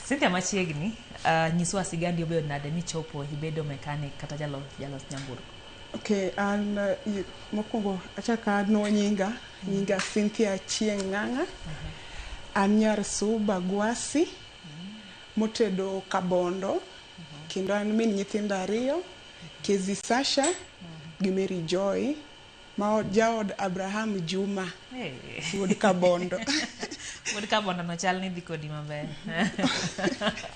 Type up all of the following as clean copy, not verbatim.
Cynthia machiegni, nyiswa sigandi obedo nade michopo ibedo mechanic kata jalos nyamburko. Okay, an mokwongo achako anuo nyinga, nyinga Cynthia Achieng' Ng'ang'a. An nyar Suba Gwasi motedo Kabondo kendo an min nyithindo ariyo, Kezi Sasha gi Mary Joy ma jaod Abraham Juma Hey. wuod Kabondo. Wuod Kabondo no chal ni dhi kodi maber.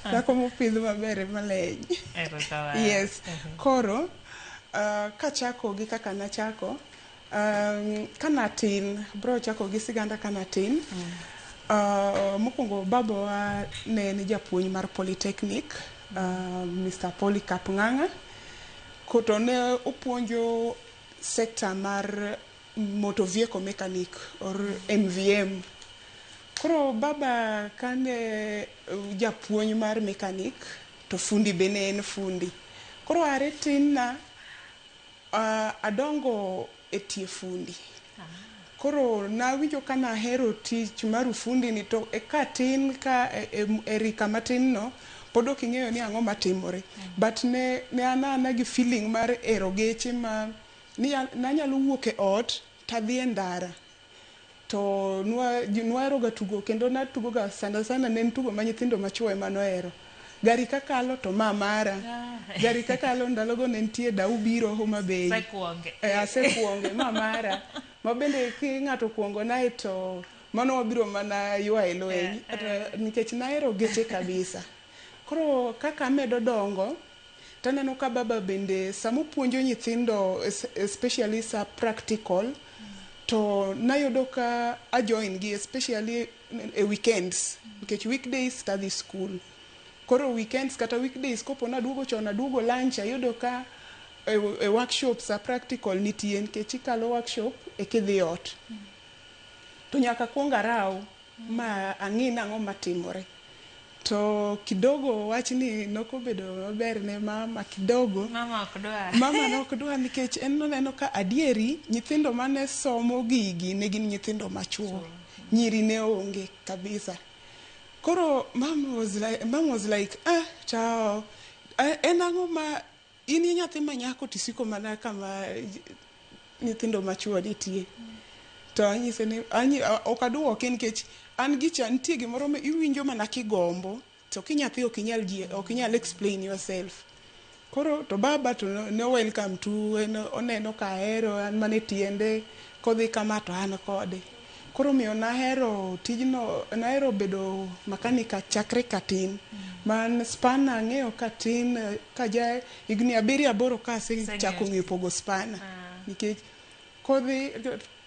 Dhako mopidh maber ema leny. Erokamano. Yes. Koro kachako gi kaka nachako, kanatin, bro chako gi siganda kanatin. Mokwongo babawa ne en japuonj mar Polytechnic, Mr. Polycarp Ng'ang'a. To ne opuonjo sector mar motor vehicle mechanic or MVM. Koro baba kane japuonj mar mechanic to fundi be ne en fundi. Koro are tin na adongo e tie fundi. Koro nawinjo ka nahero tich mar ufundi ni to katin ka e rika matin no pod ok ing'eyo ni ang'o matimore. But ne an ana gi feeling mar hero geche ma ni nanyalo wuok e ot tadhi e ndara to nwahero ga tugo kendo natugo ga sana sana ne en tugo ma nyithindo machuo ema nohero. Gari kakalo to ma mara. Gari kakalo ndalogo ne nitie dau biro Homa Bay. Isekuonge. Asekuonge ma mara. Ma bende ki ng'ato okuongo nae to mano wabiro mana ywaye lweny. Nikech nahero geche kabisa. Koro kaka amedo dongo, taneno ka baba bende samopuonjo nyithindo especially sa practical, to nayudo ka a join gi especially e weekends. Nikech weekdays tadhi school. Koro weekends kata weekdays kopo naduogo chon aduogo lunch ayudo ka e workshop sa practical nitie nikech ikalo workshop ekidhi ot. To nyaka kuong araw ma ang'i nang'o matimore. To kidogo wachni nokobedo maber ne mama kidogo. Mama ok dwar. Mama nok dwar nikech en noneno ka adieri nyithindo mane somo gigi ne gin nyithindo machuo. Nyiri ne onge kabisa. Koro mom was like, ah, to en ang'o ma in i nyathi ma nyako tisiko mana kama nyithindo machuo nitie. To anyise ni ok aduoke nikech an gicha nitie gimoro ma iwinjo mana kigombo to kinyathi ok inyal ji ok inyal explain yourself. Koro to baba to ne welcome to en oneno ka ahero an mana e tiende kodhi kama to an kode. Koro omiyo nahero tijno nahero bedo makanika chakre katin. Man spanner ang'eyo katin kaja higni abiriyo aboro ka asechako ng'eyo pogo spanner. Nikech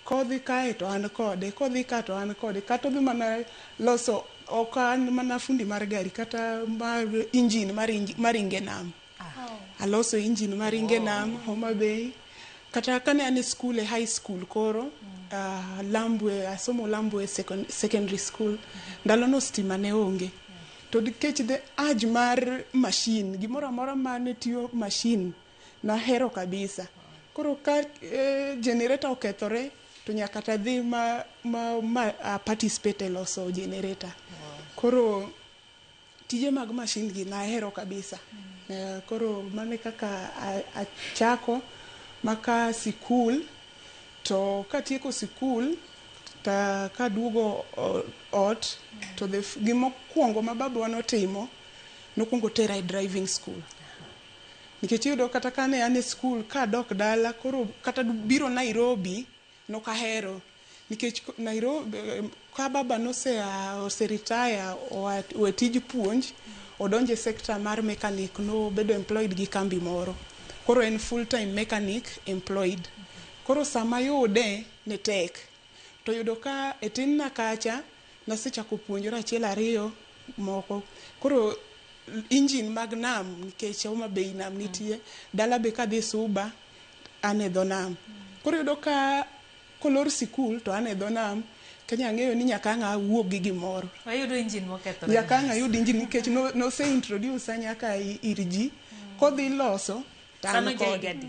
kodhi kae to an kode, kodhi ka to an kode. Kata odhi mana loso ok an mana fundi mar gari kata mar engine maringe nam. Aloso engine maringe nam Homa Bay. Kata kane an e school e high school koro, Lambwe, asomo Lambwe secondary school. Ndalono stima ne onge. To nikech the urge mar machine, gimoro amora mane tiyo machine, nahero kabisa. Koro ka generator okethore, to nyaka tadhi ma participate e loso generator. Koro tije mag machine gi nahero kabisa. Koro mano e kaka achako maka sikul to katieko sikul ta kaduogo ot to gimokwongo ma babawa notimo nokwongo tera e driving school. Nikech iyudo kata kane an e skul kadok dala koro kata biro Nairobi nokahero. Nikech Nairobi ka baba nosea ose retire oa owe tij puonj odonjo e sector mar mechanic nobedo employed gi kambi moro. Koro en full time mechanic employed. Koro sama yude ne tek. To yudo ka e tin na kacha nasechako puonjora achiel ariyo moko. Koro engine mag nam nikech Homa Bay nam nitie, dala be kadhi Suba an e dho nam. Koro iyudo ka kolor sikul to an e dho nam Kenya ang'eyo ni nyaka ang' awuog gi gimoro. Wayudo engine mokethore. Nyaka ang' ayud engine nikech nose introduce nyaka ir ji. Kodhi loso to an Sano ja kode. higa adi?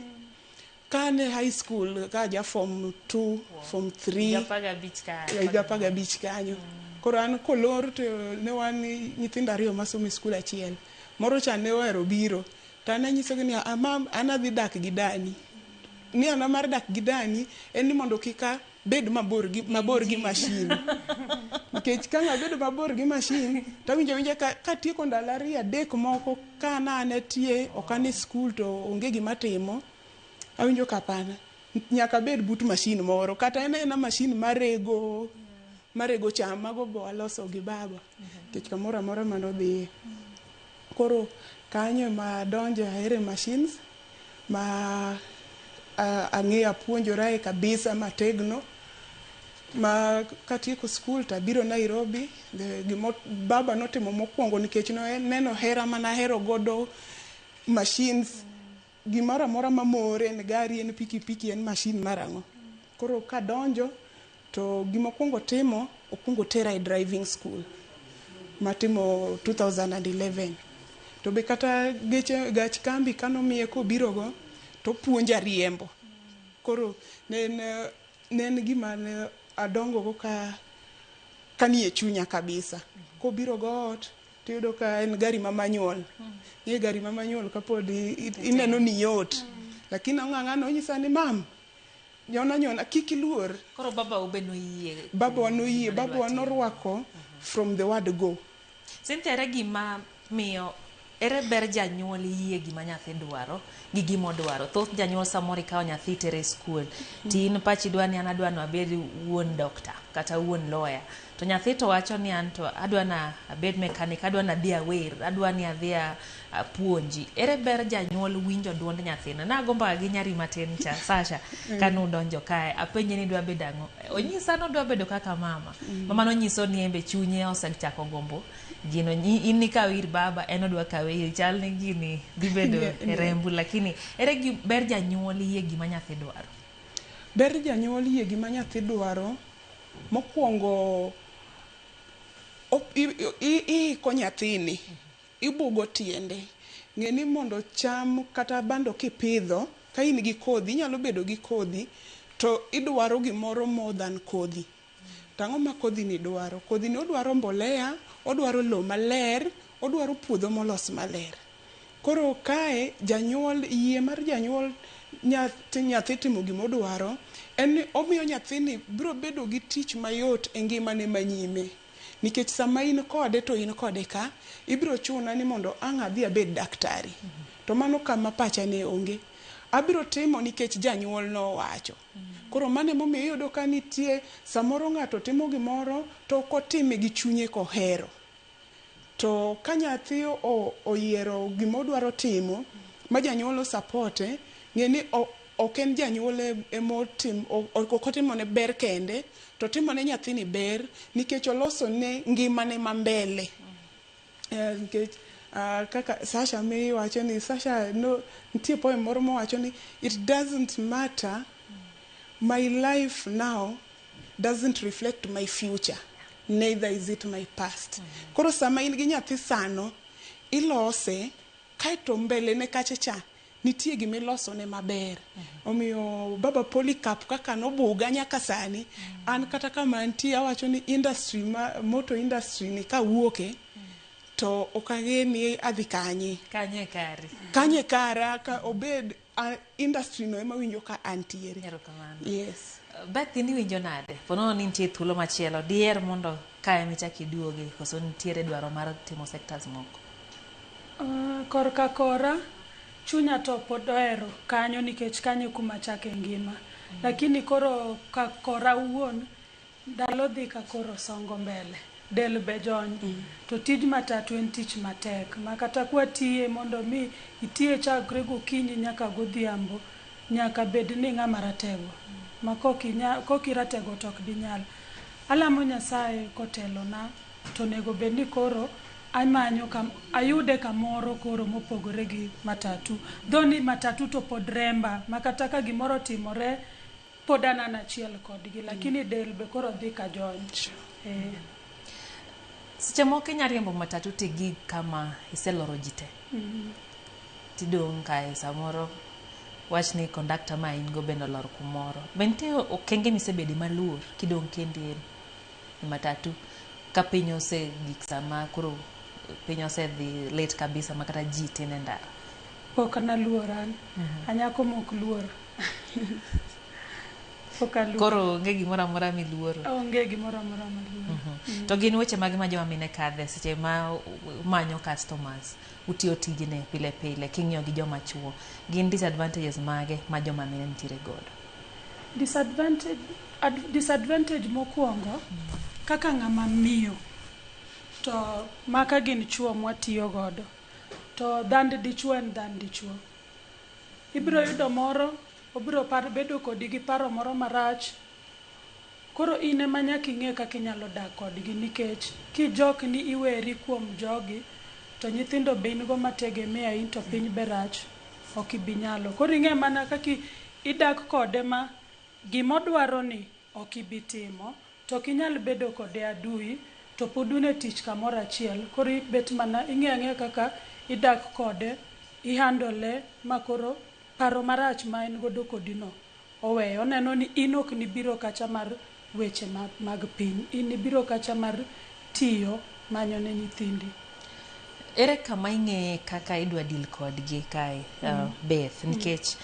Ka an e high school ka aja form 2, form 3. Higa 15 ka. Higa 15 kanyo. Koro an kolor to ne wan nyithindo ariyo masomo e skul achiel. Moro cha ne ohero biro. To an anyisogi ni ama an adhi dak gi dani. Ni an mar dak gi dani en ni mondo kik abed mabor gi machine. Nikech ka abedo mabor gi machine to awinjo awinja ka katieko ndalo ariyo adek moko ka an an atie ok an e skul to onge gima timo, awinjo ka hapana. Nyaka abed but machine moro kata en aena machine marego cham mago be waloso gi baba nikech kamoro amora manodhiye. Koro kanyo ema adonje ahere machines ma ang'eyo apuonjora kabisa mategno ma katieko skul to abiro Nairobi. Gima baba notimo mokwongo nikech neno hera manahero godo machines gimoro amora mamore en gari en pikipiki en machine mar ang'o. Koro kadonjo to gima okwongo timo okwongo otera e driving school matimo 2011. To be kata geche gach kambi kanomiye kobiro go topuonja riembo. Koro ne en gima ne adongo go ka kanie chunya kabisa. Kobiro go ot tiyudo ka en gari ma manual. Ing'e gari ma manual kapod ineno ni yot. Lakini ong'ang'a onyisa ni mam nyona nyona kik iluor. Koro baba u be noyie. Babawa noyie, babawa norwako from the word go. Cynthia, ere gima miyo ere ber janyuol yie gima nyathi dwaro gi gima odwaro? Thoth janyuol samoro ikawo nyathi itere e skul to in pachi dwa ni an adwa ni abed wuon doctor kata wuon lawyer to nyathi to wacho ni an to adwa na abed mechanic, adwa ni adhi awer, adwa ni adhi apuonji. Ere ber janyuol winjo duond nyathine? Nago mbaka gi nyari matin cha Sasha kanudonjo kae apenje ni idwa bedo ang'o? Onyisa ni odwa bedo kaka mama. Mama nonyiso ni en be chunye osechako gombo gino. In nikawe ir baba, en odwa kawe iri. Chal ni gini dhi bedo e rembu, lakini ere gi ber janyuol yie gima nyathi dwaro? Ber janyuol yie gima nyathi dwaro, mokwongo iiko nyathini, ibugo tiende. Ng'e ni mondo cham kata bando kipidho, ka in gi kodhi, inyalo bedo gi kodhi, to idwaro gimoro more than kodhi. To ang'o ma kodhi ni dwaro? Kodhi ni odwaro mbolea, odwaro lowo maler, odwaro puodho molos maler. Koro kae janyuol, yie mar janyuol nyathi timo gimodwaro, en ni omiyo nyathini biro bedo gi tich mayot e ngimane manyime. Nikech sama in kode to in kode ka, ibiro chuna ni mondo ang' adhi abed daktari. To mano kama pacha ne onge. Abiro timo nikech janyuol nowacho. Koro mano emomiyo iyudo ka nitie samoro ng'ato timo gimoro to ok otime gi chunye kohero. To ka nyathi oyiero gimodwaro timo ma janyuol osapote, ng'e ni ok en janyuol emotim ok otimone ber kende, to otimone nyathini ber nikech oloso ne ngimane ma mbele. Nikech kaka Sasha miwacho ni Sasha no, nitie poem moro mowacho ni it doesn't matter, my life now doesn't reflect my future, neither is it my past. Koro sama in gi nyathi sano, ilose kaeto mbele ne kacha cha nitie gimilosone maber. Omiyo baba Polycarp kaka nobuga nyaka sani, an kata kama antie awacho ni industry ma motor industry ni kawuoke, to ok ang'e ni adhi kanye. Kanye e kari. Kanye kara ka obed industry no ema winjo ka antiere. Erokamano. Yes. Beth, in iwinjo nade? Po nono ni nitie thuolo machielo, diher mondo kae ema ichak iduoge koso nitiere dwaro mar timo sectors moko? Korka kora, chunya to pod ohero kanyo nikech kanyo e kuma achake ngima. Lakini koro ka kora wuon, ndalo dhi ka koro songo mbele. Del be jony. To tij matatu en tich matek. Ma kata kwatiye mondo mi itiye chakre gokinyi nyaka godhiambo, nyaka bed ni ng'ama ratego. Ma kokiratego to ok dinyal. Alamo Nyasaye kotelona, to onego bed ni koro amanyo kam, ayude kamoro koro mopogore gi matatu. Dho ni matatu to pod remba, ma kata ka gimoro otimore, pod an an achiel kodgi, lakini del be koro dhi ka jony. Seche moko inya riembo matatu tigik kama iseloro ji te. Tidong' kae samoro wach ni kondakta ma in go bende olor kumoro. Be nitie okenge misebede maluor kidong' kendi e matatu? Ka piny osegik sama koro piny osedhi late kabisa ma kata ji tin e ndara. Pok naluor an. Anyako mok luor. Pok aluor. Koro onge gimoro amora miluoro. Onge gimoro amora maluoro. To gin weche mage ma joma mine kadhe seche ma manyo customers, utiyo tijni pile pile king'iyo gi joma chuo. Gin disadvantages mage ma joma mine nitiere godo? Disadvantage mokwongo kaka ng'ama miyo to maka gin chuo mwatiyo godo to dhand dichuo en dhand dichuo. Ibiro yudo moro obiro bedo kodi gi paro moro marach. Koro in ema nyaka ing'e kaka inyalo dak kodgi nikech kijok ni iweri kuom jogi to nyithindo be in go mategemea in to piny be rach ok ibi nyalo. Koro ing'e mana kaka idak kode ma gimodwaro ni ok ibi timo to ok inyal bedo kode adui to pod un e tich kamoro achiel. Koro ibet mana ing'e ang'eya kaka idak kode, i handle ma koro paro marach ma en godo kodi no oweyo. Oneno ni in ok nibiro kacha mar weche mag piny, in ibiro kacha mar tiyo manyo ne nyithindi. Ere kama ing'eye kaka idwa deal kodgi kae, Beth, nikech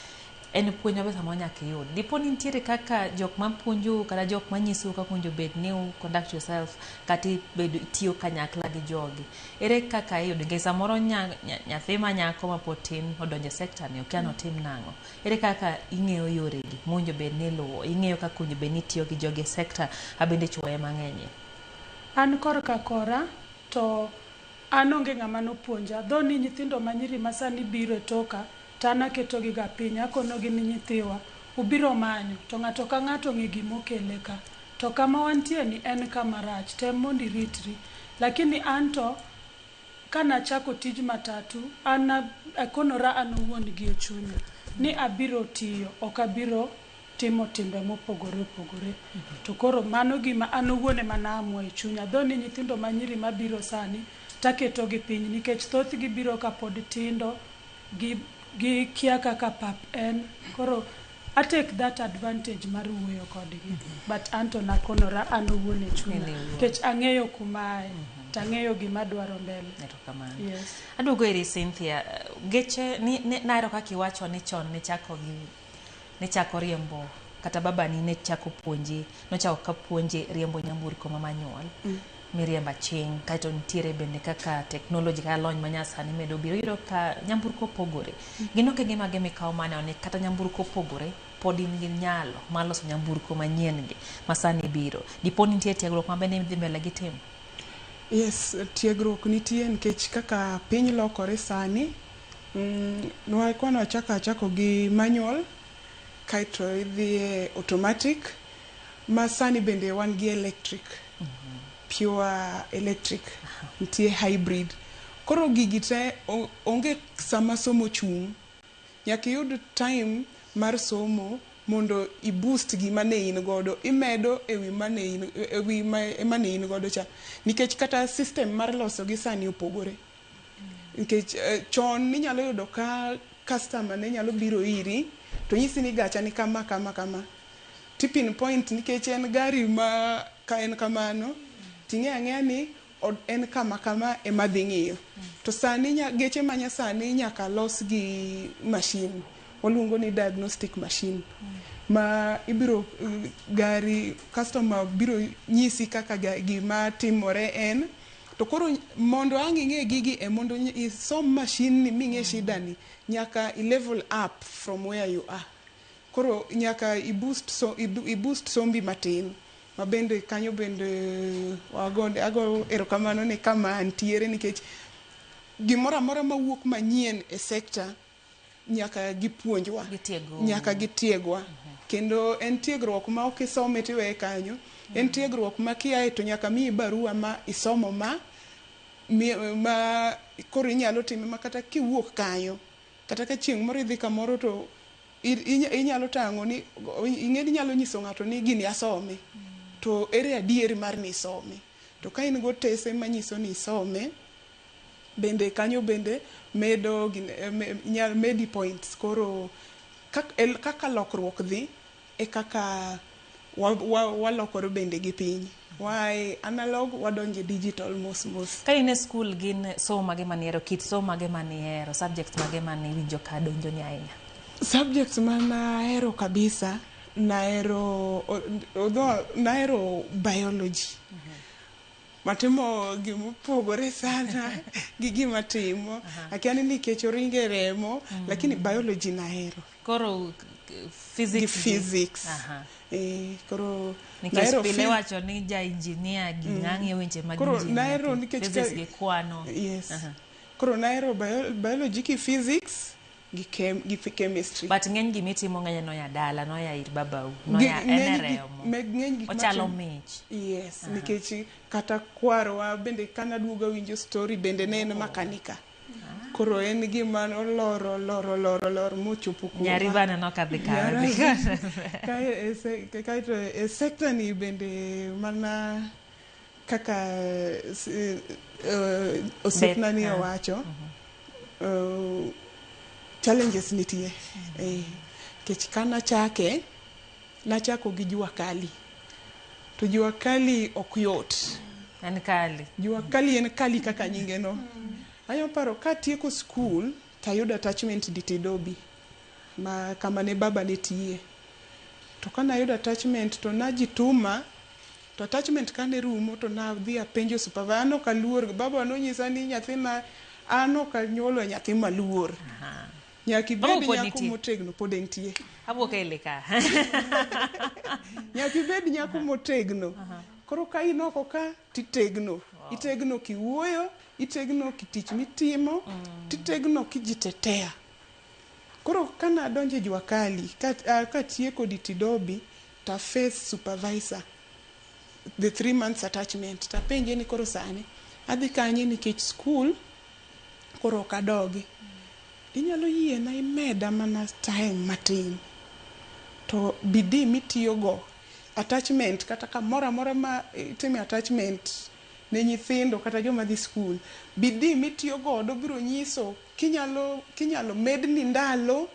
en puonj maber samoro nyaka iyud. Dipo ni nitiere kaka jok mapuonjou kata jok manyisou kaka owinjo bed ni u conduct yourself kata ibedo itiyo kanyakla gi jogi. Ere kaka iyudo nikech samoro nyathi ma nyako mapod tin odonjo e sector ni okia ni otim nang'o. Ere kaka ing'eyo yoregi mowinjo bed ni iluwo, ing'eyo kaka owinjo bed ni itiyo gi jogi e sector abende chuo ema ng'enyie? An korka kora to an onge ng'ama nopuonja. Though ni nyithindo manyiri masani biro e toka to an aketogi ga piny akonogi ni nyithiwa ubiro manyo to ng'ato ka ng'ato ong'e gimokele ka. To kama wantie ni en kama rach, tem mondo iritri. Lakini anto kanachako tij matatu, an akonora an owuon gi e chunya ni abiro tiyo, ok abiro timo timbe mopogore opogore. To koro mano gima an owuon ema naamua e chunya. Though ni nyithindo manyiri mabiro sani taketogi piny nikech thothgi biro kapod tindo, gikia kaka pap en. Koro I take that advantage mar wuoyo kodgi. But anto nakonora an owuon e chunya. In iwuon. Nikech ang'eyo kuma ae, to ang'eyo gima adwaro mbele. Erokamano. Yes. Aduogo iri Cynthia, geche ni nahero kaka iwacho ni chon nichako gi nichako riembo kata babani ne chako puonji, nochako ka puonji riembo nyamburko ma manual miriembo aching', kaeto nitiere bende kaka technology kata lony manyasani medo biro, iyudo ka nyamburko pogore. Gin okenge mage mikawo maneno ni kata nyamburko opogore, pod in gi nyalo mar loso nyamburko manyien gi masani biro. Dipo ni nitie tiegruok ma bende idhi mbele gi timo? Yes, tiegruok nitie nikech kaka piny lokore sani, kwano achako gi manual, kaeto idhi e automatic, ma sani bende wan gi electric, pure electric, nitie hybrid. Koro gigi te onge sama somo chung'. Nyaka iyud time mar somo mondo i boost gima ne in godo, imedo ewi mane in, ewi mane in godo cha. Nikech kata system mar loso gi sani opogore. Nikech chon ninyalo yudo ka customer ne nyalo biro iri to nyisi ni gacha ni kama kama kama. Ti pinpoint nikech en gari ma ka en kamano ting'e ang'eya ni en kama kama ema dhi ng'iyo. To sani geche manyasani nyaka los gi machine. Waluongo ni diagnostic machine. Ma ibiro gari customer biro nyisi kaka gima timore en. To koro mondo ang' ing'e gigi e mondo isom machine ni ming'e shida ni, nyaka i level up from where you are. Koro nyaka i boost, so, i boost sombi matin. Ma bende kanyo bende ago erokamano ne kama antiere nikech gimoro amora mawuok manyien e sector nyaka gipuonjwa. Gitiego. Nyaka gitiegwa. Kendo en tiegruok ma ok isome tiweye kanyo. En tiegruok ma kiaye to nyaka miyi barua ma isomo ma koro inyalo time ma kata kiwuok kanyo, kata ka chieng' moro idhi kamoro to inyalo tang'o ni ing'e ni inyalo nyiso ng'ato ni gini asome. To ere adier mar ni isome. To ka in gotese manyiso ni isome, bende kanyo bende medo nyal medi points. Koro kaka lokruok dhi e kaka walokore bende gi piny. Wae analog wadonje digital mos mos. Ka in e skul gin somo mage manihero, kit somo mage manihero, subjects mage maniwinjo ka donjoni ahinya? Subjects manahero kabisa, nahero, although nahero biology. Matimo gimopogore sana gi gima timo. Akia ni nikech oringe remo, lakini biology nahero. Koro physics gi physics. Koro nikech nahero pile wacho ni ja engineer gi ng'ang'e weche mag Koro engineer, nahero nikech physics gi kwano. Yes. Koro nahero biology ki physics gi chemistry. But ng'eny gimitimo ng'eny noya dala, noya ir babau, noya en e remo. Ng'eny gik Ochalo mich. Yes, nikech kata kwarwa bende kana duogo winjo story bende ne en makanika. Koro en gima oloro loro loro loro mochopo kuoma. Nyari bana nokadhi kawe. Kae to e sekta ni bende mana kaka osiepna ni owacho, challenges nitie. Nikech kana chake, nachako gi jua kali. To jua kali ok yot. En kali. Jua kali en kali kaka nyinge no. Ayo paro katieko school tayudo attachment Ditidobi ma kama ne baba ne tiye. To kana ayudo attachment to najituma, to attachment kane rumo to nadhi apenjo supervisor, an ok aluor, baba nonyisa ni nyathina, an ok anyuolo nyathi maluor. Nyaka ibed nyako motegno, pod entie. Awuok e ka. Nyaka ibed nyako motegno. Koro ka in oko ka titegno. Itegno kiwuoyo, itegno kitich mitimo, titegno kijitetea. Koro kana adonjo e jua kali, katieko Ditidobi, ta face supervisor, the 3 months attachment, tapenje ni koro sani, adhi kanye nikech school, koro ok adogi. Inyalo yiena imeda mana time matin. To bidii mitiyogo, attachment, kata kamoro amora ma itime attachment ne nyithindo kata joma dhi school, bidii mitiyo godo biro nyiso kinyalo medni ndalo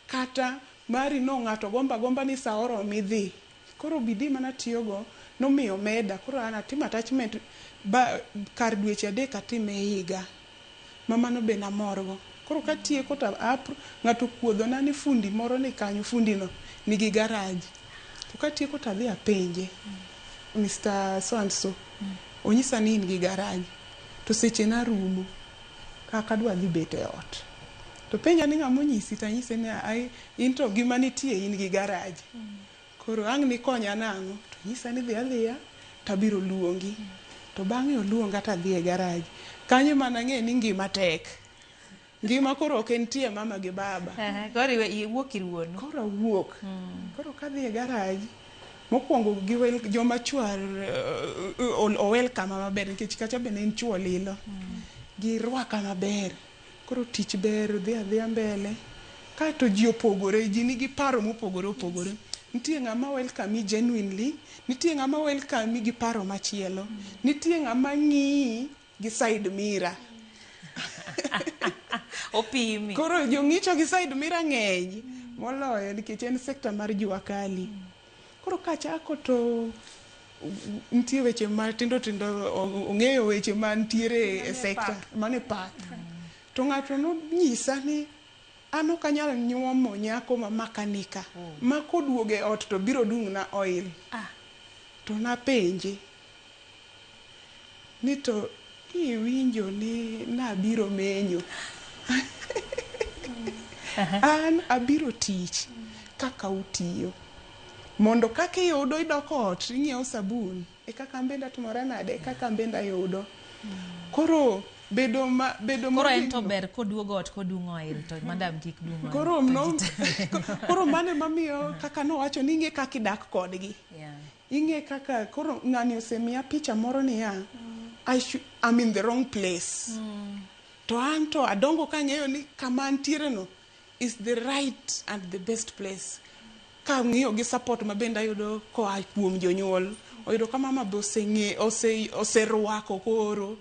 kata mari no ng'ato gomba gomba ni sa oromo idhi. Koro bidii manatiyogo nomiyo meda. Koro an atimo attachment ba, kar dweche 3 atime higa. Ma mano be namorgo. Koro katieko to ng'ato kuodhona ni fundi moro ni kanyo, fundi no nigi garage. To katieko to adhi apenje, Mr. So and so, onyisa ni in gi garage. To seche na rumo, kaka adwa dhi bet e ot. To penja ni ng'ama onyisi, to anyise ni ai, in to gima nitie in gi garage. Koro ang' nikonya nang'o? To onyisa ni dhi adhiya, tabiro luongi. To bang'e oluonga tadhi e garage. Kanyo ema nang'e ni ngima tek. Ngima koro ok entie mama gi baba. Koro iwuok ir wuonu. Koro awuok. Koro kadhi e garage, mokwongo gi joma chwo owelcome maber nikech kacha be ne en chwo lilo. Girwaka maber. Koro tich ber, dhi adhiya mbele. Kaeto ji opogore, ji nigi paro mopogore opogore. Nitie ng'ama welcome genuinely, nitie ng'ama welcome gi paro machielo. Nitie ng'ama ng'iyi gi side mirror. Opimi. Koro jong'icho gi side mirror ng'eny moloyo nikech en sekta mar jua kali. Koro kachako to nitie weche matindo tindo, ong'eyo weche mantiere e sekta, mane path. To ng'ato nonyisa ni an ok anyal nyuomo nyako ma makanika, ma koduogo e ot to biro dung'na oil. To napenje ni to iwinjo ni nabiro menyo. An abiro tich kaka utiyo. Mondo kaka iyudo idok ot ing'iewo sabun, e kaka an bende atimora nade, e kaka an bende ayudo. Koro bedo ma, bedo Koro en to motegno. ber koduogo ot kodung'o oil to madam kik dung' oil. Koro To no, ji te. koro mano emamiyo kaka nowacho ni ing'e kaka idak kodgi. Ing'e kaka koro ng'ani osemiya picha moro niya, I'm in the wrong place. To an to adongo kang'eyo ni kama antiere no is the right and the best place. Ka ang'iyo gi support ma bende ayudo koa kuom jonyuol, oyudo ka mama be oserwako koro.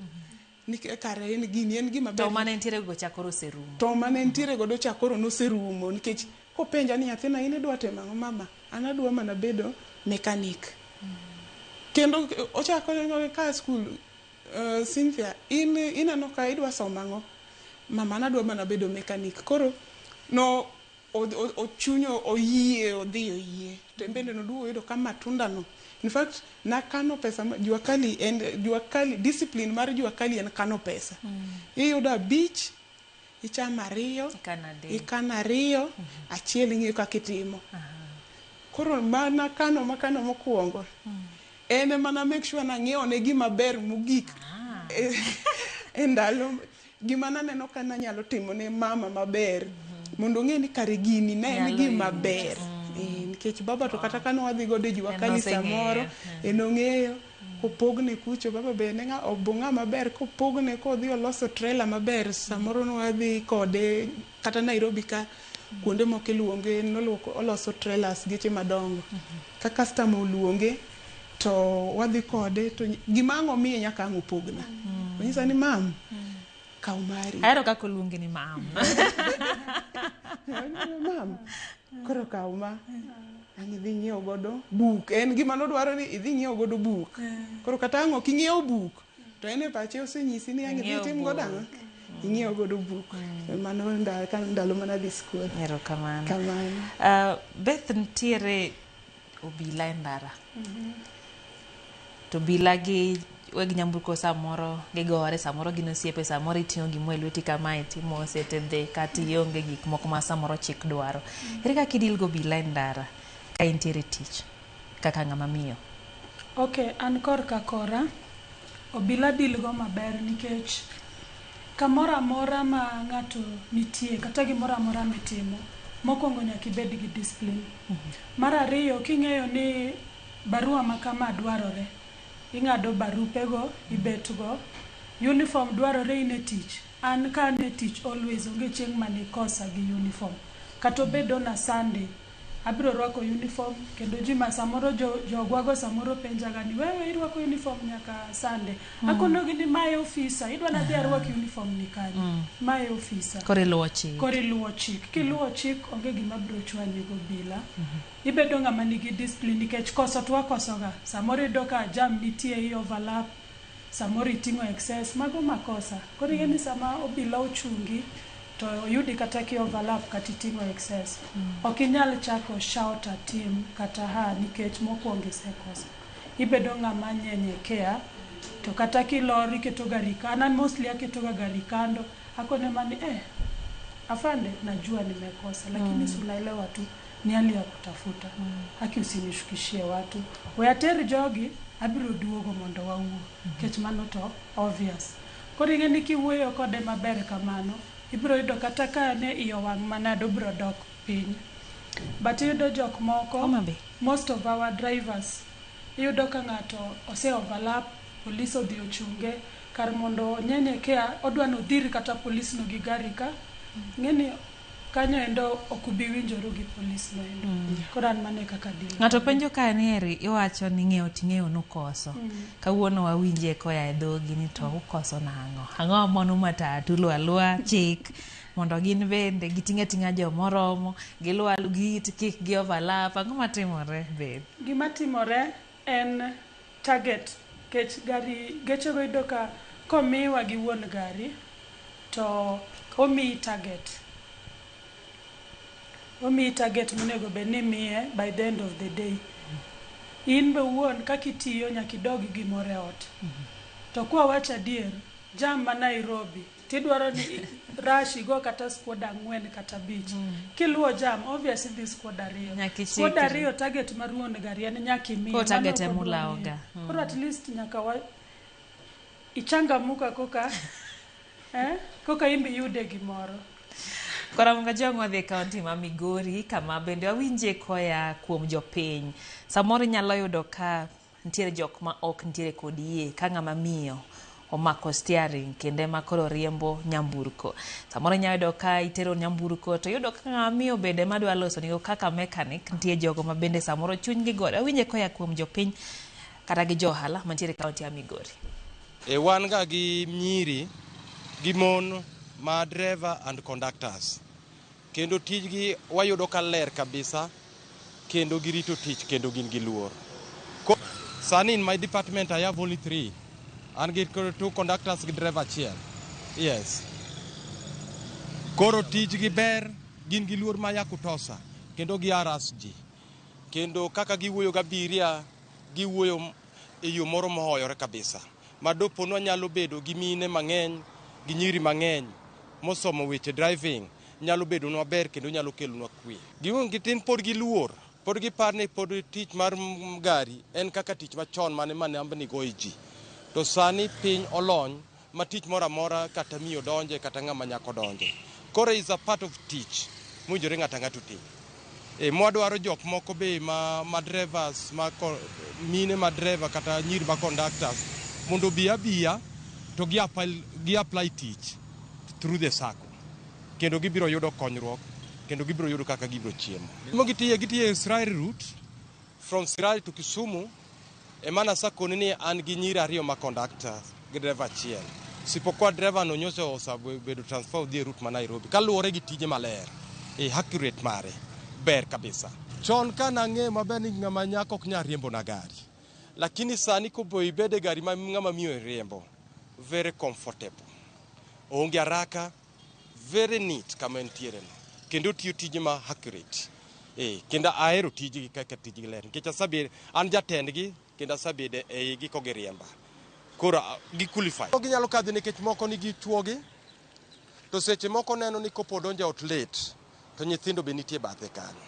Ni kare en gini, en gima To ber. mane nitiere go cha koro oserumo. To mane nitiere godo cha koro noserumo nikech kopenja ni nyathina in idwa timo ang'o mama, an adwa mana bedo mechanic. Kendo ochako ka skul, Cynthia, in ineno ka idwa somo ang'o? Mama, nadwa mana bedo mechanic. Koro no ochunyo oyie, odhi oyie. To en bende noduogo oyudo ka matunda no. In fact, nakano pesa jua kali en jua kali, discipline mar jua kali en kano pesa. Iyudo 5, ichamo 2, ikano 2, achiel ing'iyo kaka itimo. Koro mana kano makano mokwongo. En mana make sure nang'iewo ne gima ber mogik. E ndalo gima naneno ka nanyalo timo ne mama maber mondo ong'e ni kare gini ne en gima ber. Nikech baba to kata kane wadhi godo e jua kali samoro, en ong'eyo, kopogne kucho, baba be ne ng'ama ber, kopogne kodhi oloso trailer maber, samoro nwadhi kode kata Nairobi ka kuonde moko iluonge, noluoko oloso trailers, geche madongo. Ka customer oluonge to wadhi kode, to gima ang' omiye nyaka ang' opogna. Onyisa ni mam, kaw mari. Ahero kaka oluongi ni mam. Mam, koro kaw ma. Ang' idhi nyiew godo buk. En gima nodwaro ni idhi nyiew godo buk. Koro kata ang' ok ing'iew buk, to en e pache osenyisi ni ang' idhi tim godo ang'o? Ing'iew godo buk. Mano ndalo mana dhi skul. Erokamano. Kamano. Beth, nitiere obila e ndara. To obila gi weg nyamburko samoro gigore, samoro gin osiepe, samoro iting'o gimoro e lweti kamae timose tidhi, kata ionge gik moko ma samoro chik dwaro. Ere kaka idil go obila e ndara ka intiere tich kaka ng'ama miyo? Ok, an korka kora, obila deal go maber nikech kamoro amora ma ng'ato nitie kata gimoro amora mitimo, mokwongo nyaka ibed gi discipline. Mar ariyo, king'eyo ni barua ma kama dwarore, ing'ado barupego, ibetgo. Uniform dwarore in e tich. An ka an e tich always onge chieng' manikosa gi uniform. Kata obedo na Sunday, abiro rwako uniform kendo ji ma samoro jogwago samoro penjaga ni wewe irwako uniform nyaka Sunday. Akonogi ni mae ofisa, idwa nadhi arwak uniform ni kanye? Mae ofisa. Koro iluwo chik. Koro iluwo chik. Kiluwo chik onge gima biro chwanyi gobila. Ibedo ng'ama nigi discipline nikech koso to wakosoga. Samoro iyudo ka jam nitie i overlap, samoro iting'o excess, mago makosa. Koro ing'e ni sama obila ochungi to oyudi kata ki overlap kata iting'o excess. Ok inyal chako shout at him kata ha nikech mokwongo isekoso. Ibedo ng'ama nyenyekea to kata kilor iketo gari kando. An mostly aketo ga gari kando. Akone mani afande najua nimekosa lakini si unaelewa tu ni hali ya kutafuta. Haki usinishukishie watu. We ater jogi abiro duogo mondo wawuo. Nikech mano to obvious. Koro ing'e ni kiwuoyo kode maber kamano, ibiro yudo kata ka ne iye owang' manade obiro dok piny. But iyudo jok moko, most of our drivers, iyudo ka ng'ato ose overlap, polis odhi ochunge, kar mondo onyenyekea, odwa nodhir kata polis no gi gari ka. Ng'eni kanyo endo ok ubi winjoru gi polis no endo. Koro an mano e kaka deal. Ng'ato penjo ka ni eri iwacho ni ng'eyo ting'eyo nukoso. Kawuono wawinje koya e dhogi ni to ukoso nang'o? Ang'o mono matatu luwo aluwa chik mondo gin bende giting' ating'a jomoromo, giluw girit kik gi overlap. Ang'o matimore be? Gima timore en target kech gari gechego iyudo ka komiwa gi wuon gari to omiyi target. Omiyi target monego bed ni imiye by the end of the day. In be wuon kaka itiyo nyaka idog gi gimoro e ot. To kwa wacho adier, jam ma Nairobi tidwaro ni rush igo kata squad 4 kata 5. Kiluwo jam obviously dhi squad 2. Squad 2 target mar wuon gari en nyaka imiye. Koro target ema ulawoga. Koro at least nyaka wa ichangamuka koka koka in be iyude gimoro. Koro Jong wadhi e kaunti ma Migori kama bende wawinje koya kuom jopiny. Samoro inyalo yudo ka nitiere jok ma ok nitiere kod yie ka ng'ama miyo omako steering kendo ema koro riembo nyamburko. Samoro inyalo yudo ka itero nyamburko to iyudo ka ng'ama miyo bende ema dwa loso nigo kaka mechanic. Nitie jogo ma bende samoro chunygi gore. Wawinje koya kuom jopiny kata gi jo ohala mantiere e kaunti ya Migori. Wan ga gi nyiri gi mon ma driver and conductors. Kendo tijgi wayudo ka ler kabisa, kendo girito tich kendo gin gi luor. Sani in my department I have only three. An gi koro two conductors gi driver achiel. Yes. Koro tijgi ber, gin gi luor ma ya kutosa, kendo gi harass ji. Kendo kaka giwuoyo gi abiria, giwuoyo e yo moro mohoyore kabisa. Ma dopo nyalo bedo gi mine mang'eny, gi nyiri mang'eny mosomo weche driving, nyalo bedonwa ber kendo nyalo kelonwa kwe. Giwuon gitin pod giluor, pod gipar ni pod tich mar gari en kaka tich machon mane ma nambni goyo ji. To sani piny olony ma tich moro amora kata miyo donje kata ng'ama nyako donje. Koro is a part of tich mowinjore ng'ato ang'ato otim. E, mwadwaro jok moko be ma drivers ma mine ma driver kata nyiri ma conductors mondo obi abiya to gi apply tich through the sacco kendo gibiro yudo konyruok kendo gibiro yudo kaka gibiro chiemo. Mo gitiye Sirari route from Sirari to Kisumu ema nasakoni ni an gi nyiri ariyo ma conductors gi driver achiel. Sipokuwa driver no nyocha osebedo transfer odhi e route ma Nairobi kaluwore gi tije maler e accurate mare ber kabisa. Chon ka nang'eyo maber ni ng'ama nyako ok nyal riembo na gari, lakini sani kopo ibede gari ma ng'ama miyo riembo very comfortable, oonge haraka, very neat kama entiere no kendo otiyo tije ma accurate. Kendo ahero tijgi kaka tijgi ler nikech asebedo an jatendgi kendo asebedo e igi kogiriemba. Koro gi qualify. Ginyalo kadho nikech moko nigi chuogi to seche moko neno ni kopo odonjo e ot late to nyithindo be nitie bathe kanyo.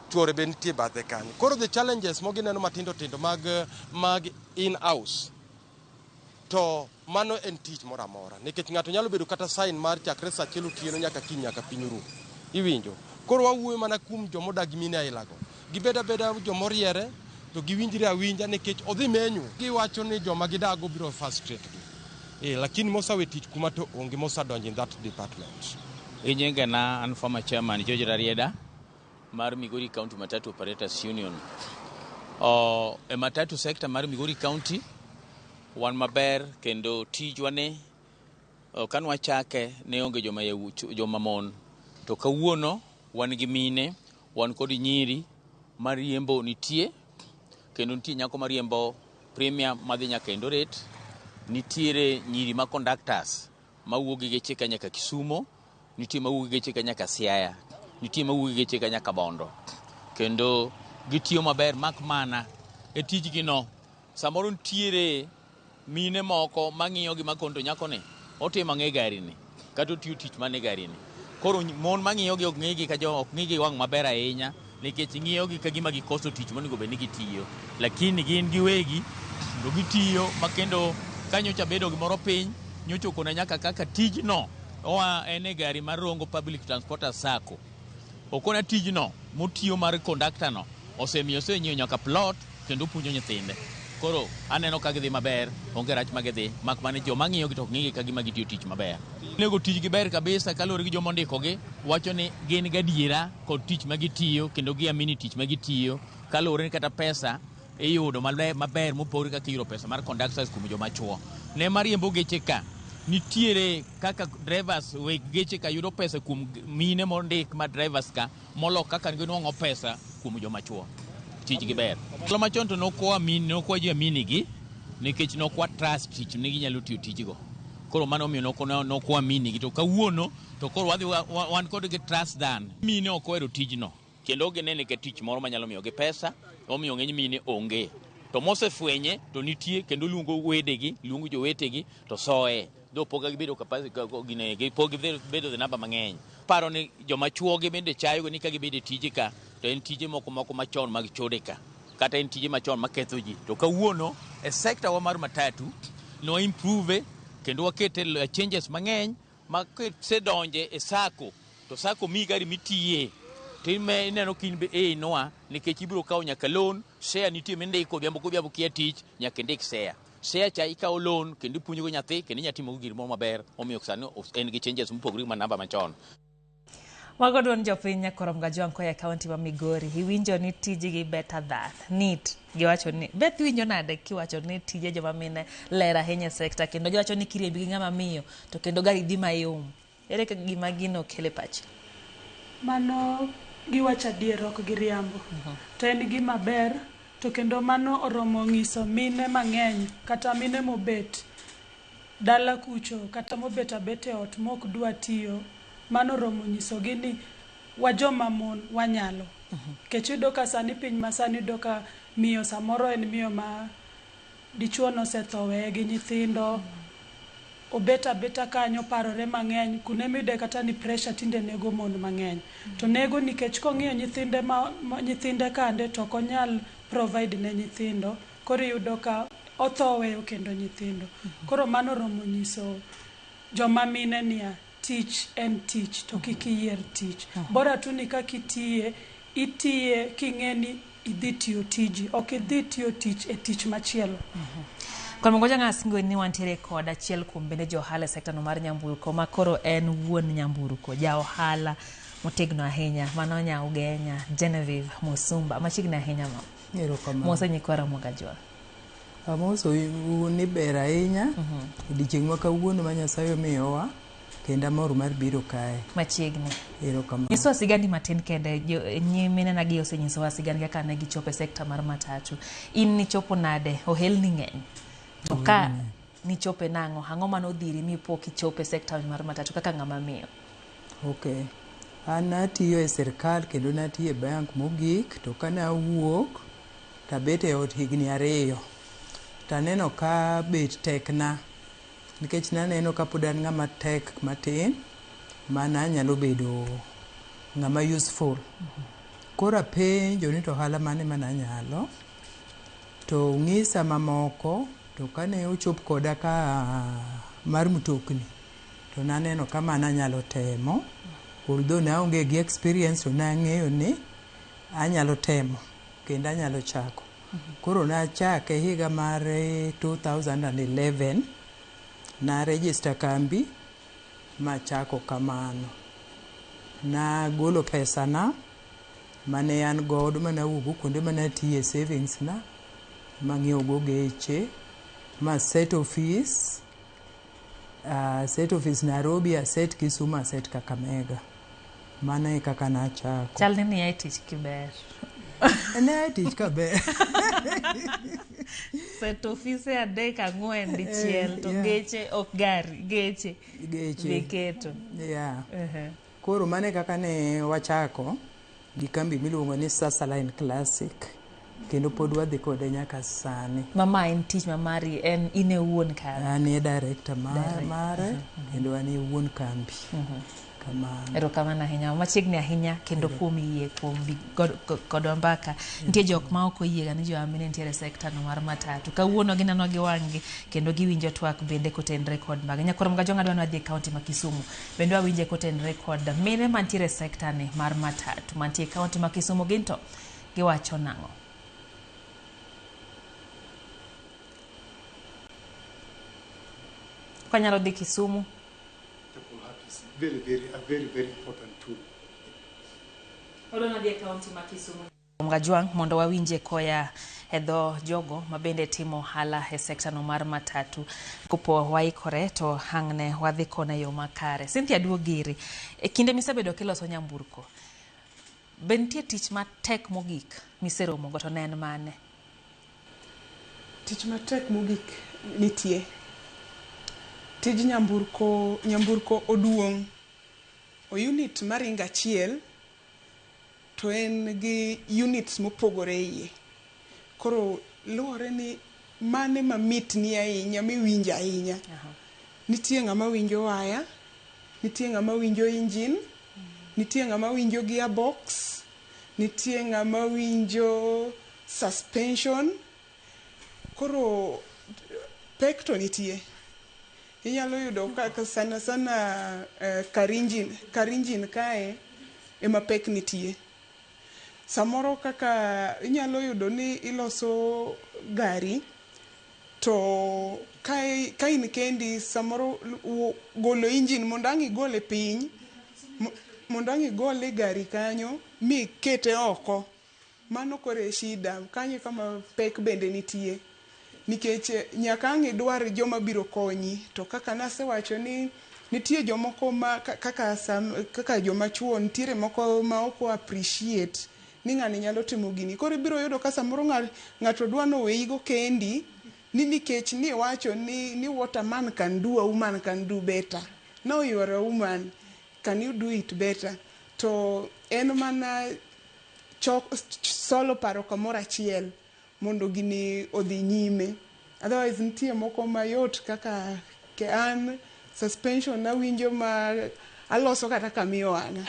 Chuore be nitie bathe kanyo. Koro the challenges mogineno matindo tindo mag in house to mano en tich moro amora nikech ng'ato nyalo bedo kata sign mar chakre saa achiel otieno nyaka kiny nyaka piny ru. Iwinjo? Koro wawuoyo mana kuom jomodak gi mine ailago. Gibed abeda jomoriere to giwinjre awinja nikech odhi menyo. Giwacho ni joma gidago biro frustrate gi. Lakini mosawe tich kuma to onge mosadonjo in that department. Gi nyingena an former chairman George Rarieda mar Migori County Matatu Operators Union. E matatu sector mar Migori County wan maber kendo tijwa ni ka nwachake ne onge joma joma mon to kawuono wan gi mine, wan kod nyiri mariembo nitie kendo nitie nyako mariembo premium madhi nyaka Eldoret, nitiere nyiri ma conductors mawuok gi geche ka nyaka Kisumo, nitie mawuok gi geche ka nyaka Siaya, nitie mawuok gi geche ka nyaka Bondo. Kendo gitiyo maber mak mana e tijgi no samoro nitiere mine moko mang'iyo gi makon to nyako ni otimo ang'o e gari ni kata otiyo tich mane e gari ni. Koro mon mang'iyo gi ok ng'igi ka jo ok ng'igi wang' maber ahinya nikech ng'iyo gi ka gima gikoso tich monego bed ni gitiyo. Lakini gin giwegi to gitiyo ma kendo ka nyocha bedo gimoro piny nyocha okona nyaka kaka tijno oa en e gari mar Rongo Public Transporters Sacco. Okona tijno motiyo mar conductor no osemiyo osenyiewo nyaka plot kendo opuonjo nyithinde. Koro aneno ka gidhi maber, onge rach ma gidhi, mak mana joma ng'iyo gi to ok ng'igi ka gima gitiyo tich maber. Nego tijgi ber kabisa kaluwore gi joma ondikogi wacho ni gin gadiera kod tich ma gitiyo kendo giamini tich ma gitiyo kaluwore ni kata pesa iyudo maber mopogore kaka iyudo pesa mar conductors kuom joma chuo. Ne mariembo geche ka nitiere kaka drivers weg geche ka yudo pesa kuom mine mondik ma drivers ka molo kaka ginuang'o pesa kuom joma chuo. Tijgi ber. Ndalo machon to nokwa ji amini gi nikech nokwa trust tich ni ginyalo tiyo tijgo. Koro mano omiyo nokwa amini gi to kawuono to koro wadhi wan kod gi trust than. Mine ok ohero tijno kendo ok ginene ka tich moro manyalo miyogi pesa omiyo ng'eny mine onge. To mosefwenye to nitie kendo luongo wedegi, luongo jowetegi to soye. Dho pok gibedo capacity gine pok gibedo the number mang'eny. Paro ni joma chuogi bende chayogi ni ka gibedo e tije ka to en tije moko moko machon mag chode ka kata en tije machon maketho ji. To kawuono e sector wa mar matatu ne wa improve kendo wakete changes mang'eny ma kisedonje e sacco to sacco miyi gari mitiye to ineno ka in be e inua nikech ibiro kawo nyaka loan share nitie mindiko odhiambo kodhiambo kia tich nyaka indik share. Share cha ikawo loan kendo ipuonjogo nyathi kendo inyalo timogo giri moro maber omiyo sani en gi changes mopogore gi ma namba machon. Mago duond jopiny Nyakorom Gajwang' koa e kaunti ma Migori. Iwinjo ni tijgi better than neat. Giwacho ni Beth iwinjo nade kiwacho ni tije joma mine ler ahinya e sekta kendo giwacho ni kiriembi gi ng'ama miyo to kendo gari dhi mayom. Ere kaka gima gino kelo e pachi? Mano giwacho adier ok giriambo. To en gima ber To kendo mano oromo ng'iso mine mang'eny kata mine mobet dala kucho kata mobet abet e ot mok dwa tiyo. Mano oromo nyisogi ni wajoma mon wanyalo. Nikech iyudo ka sani piny masani iyudo ka miyo samoro en miyo ma dichuo nosetho oweye gi nyithindo, obet abeta kanyo parore mang'eny, kune miyude kata ni pressure tinde nego mon mang'eny. To nego nikech kong'iyo nyithinde ma nyithinde kande to ok onyal provide ne nyithindo, koro iyudo ka otho oweyo kendo nyithindo. Koro mano oromo nyiso joma mine niya, tich en tich to kik iyier tich. Bora tu ni kaka itiye, itiye king'e ni idhi tiyo tiji, ok idhi tiyo tich e tich machielo. Kod mongoja ng'asingo ni wantiere kod achiel kuom bende jo ohala e sekta no mar nyamburko ma koro en wuon nyamburko, ja ohala motegno ahinya, mano nya Ugenya, Genevieve Musumba. Machiegni ahinya ma. Erokamano. Mose nyikwa Ramogi Ajwang'. Amoso u ni ber ahinya odiochieng' ma kawuono ma Nyasaye omiyowa kendo amor mar biro kae. Machiegni. Erokamano. Nyiswa sigandi matin kende, nyiminena gi osenyisowa sigand kaka ne gichopo e sekta mar matatu. In nichopo nade? Ohelni ng'eny. To ka nichope nang'o? Ang'o mane odhiri mipo kichopo e sekta mar matatu kaka ng'ama miyo? Okay. An natiyo e sirkal kendo natiyo e bank mogik to kane awuok tabet e ot higni 2 taneno ka bet tekna nikech naneno ka pod an ng'ama tek matin mana anyalo bedo ng'ama useful. Koro apenjo ni to ohala mane mananyalo to ng'isa mamoko to kane ochop koda ka mar mtokni to naneno ka mano anyalo temo although naonge gi experience to nang'eyo ni anyalo temo kendo anyalo chako. Koro nachake higa mar 2011 na register kambi machako kamano. Nagolo pesana mane an godo manawuok go kuonde manatiye savings na mang'iewo go geche ma set office, set office Nairobi, aset Kisumu, aset Kakamega. Mano e kaka nachako. Chal ni niya e tich kiber. Ne ae tich kaber. Set ofise 3 4 dichiel to geche ok gari, geche. Geche. Biketo. Yeah. Koro mano e kaka ne wachako gi kambi miluongo ni Sasa Line Classic kendo pod wadhi kode nyaka sani. Mama en tich ma mari en in e wuon kambi. An e director mare kendo an e wuon kambi. Kamano. Erokamano ahinya. Machiegni ahinya kendo kuom yie kuom bi kodwa mbaka. Nitie jok ma ok oyiega ni joma mine nitiere e sekta no mar matatu. Kawuono gineno gi wang'gi kendo giwinjo twak bende kotenre kod magi. Nyakwar Mgajwang' adwa ni wadhi e kaunti ma Kisumu. Bende wawinje kotenre kod mine mantiere e sekta ni mar matatu mantie e kaunti ma Kisumu gin to giwacho nang'o? Kanyalo dhi Kisumu. Is very, very, a very, very important tool. Odwa dhi e kaunti ma Kisumu. Mgajwang' mondo wawinje koya e dho jogo ma bende timo ohala e sekta no mar matatu. Kopo waikore to hang'ne wadhi kone yo makare. Cynthia Duogiri, e kinde misebedo kiloso nyamburko, be nitie tich matek mogik miseromogo to ne en mane? Tich matek mogik nitie. Tij nyamburko, nyamburko oduong'. O unit maringo achiel to en gi units mopogore iye. Koro luwore ni mane mamitni ahinya miwinjo ahinya. Nitie ng'ama winjo waya, nitie ng'ama winjo engine, nitie ng'ama winjo gearbox, nitie ng'ama winjo suspension. Koro pek to nitie. Inyalo yudo kaka sana sana kar engine kae ema pek nitie. Samoro kaka inyalo yudo ni iloso gari to ka in kendi samoro golo engine mondo ang' igole piny, mondo ang' igole e gari kanyo mikete oko. Mano koro e shida, kanyo e kama pek bende nitie. Nikech nyaka ang' idwar joma biro konyi to kaka nasewacho ni nitie jomoko ma kaka joma chuo nitiere moko ma ok appreciate ni ng'ani nyalo timo gini. Koro ibiro yudo ka samoro ng'ato dwa noweyigo kendi ni nikech ni wacho ni what a man can do, a woman can do better. Now you are a woman, can you do it better? To en mana chok, solo paro kamoro achiel mondo gini odhi nyime. Otherwise nitie moko mayot kaka ke an suspension awinjo ma aloso kata kamiyo wang'a.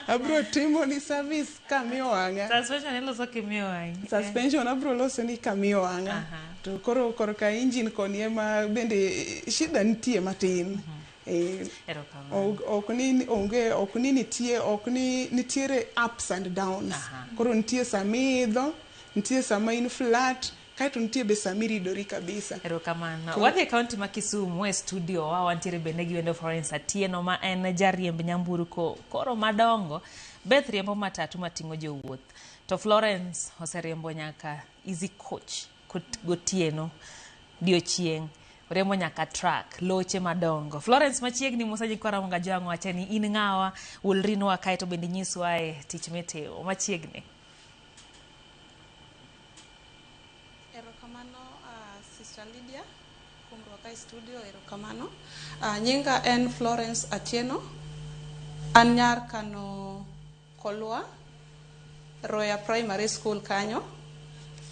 Abro timo ni service kamiyo wang'a. Suspension iloso kimiyo wang'i. Suspension abro loso ni kamiyo wang'a. To koro korka engine koni ema bende shida nitie matin. Erokamano. Ok ni onge, ok ni nitie, ok ni nitiere ups and downs. Koro nitie sama iidho, nitie sama in flat, kaeto nitie be sama iridori kabisa. Erokamano. Wadhi e kaunti ma Kisumu e studio wa wantiere bende gi wendo Florence Atieno ma en jariemb nyamburko koro madongo. Beth riembo matatu mating'o jowuoth. To Florence oseriembo nyaka Easy Coach gotieno diochieng'. Oriembo nyaka truck, loche madongo. Florence machiegni Musa nyikwa Ramogi Ajwang' wacho ni in ng'awa, wulrinwa kaeto bende nyiswa e tich mitimo machiegni. Erokamano, Sister Lydia, kuom rwaka e studio, erokamano. Nyinga en Florence Atieno. An nyar Kano Kolwa, Roya Primary School kanyo.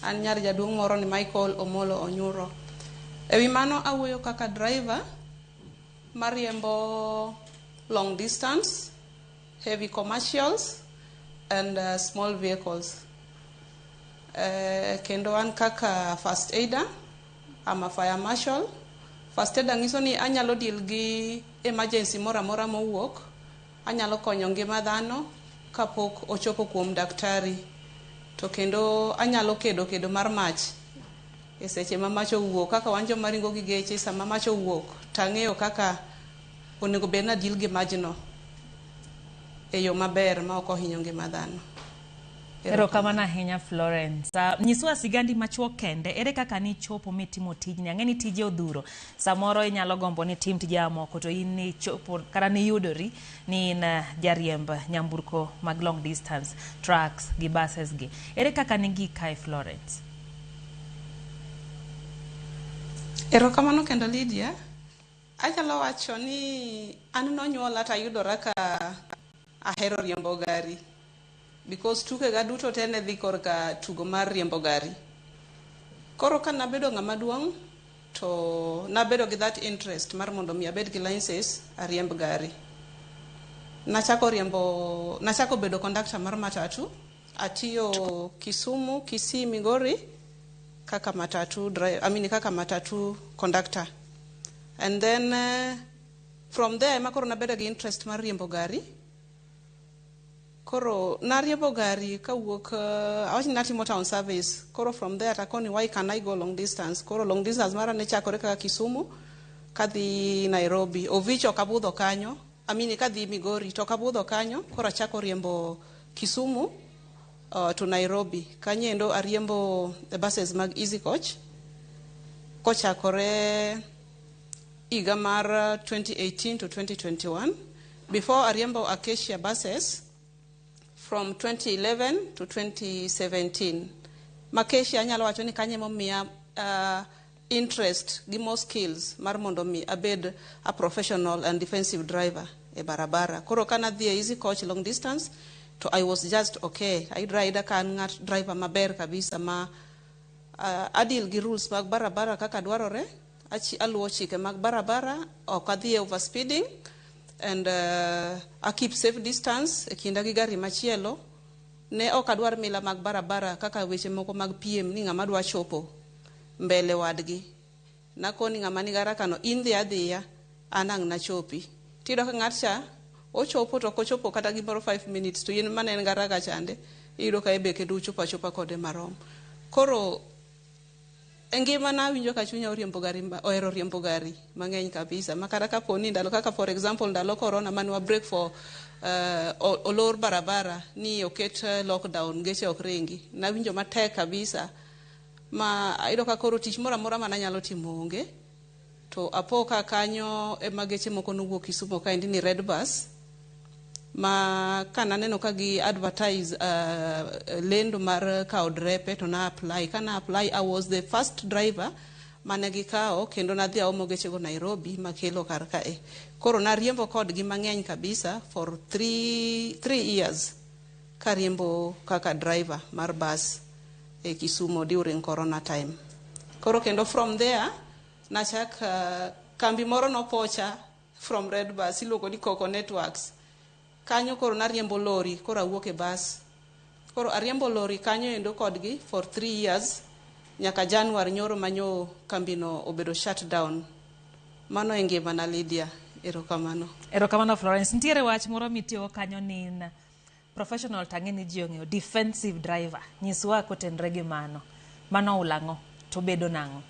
An nyar jaduong' moro ni Michael Omolo Onyuro. Ewi mano awuoyo kaka driver mariembo long distance, heavy commercials and small vehicles. Kendo an kaka first aider, I'm a fire marshal. First aider nyiso ni anyalo deal gi emergency moro amora mowuok, anyalo konyo ngima dhano kapok ochopo kuom daktari. To kendo anyalo kedo kedo mar mach e seche ma mach owuok, kaka wan joma ringo gi geche, sama mach owuok tang'eyo kaka onego bed ni adeal gi majno e yo maber ma ok ohinyo ngima dhano. Erokamano ahinya Florence. Nyiswa sigandi machuok kende, ere kaka nichopo mitimo tijni? Ang'e ni tije odhuro. Samoro inyalo gombo ni tim tije mamoko to in nichopo kata niyudori ni in jariemb nyamburko mag long distance, trucks gi buses gi. Ere kaka nigik kae Florence? Erokamano kendo Lydia. Anyalo wacho ni an nonyuola tayudora ka ahero riembo gari. Because tukega duto te ne dhi korka tugo mar riembo gari. Koro ka nabedo ng'ama duong' to nabedo gi that interest mar mondo mi abed gi license ariemb gari. Nachako riembo, nachako bedo conductor mar matatu. Atiyo Kisumu, Kisii, Migori kaka matatu driver, I mean kaka matatu conductor. And then from there ema koro nabedo gi interest mar riembo gari. Koro nariembo gari kawuok, awach ni natimo town service. Koro from there takoni why can I go long distance? Koro long distance mara ne chakore kaka Kisumu kadhi Nairobi. Ovich ok abudho kanyo. I mean kadhi Migori to ok abudho kanyo. Koro achako riembo Kisumu to Nairobi. Kanyo ariembo buses mag Easy Coach. Kochakore higa mar 2018 to 2021. Before ariembo Acacia buses from 2011 to 2017. Makeshi anyalo wacho ni kanyo emomiya interest gi more skills mar mondo mi abed a professional and defensive driver e barabara. Koro kana dhi e Easy Coach long distance to I was just okay. Ayudra ayuda ka an ng'at driver maber kabisa ma adeal gi rules mag barabara kaka dwarore, aluwo chike mag barabara, ok adhi e overspeeding, and I keep safe distance e kinda gi gari machielo. Ne ok adwar mila mag barabara kaka weche moko mag piem ni ng'ama dwa chopo mbele wadgi. Nakoni ng'ama nigi haraka no in dhi adhiya, an ang' nachopi. Tiyudo ka ng'at cha ochopo to ok ochopo kata gimoro 5 minutes to in mane en gi haraka chande, iyudo ka ebe kendo uchopo achopa kode marom. Koro e ngimana awinjo ka chunya oriembo gari, ohero riembo gari mang'eny kabisa. Ma kata kapo ni ndalo kaka for example ndalo corona mane wa break for olor barabara ni oket lockdown geche ok ringi. Nawinjo matek kabisa ma ayudo ka koro tich moro amora mane anyalo timo onge. To apo ka kanyo ema geche moko nowuok Kisumu kaendi ni red bus. Ma kananeno ka gi advertise lendo mar kawo drepe to na apply. Kana apply, I was the first driver mane gikawo, kendo nadhi aomo gechego Nairobi makelo kar kae. Koro nariembo kodgi mang'eny kabisa for 3 years kariembo kaka driver mar bus e Kisumu during corona time. Koro kendo from there nachak kambi moro nopocha from Red Bus, iluongo ni Coco Networks. Kanyo koro nariembo lori, koro awuok e bus. Koro ariembo lori kanyo endo kodgi for 3 years nyaka Januar nyoro manyo kambino obedo shut down. Mano e ngimana, Lydia. Erokamano. Erokamano, Florence. Nitiere wach moro mitiyogo kanyo ni in professional, tang'e ni ji ong'eyo defensive driver. Nyiswa kotenre gi mano. Mano ulang'o to bedo nang'o?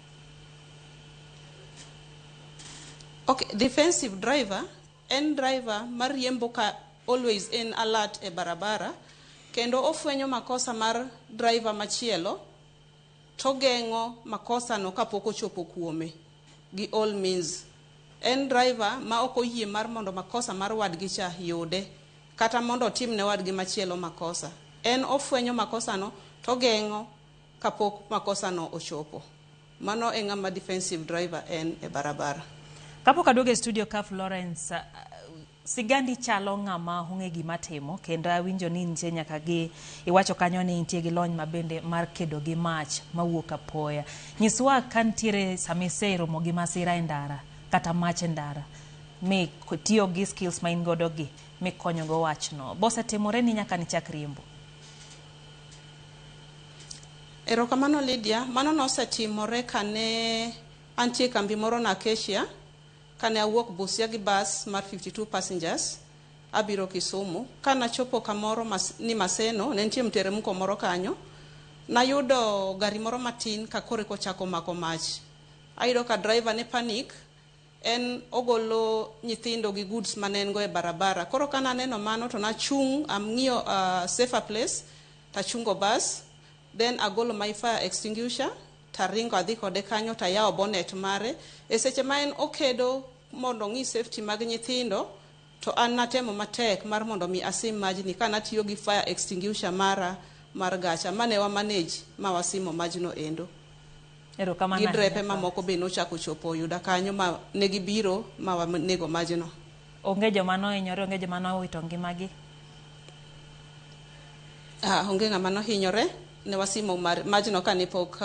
Okay, defensive driver en driver mariembo ka always en alert e barabara, kendo ofwenyo makosa mar driver machielo to geng'o makosa no kapok ochopo kuome gi all means. En driver ma ok oyie mar mondo makosa mar wadgi cha yude kata mondo otim ne wadgi machielo makosa. En ofwenyo makosa no to geng'o kapok makosa no ochopo. Mano e ng'ama defensive driver en e barabara. Kapok aduogo e studio ka, Florence, sigandi chalo ng'ama ong'e gima timo, kendo awinjo ni nitie nyaka gi iwacho kanyo ni nitie gi lony mabende mar kedo gi mach mawuok apoya. Nyiswa ka nitiere sama iseromo gi masira e ndara kata mach e ndara mi tiyo gi skills ma in godo gi mikonyogo wachno. Bosetimore ni nyaka nichak riembo? Erokamano, Lydia. Mano nosetimore kane antie kambi moro na Acacia, kane awuok Busia gi bus mar 52 passengers abiro Kisumu. Kanachopo kamoro ni Maseno, ne nitie mteremko moro kanyo, nayudo gari moro matin ka koro eka ochako mako mach. Ayudo ka driver ne panic, en ogolo nyithindo gi goods mane en go e barabara. Koro kananeno mano to nachung', ang'iyo safer place, tachungo bus, then agolo my fire extinguisher, taringo adhi kode kanyo, tayawo bonnet mare. E seche ma en okedo mondo ong'i safety mag nyithindo, to an natemo matek mar mondo mi asim majni ka natiyo gi fire extinguisher mara mar gacha mane wa manage ma wasimo majno endo. Erokamano gi ahinya, drepe Florence. Mamoko be nochako chopo oyuda kanyo ma ne gibiro ma wanego majno. Onge joma nohinyore, onge joma nowito ngimagi? Ah, onge ng'ama nohinyore. Ne wasimo majno kane pok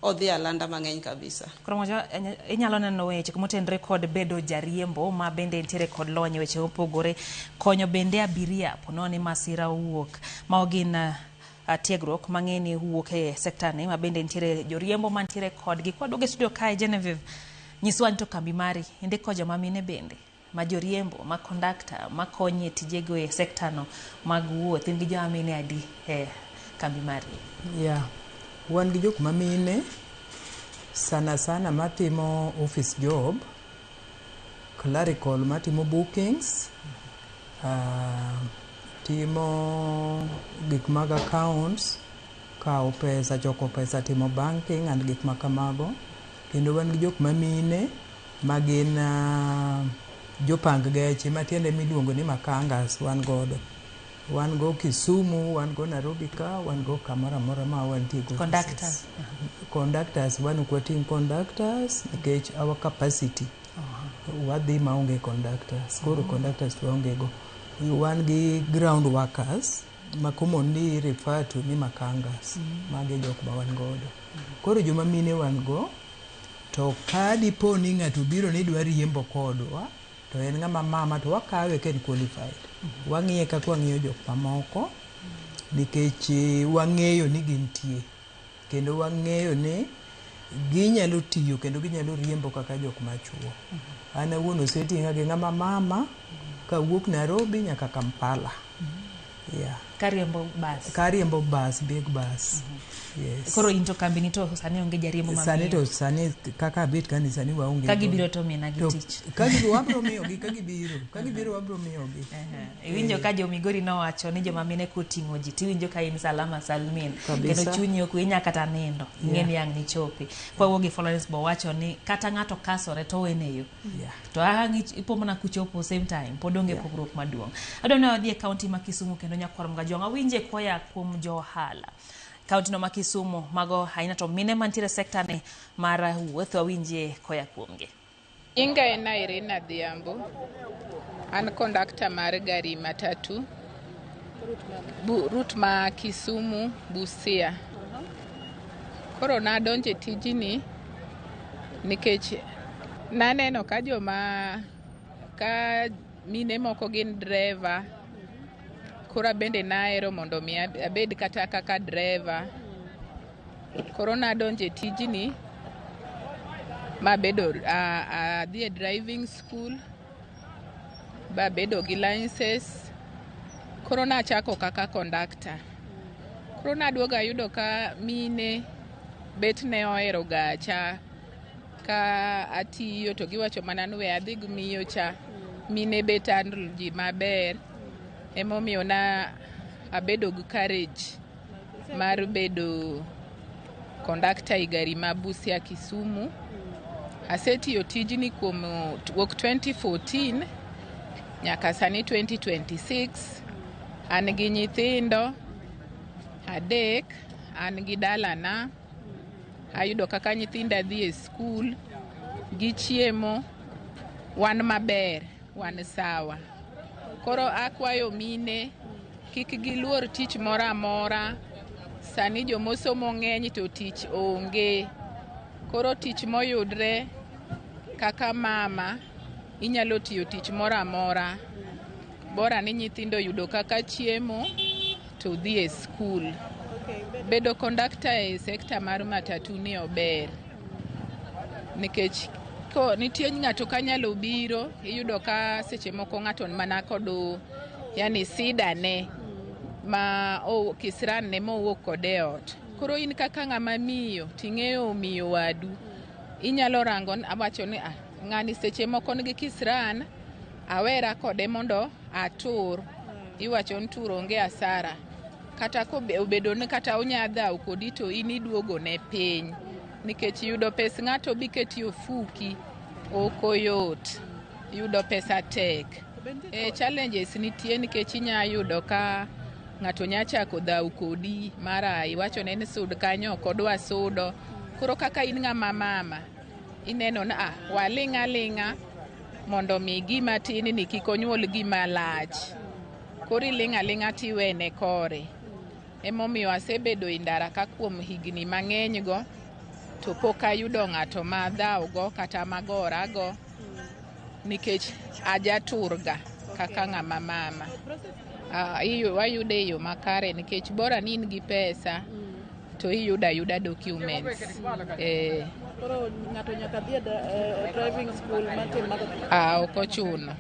odhi alanda mang'eny kabisa. Koro moja inyalo neno weche motenre kod bedo jariembo ma bende nitiere kod lony e weche mopogore, konyo bende abiria ponono ni masira owuok. Mago gin tiegruok mang'e ni wuok e sekta ni ma bende nitiere joriembo mantiere kodgi. Kwaduogo e studio kae, Genevieve, nyiswa ni to kambi mari indiko joma mine bende ma joriembo, ma kondakta, makonyi e tijego e sekta no mag wuoth. In gi joma mine adi e kambi mari? Yeah. Wan gi jok mamine sana sana matimo office job, clerical, matimo bookings, timo gik mag accounts, kawo pesa, choko pesa, timo banking and gik ma kamago. Kendo wan gi jok mamine magin jopang geche, matiende miluongo ni makangas wan godo. Wan go Kisumu, wan go Nairobi ka, wan go kamoro amora ma wantie go offices. Conductors. Conductors, wan ok wating' conductors nikech our capacity wadhi maonge conductors. Koro conductors to waonge go. Wan gi ground workers ma commonly refer to ni makangas. Magi e jok ma wan godo. Koro joma mine wan go, to ka dipo ni ng'ato biro ni dwa riembo kodwa to en ng'ama mama, to wakawe ka en qualified. Wang'iye kaka wang'iyo jok mamoko nikech wang'eyo ni gintie kendo wang'eyo ni ginyalo tiyo kendo ginyalo riembo kaka jok machuo. An awuon oseting'a gi ng'ama mama kawuok Nairobi nyaka Kampala. Yeah. Kariembo bus. Kariembo bus, big bus. Yes. Koro in to kambi ni to sani onge jariembo ma Sani miyo. to sani kaka abet kani sani waonge. Ka gibiro to mina gi To tich. Ka gibiro wabiro miyogi, ka gibiro. Ka gibiro wabiro miyogi. Iwinjo ka jo Migori nowacho ni joma mine koting'o ji tiwinjo ka in salama salmin. Kabisa. Kendo chunyi ok inya kata nindo. Ing'e ni ang' nichopi. Kwawuok gi Florence bo wacho ni kata ng'ato kasore to owene yo. To ang' ipo mana kuchopo same time pod onge pogruok maduong'. Adwa ni wadhi e kaunti ma Kisumu kendo nyakwar Mgajwang' awinje koya kuom jo ohala. Kaunti no ma Kisumu mago ahinya to mine mantiere e sekta ni mar wuoth wawinje koya kuomgi. Nyinga en Irene Adhiambo. An kondakta mar gari matatu route ma Kisumu Busia. Koro nadonjo e tijni nikech naneno ka joma ka mine moko gin dreva, koro abende nahero mondo mi abed kata kaka dreva. Koro nadonjo e tijni mabedo adhi e driving school babedo gi license. Koro nachako kaka kondakta. Koro naduogo ayudo ka mine bet ne ohero gacha ka atiyo to giwacho mana ni we adhi gi miyo cha, mine bet handle ji maber. Emomiyo na abedo gi courage mar bedo kondakta e gari ma Busia Kisumu. Asetiyo tijni kuom wuok 2014 nyaka sani 2026. An gi nyithindo 3, an gi dalana. Ayudo kaka nyithinda dhi e skul, gichiemo, wan maber, wan sawa. Koro akwayo mine kik giluor tich moro amora. Sani jomosomo ng'eny to tich onge. Koro tich moyudre kaka mama inyalo tiyo tich moro amora. Bora ni nyithindo yudo kaka chiemo to dhi e skul. Bedo kondakta e sekta mar matatu ni ober. Nikech ko nitie ng'ato kanyalo biro, iyudo ka seche moko ng'ato mana kod yani sida ne ma kisran ne mowuok kode e ot. Koro in kaka ng'ama miyo ting'eyo miyo wadu, inyalo rango awacho ni ng'ani seche moko nigi kisran, awera kode mondo atur. Iwacho ni tur onge asara. Kata obedo ni kata onya dhaw kodi to in iduogo ne piny. Nikech yudo pes ng'ato biketi ofuki ok oyot. Yudo pesa tek. Challenges nitie nikech inya yudo ka ng'ato nya chako dhaw kodi mara iwacho ne ni sud kanyo ok odwa sudo. Koro kaka in ng'ama mama ineno ni waling' aling'a mondo mi gima tin ni kik onyuol gima lach. Koro iling' aling'a tiwene kore. Emomiyo asebedo e ndara ka kuom higni mang'eny go to pok ayudo ng'ato ma dhaw go kata magora go nikech ajaturga kaka ng'ama mama. Wayude e yo makare nikech bora ni in gi pesa to iyudo ayuda documents. Koro ng'ato nyaka dhi e driving school matin mago. Ok ochuno.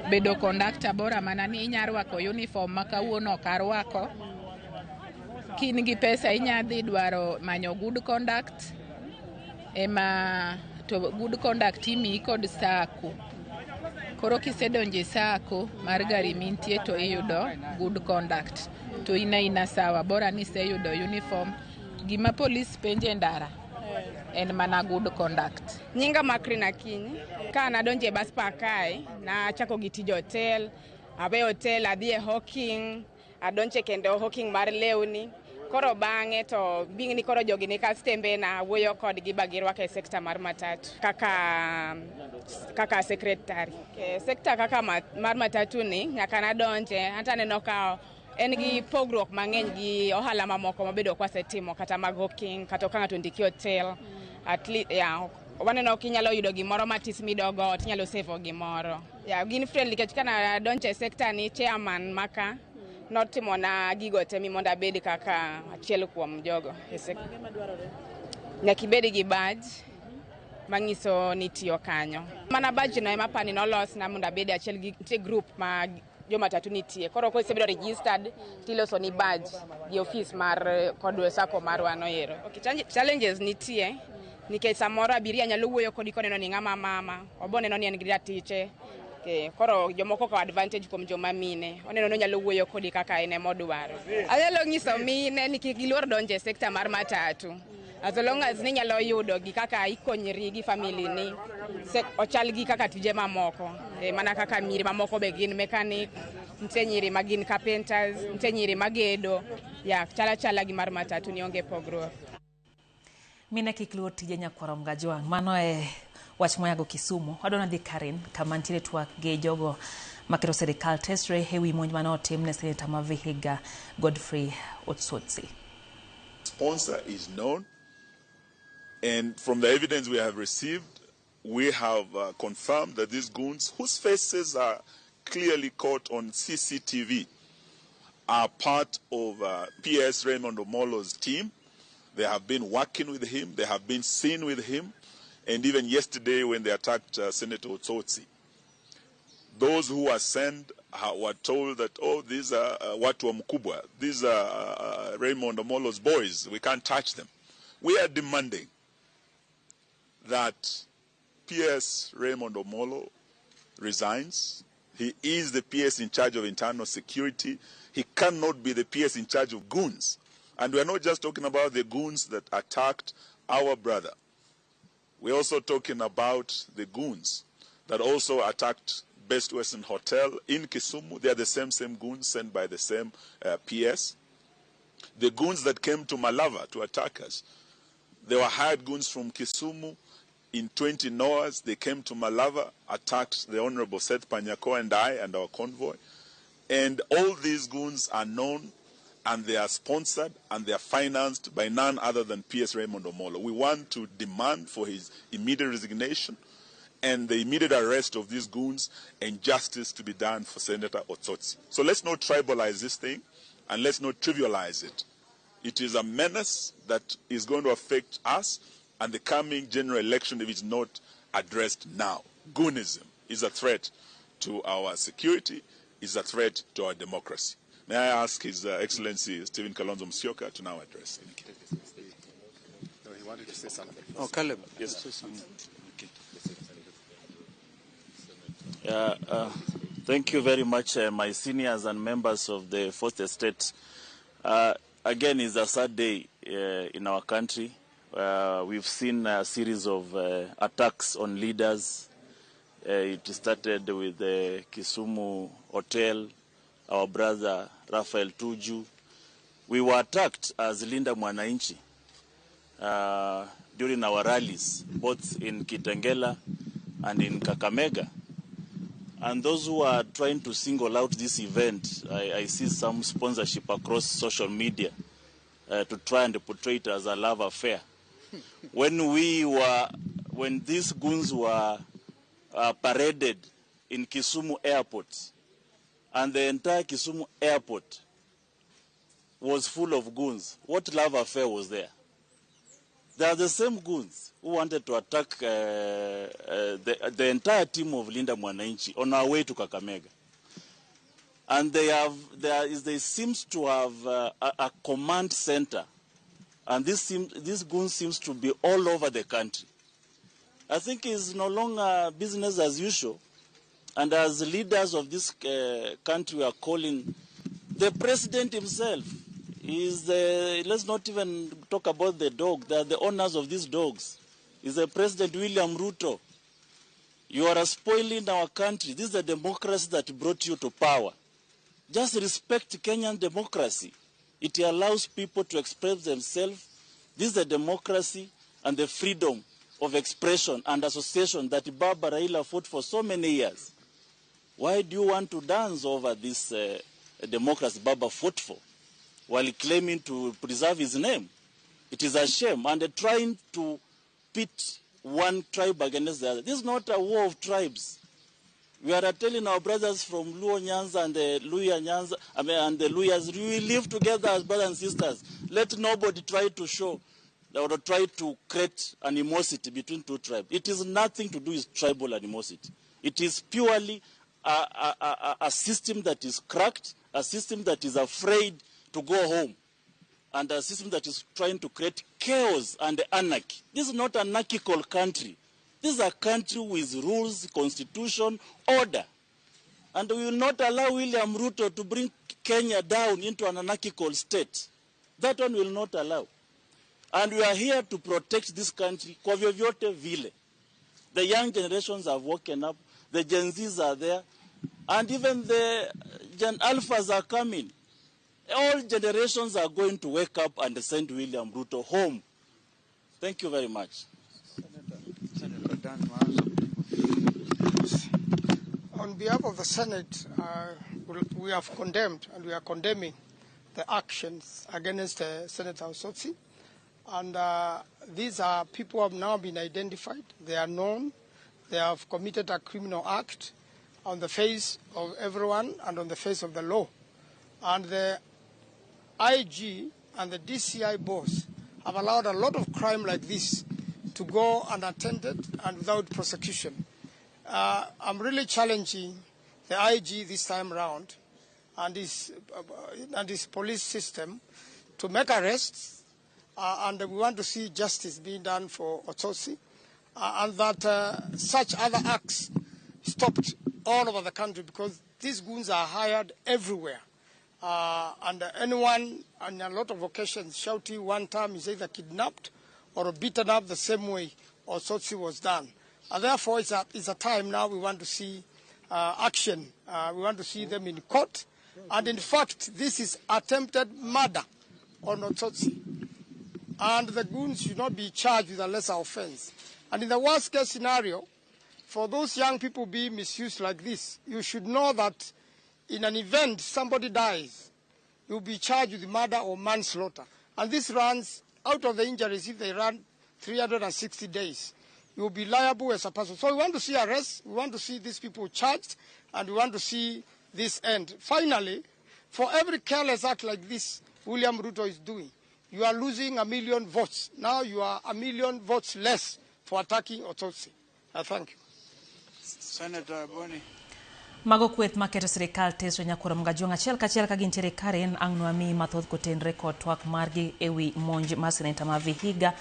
Bedo kondakta bora mana ni inya rwako uniform ma kawuono ok arwako. Kin gi pesa inya dhi dwaro manyo good conduct. Ema to good conduct imiyi kod sacco. Koro kisedonjo e sacco mar gari mintie to iyudo good conduct. To in aina sawa, bora ni iseyudo uniform. Gima polis penjo e ndara en mana good conduct. Nyinga Macrine Akinyi. Ka nadonjo e bus park kae, nachako gi tij hotel, aweyo hotel adhi e hawking, adonje kendo hawking mar lewni. Koro bang'e to being ni koro jogi ni kastembe na wuoyo kodgi ba girwaka e sekta mar matatu kaka secretary. Sekta kaka mar matatu ni nyaka nadonje, anta aneno ka en gi pogruok mang'eny gi ohala mamoko mabedo ok wasetimo kata mag hawking kata ka ng'ato ondiki hotel. At least, yeah, waneno kinyalo yudo gimoro matis midogo ot, inyalo save gimoro. Yeah, gin friendly nikech kana donjo e sekta ni chairman maka notimona gigo te mi mondo abed kaka achiel kuom jogo. Nyaka ibed gi badge manyiso ni itiyo kanyo. Mana badge no ema apani nolosna mondo abed achiel gi nitie group ma jomatatu nitie. Koro kosebedo registered tiloso ni badge gi ofis mar kod sacco marwa no ero. Okay, challenges nitie nikech samoro abiria nyalo wuoyo kodi koneno ni ng'ama mama, obo neno ni en gi ratiche. Okay, koro jomoko kawo advantage kuom joma mine, oneno ni onyalo wuoyo kodi kaka en emodwaro. Anyalo nyiso mine ni kik giluor donjo e sekta mar matatu. As long as ninyalo yudo gi kaka ikonyri gi family ni, ochal gi kaka tije mamoko. Mana kaka nyiri mamoko be gin mechanic, nitie nyiri ma gin carpenters, nitie nyiri magedo. Ya, chala chala gi mar matatu ni onge pogruok. Mine kik luor tije nyakwar Omgajwang'. Mano e wach moyago Kisumu. Wadwa dhi Karen kama nitiere twak gi jogo maketo sirikal tesre ewi monj mane otim ne seneta ma Vihiga Godfrey Osotsi. Sponsor is known, and from the evidence we have received, we have confirmed that these goons, whose faces are clearly caught on CCTV, are part of PS Raymond Omolo's team. They have been working with him, they have been seen with him, and even yesterday when they attacked Senator Osotsi. Those who were sent were told that, oh, these are watu wa mkubwa, these are Raymond Omolo's boys, we can't touch them. We are demanding that PS Raymond Omolo resigns. He is the PS in charge of internal security. He cannot be the PS in charge of goons. And we are not just talking about the goons that attacked our brother. We're also talking about the goons that also attacked Best Western Hotel in Kisumu. They are the same goons sent by the same PS. The goons that came to Malava to attack us, they were hired goons from Kisumu in 20 Noahs. They came to Malava, attacked the Honorable Seth Panyako and I and our convoy. And all these goons are known, and they are sponsored and they are financed by none other than PS Raymond Omolo. We want to demand for his immediate resignation and the immediate arrest of these goons and justice to be done for Senator Osotsi. So let's not tribalize this thing and let's not trivialize it. It is a menace that is going to affect us and the coming general election if it's not addressed now. Goonism is a threat to our security, is a threat to our democracy. May I ask His Excellency Stephen Kalonzo Musyoka to now address. Thank you. No, he wanted to say something. Oh, Caleb. Yes. Okay. Thank you very much, my seniors and members of the Fourth Estate. Again, it's a sad day in our country. We've seen a series of attacks on leaders. It started with the Kisumu Hotel, our brother Raphael Tuju. We were attacked as Linda Mwananchi during our rallies, both in Kitengela and in Kakamega. And those who are trying to single out this event, I see some sponsorship across social media to try and portray it as a love affair. When these goons were paraded in Kisumu Airport, and the entire Kisumu Airport was full of goons, what love affair was there? They are the same goons who wanted to attack the entire team of Linda Mwananchi on our way to Kakamega. And they seems to have a command center. And this goon seems to be all over the country. I think it's no longer business as usual. And as leaders of this country, we are calling the president himself. Let's not even talk about the dog. They are the owners of these dogs. Is the President William Ruto. You are spoiling our country. This is the democracy that brought you to power. Just respect Kenyan democracy. It allows people to express themselves. This is the democracy and the freedom of expression and association that Baba Raila fought for so many years. Why do you want to dance over this democracy Baba fought for while claiming to preserve his name? It is a shame. And they're trying to pit one tribe against the other. This is not a war of tribes. We are telling our brothers from Luo Nyanza and the Luya Nyanza, I mean, and the Luyas, we live together as brothers and sisters. Let nobody try to show or try to create animosity between two tribes. It is nothing to do with tribal animosity. It is purely a system that is cracked, a system that is afraid to go home, and a system that is trying to create chaos and anarchy. This is not an anarchical country. This is a country with rules, constitution, order. And we will not allow William Ruto to bring Kenya down into an anarchical state. That one will not allow. And we are here to protect this country kwa vyovyote vile. The young generations have woken up, the Gen Zs are there, and even the Gen Alphas are coming. All generations are going to wake up and send William Ruto home. Thank you very much. Senator Dan Maanzo. On behalf of the Senate, we have condemned and we are condemning the actions against Senator Osotsi. And these are people who have now been identified. They are known. They have committed a criminal act on the face of everyone and on the face of the law. And the IG and the DCI boss have allowed a lot of crime like this to go unattended and without prosecution. I'm really challenging the IG this time round and his police system to make arrests, and we want to see justice being done for Osotsi, and that such other acts stopped all over the country, because these goons are hired everywhere. And anyone, on a lot of occasions, shouting one time is either kidnapped or beaten up the same way Osotsi was done. And therefore, it's a time now we want to see action. We want to see them in court. And in fact, this is attempted murder on Osotsi. And the goons should not be charged with a lesser offense. And in the worst case scenario, for those young people being misused like this, you should know that in an event somebody dies, you'll be charged with murder or manslaughter. And this runs out of the injuries if they run 360 days. You'll be liable as a person. So we want to see arrests, we want to see these people charged, and we want to see this end. Finally, for every careless act like this William Ruto is doing, you are losing 1 million votes. Now you are 1 million votes less for attacking Osotsi. Thank you. Senator Boni. Mago kweth maketo sirikal tesre nyakwar Mgajuang' achiel kachiel ka gintiere Karen ang' nwami mathoth kotenre kod twak margi ewi monj mar seneta ma Vihiga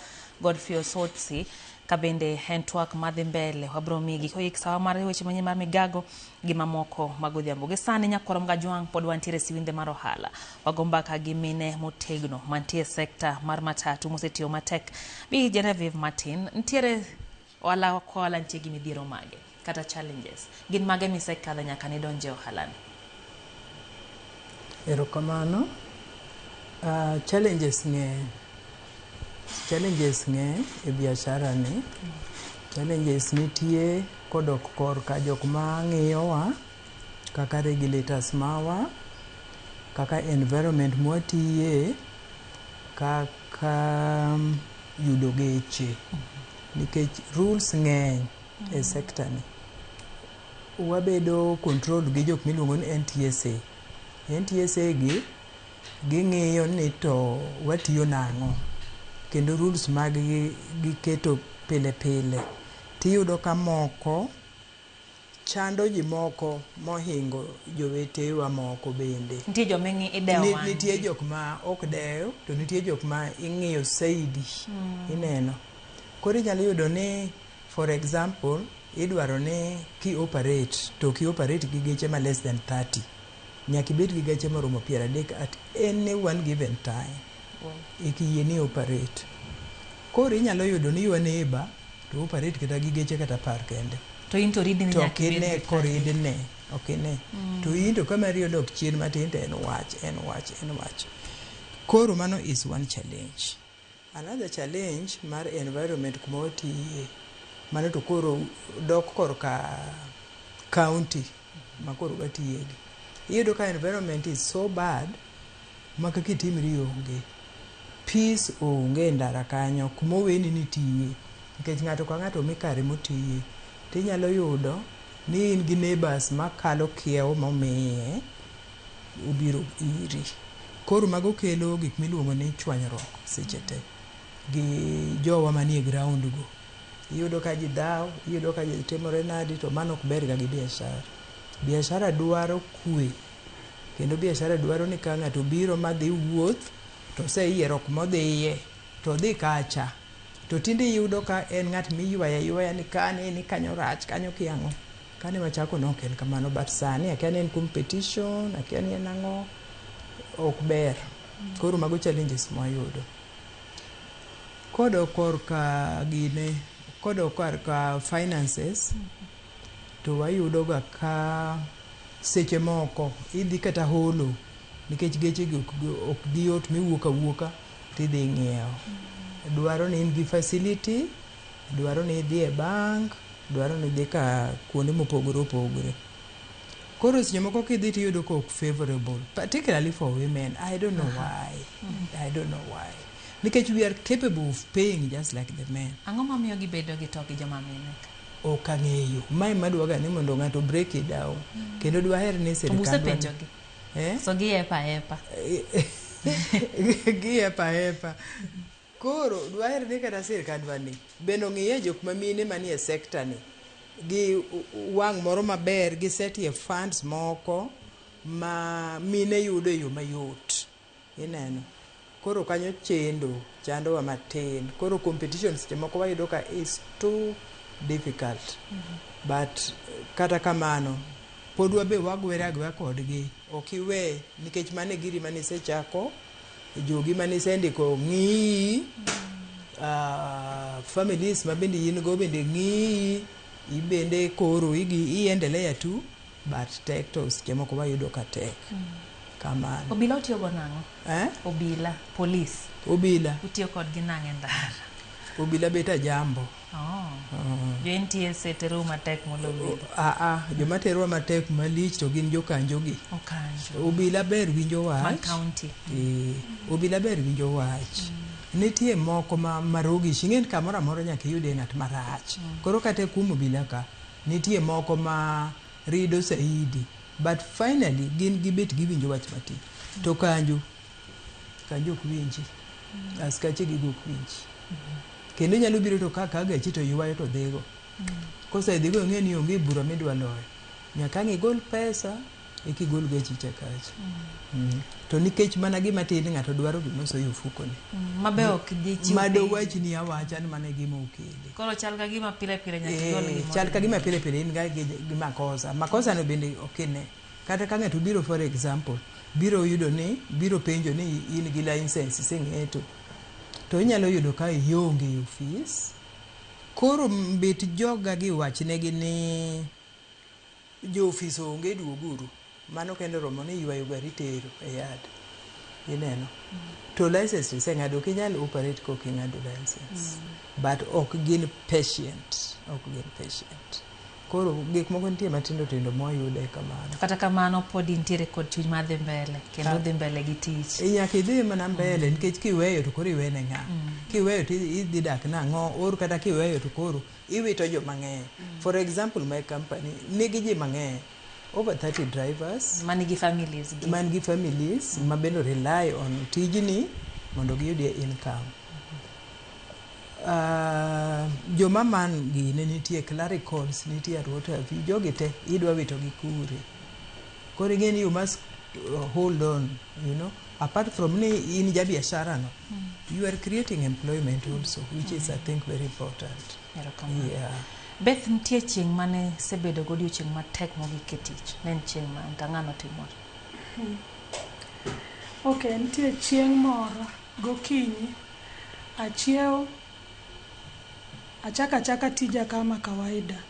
Godfrey Osotsi ka bende en twak madhi mbele wabro migi koik sawa mar weche manyien mar migago gi mamoko mag odhiambo. Gi sani nyakwar Mgajuang' pod wantiere siwinde mar ohala wago mbaka gi mine motegno mantie sekta mar matatu mosetiyo matek. Bi Genevieve Martin, nitiere ohala ka ohala nitie gi midhiero mage kata challenges gin mage misekadho nyaka nidonje ohalani? Erokamano. Challenges ng'eny. Challenges ng'eny e biashara ni. Challenges nitie kodok korka jok ma ng'iyowa kaka regulators mawa, kaka environment mwatiye, kaka yudo geche. Nikech rules ng'eny e sector ni. Wabedo control gi jok miluongo ni NTSA. NTSA gi ging'iyo ni to watiyo nang'o kendo rules mag gi giketo pile pile. Tiyudo ka moko chando ji moko mohingo jowetewa moko bende. Nitie joma idewo wang' Nitie jok ma ok dew to nitie jok ma ing'iyo saidi. Ineno. Koro inyalo yudo ni for example idwaro ni ki operate to ki operate gi geche ma less than 30. Nyaka ibed gi geche moromo 30 at any one given time. Eka yie ni operate. Koro inyalo yudo ni your neighbor to operate kata gi geche kata 10 kende. To in to ridni To nyaka ok ibed ine gi koridne. Ok ine. To in to ka mari odok chien matin to en wach, en wach, en wach. Koro mano is one challenge. Another challenge mar environment kuma watiye, mano to koro dok korka county ma koro watiye gi. Iyudo ka environment is so bad ma kaka itimri onge. Peace onge e ndara kanyo kuma oweni ni itiye. Nikech ng'ato ka ng'ato omi kare motiye. Tinyalo yudo ni in gi neighbors makalo kiewo momiye obiro iri. Koro mago kelo gik miluongo ni chwanyruok seche te gi jowa manie ground go. Iyudo ka ji dhaw, iyudo ka ji timore nadi to mano ok ber ga gi biashara. Biashara dwaro kwe kendo biashara dwaro ni ka ng'ato biro madhi wuoth to oseyiero kumodhiye to odhi kacha. To tinde iyudo ka en ng'at miywayo aywaya ni kani ni kanyo rach kanyo kia ang'o. Kane wachako ne ok en kamano but sani akia ni en competition akia ni en ang'o ok ber. Koro mago challenges mwayudo. Kodok korka gine kodok korka finances to wayudo ga ka seche moko idhi kata holo nikech geche gi ok giyot miwuok awuoka tidhi ng'iewo. Dwaro ni in gi facility, dwaro ni idhi e bank, dwaro ni idhi ka kuonde mopogore opogore. Koro seche moko kidhi tiyudo ka ok favorable, particularly for women. I don't know why. I don't know why. Nikech we are capable of paying just like the men. Ang'o mamiyo gibedo gi tok gi joma mine ka? Ok ang'eyo. Mae madwaga ni mondo ng'ato break it down. Kendo dwaher ni To sirikandwa... busepenjogi? Eh? So giepa epa. Giepa epa. Koro dwaher ni kata sirikandwa ni bende ong'iye jok mamine manie sekta ni gi wang' moro maber gisetie funds moko ma mine yudo e yo mayot. Ineno? Koro kanyo chendo chandowa matin. Koro competition seche moko wayudo ka is too difficult. But kata kamano pod wabe wagwere agweya kodgi. Ok iwe nikech mano e giri manisechako, jogi manisendiko ng'iyi, families ma bende in go bende ng'iyi, ibende koro iendelea tu but tek to seche moko wayudo ka tek. Kamano. Obila utiyo go nang'o? Eh? Obila, police. Obila. Utiyo kodgi nang'e ndara? Obila bet ajambo. Oh. Jo NTSA terou matek molo obila. Aa, joma terowa matek malich to gin jokanjo gi. Okanjo. Obila ber winjo Man wach. county. Eh, obila ber winjo wach. Nitie moko ma marogish, ing'e ni kamoro amora nyaka iyudie ng'at marach. Koro kata kuom obila ka, nitie moko ma rido saidi. But finally, gin gibet giwinjo wach matin. To kanjo, kanjo ok winji. Askache gigo ok winji. Kendo inyalo biro to ka gachi to ywayo to dhigo. Kosedhigo ing'e ni onge bura midwa loyo. Nyaka ang' igol pesa eka igol gachi cha kacha. To nikech mana gima tin ng'ato dwaro gima osoyo e ofukone. Mabe ok dichiw Mado penj. wachni awacha ni mano e gima okele. Koro chal ka gima pile pile nyaka igol gimoro. Chal ka gima pile pile in ga gi makosa. Makosa no bende ok ine. Kata ka ng'ato biro for example, biro yudo ni, biro penjo ni in gi license iseng'eto. To inyalo yudo ka ionge e ofis. Koro bet joga gi wachnegi ni jo ofis onge duoguru. Mano kende oromo ni ywayo gari tero e yard. Ineno? To license iseng'ado ok inyal operate kok ing'ado license. But ok gin patient. Ok gin patient. Koro gik moko nitie matindo tindo mwayude kamano. Kata kamano pod intiere kod chuny mar dhi mbele kendo dhi mbele gi tich. Nyaka idhi mana mbele nikech kiweyo to koro iwene ng'a. Kiweyo to idhi dak nang'o or kata kiweyo to koro iwito joma ng'eny. For example my company nigi ji mang'eny. Over 30 drivers. Manigi families gi. Man gi families ma bende rely on tijni mondo giyudie income. Joma man gine nitie clericals, nitie Rotary, jogi te idwa wito gi kure. Koro ing'e ni you must hold on, you know. Apart from ni in ja biashara no, you are creating employment also, which is I think very important. Erokamano. Yeah. Beth, nitie chieng' mane isebedo godiochieng' matek mogik e tich. Ne en chieng' mane to ang'o notimore? Ok, nitie chieng' moro gokinyi achiew achako achaka tija kama kawaida.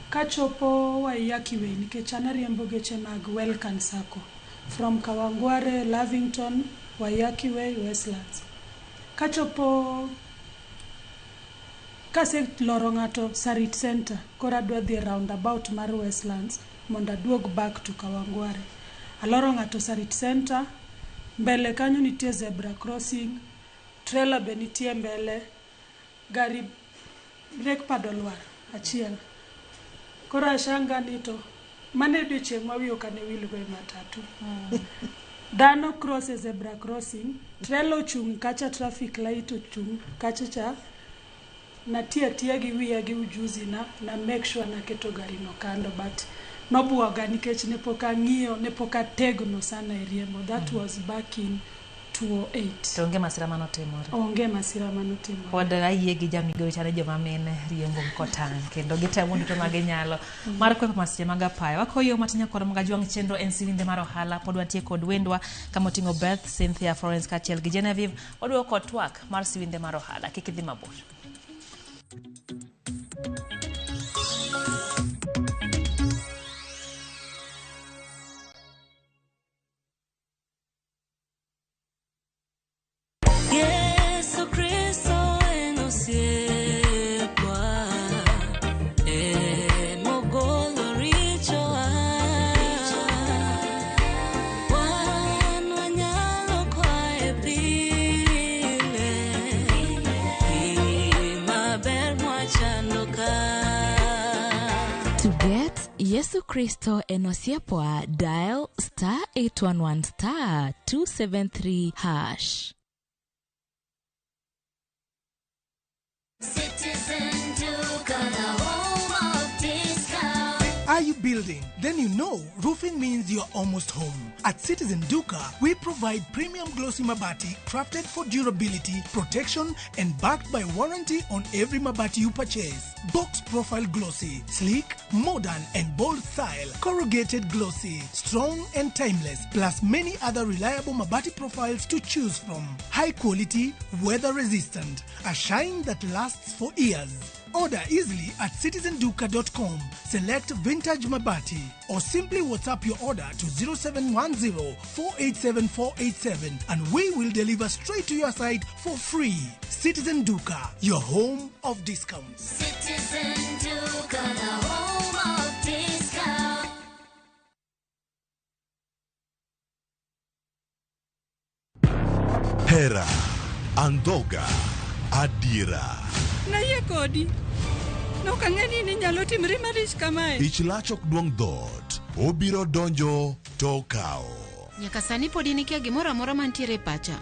Kachopo Waiyaki Way nikech an ariembo geche mag Welcan Sacco from Kawangware, Lavington, Waiyaki Way, Westlands. Kachopo kaseloro ng'ato Sarit Center koro adwa dhi e roundabout mar Westlands mondo aduog back to Kawangware. Aloro ng'ato Sarit Center, mbele kanyo nitie zebra crossing, trailer be nitie mbele, gari brake pad olwar achiel. Koro ashanga ni to mano e odiochieng' ma wiya ok ane wilgo e matatu. Dhano cross e zebra crossing, trailer ochung' kacha traffic light ochung' kacha cha, natiyo atiya gi wiya gi ujuzi na, na make sure naketo gari no kando but Nobuoga nikech ne pok ang'iyo, ne pok ategno sana e riembo. That was back in 2008. To onge masira manotimore? Onge masira manotimore. Pod ayie gi jamigori chane joma mine riembo kotang' kendo gitemo duto ma ginyalo mar kwepo masiche mag apaya. Wakoyo matin nyakoro mag ajwang' chenro en siwinde mar ohala pod wantie kod wendwa kama oting'o Beth, Cynthia, Florence kaachiel gi Genevieve. Waduogo kod twak mar siwinde mar ohala. Kik idhi mabor. Yesu Kristo en osiepwa, en mogolo richowa. Wan wanyalo kwaye pile, pi maber mwachando ka. To get Yesu Kristo en osiepwa, dial star 811 star 273 hash. Citizen Duka, the home of discount. Are you building? Then you know roofing means you're almost home. At Citizen Duka, we provide premium glossy mabati crafted for durability, protection, and backed by warranty on every mabati you purchase. Box profile glossy, sleek, modern, and bold style. Corrugated glossy, strong and timeless, plus many other reliable mabati profiles to choose from. High quality, weather resistant, a shine that lasts for years. Order easily at citizenduka.com. Select Vintage Mabati or simply WhatsApp your order to 0710 487 487 and we will deliver straight to your site for free. Citizen Duka, your home of discounts. Citizen Duka, the home of discount. Hera, Andhoga, Adiera. Nayie kodi. Nok ang'e ni ninyalo timri malich kamae. Ich lach ok duong' dhoot. Obiro donjo to okawo. Nyaka sani pod in ikia gimoro amora mantiere e pacha.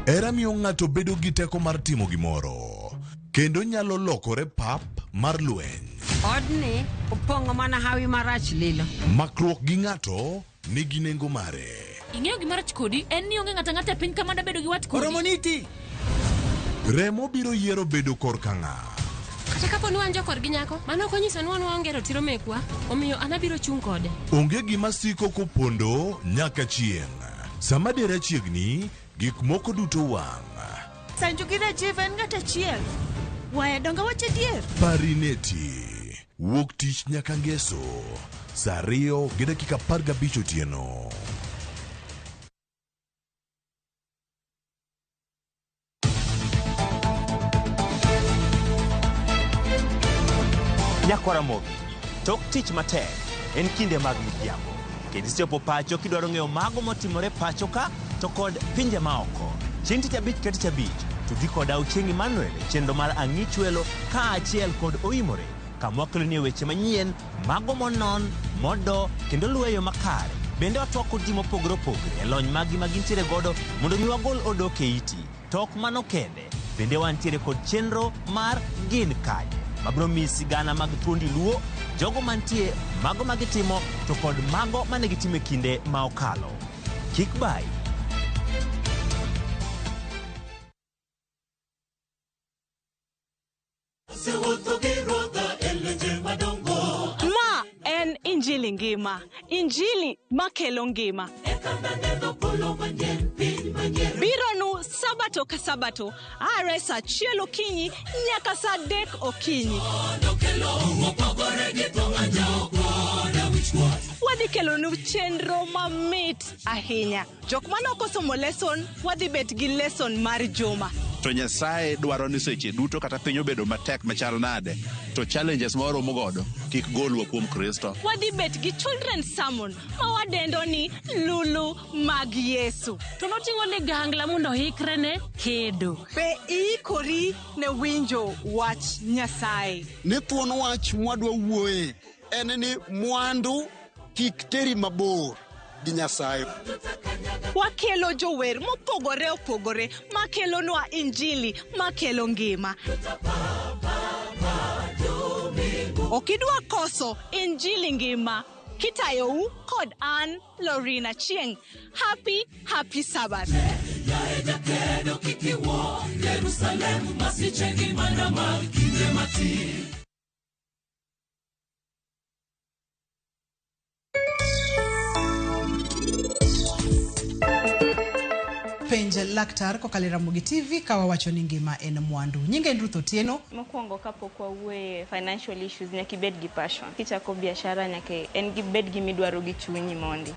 Hera miyo ng'ato bedo gi teko mar timo gimoro. Kendo nyalo lokore pap mar lweny. Odni opong'o mana hawi marach lilo. Makruok gi ng'ato nigi nengo mare. Ing'eyo gima rach kodi en ni onge ng'ato ang'ata e piny ka mada bedo gi wat kodi. Oromo niti. Remo biro yiero bedo korka ng'a. Kata kapo ni wan jokorgi nyako, mano ok onyiso ni wan waonge ratiro mekwa, omiyo an abiro chung' kode. Onge gima siko kopondo nyaka chieng'. Sama dera chiegni, gik moko duto wang'. Sanju gi Rajiv en ng'at achiel. Waya donge wach adier? Parineti. Wuok tich nyaka ngeso. Saa 2:15 otieno. Nyakwara Ramogi, tok tich matek en kinde mag midhiambo. Kendo isechopo pacho kidwaro ng'eyo mago motimore pacho ka to kod pinje maoko. Chieng' tich abich ka tich abich, tudri koda Ochieng' Emmanuel e chenro mar Ang'i Chwelo kaachiel kod Oimore kama wakeloni weche manyien, mago monon, modo kendo luwo e yo makare. Bende watwak kod ji mopogore opogore e lony maggi ma gintiere godo mondo mi wagol odok e iti. To ok mano kende, bende wantiere kod chenro mar Gin Kanye mabiro miyi sigana mag thuondi luo, jogo mantie, mago ma gitimo to kod mago mane gitimo e kinde ma okalo. Kik bayi. Ma en Injili ngima, Injili makelo ngima. Bironu Sabato ka Sabato, are saa 1 okinyi nyaka saa 3 okinyi. Wadhi kelonu chenro mamit ahinya. Jok mane ok osomo lesson, wadhi bet gi lesson mar juma. To Nyasaye dwaro ni seche duto kata piny obedo matek machal nade, to challenges ma waromo godo kik golwa kuom Kristo. Wadhi bet gi children's sermon ma wadendo ni Lulu mag Yesu. To noting'o ligangla mondo oikre ne kedo. Be iikori ne winjo wach Nyasaye? Ni thuon wach mwadwa wuoye en ni mwandu kik teri mabor gi Nyasaye. Wakelo jower mopogore opogore makelonwa Injili makelo ngima. Ok idwa koso Injili ngima. Kitayou kod an Lorina Chieng. Happy, happy Sabbath. Yaye jakedo kik iwuo Jerusalem masiche gi mana mag kinde matin. Penj laktar kokalo e Ramogi TV ka wawacho ni ngima en mwandu. Nyinga en Ruth Otieno. Mokwongo kapok wawuoye financial issues nyaka ibed gi passion. Kichako biashara nyaka en gi bed gimidwaro gi chunyi mondi.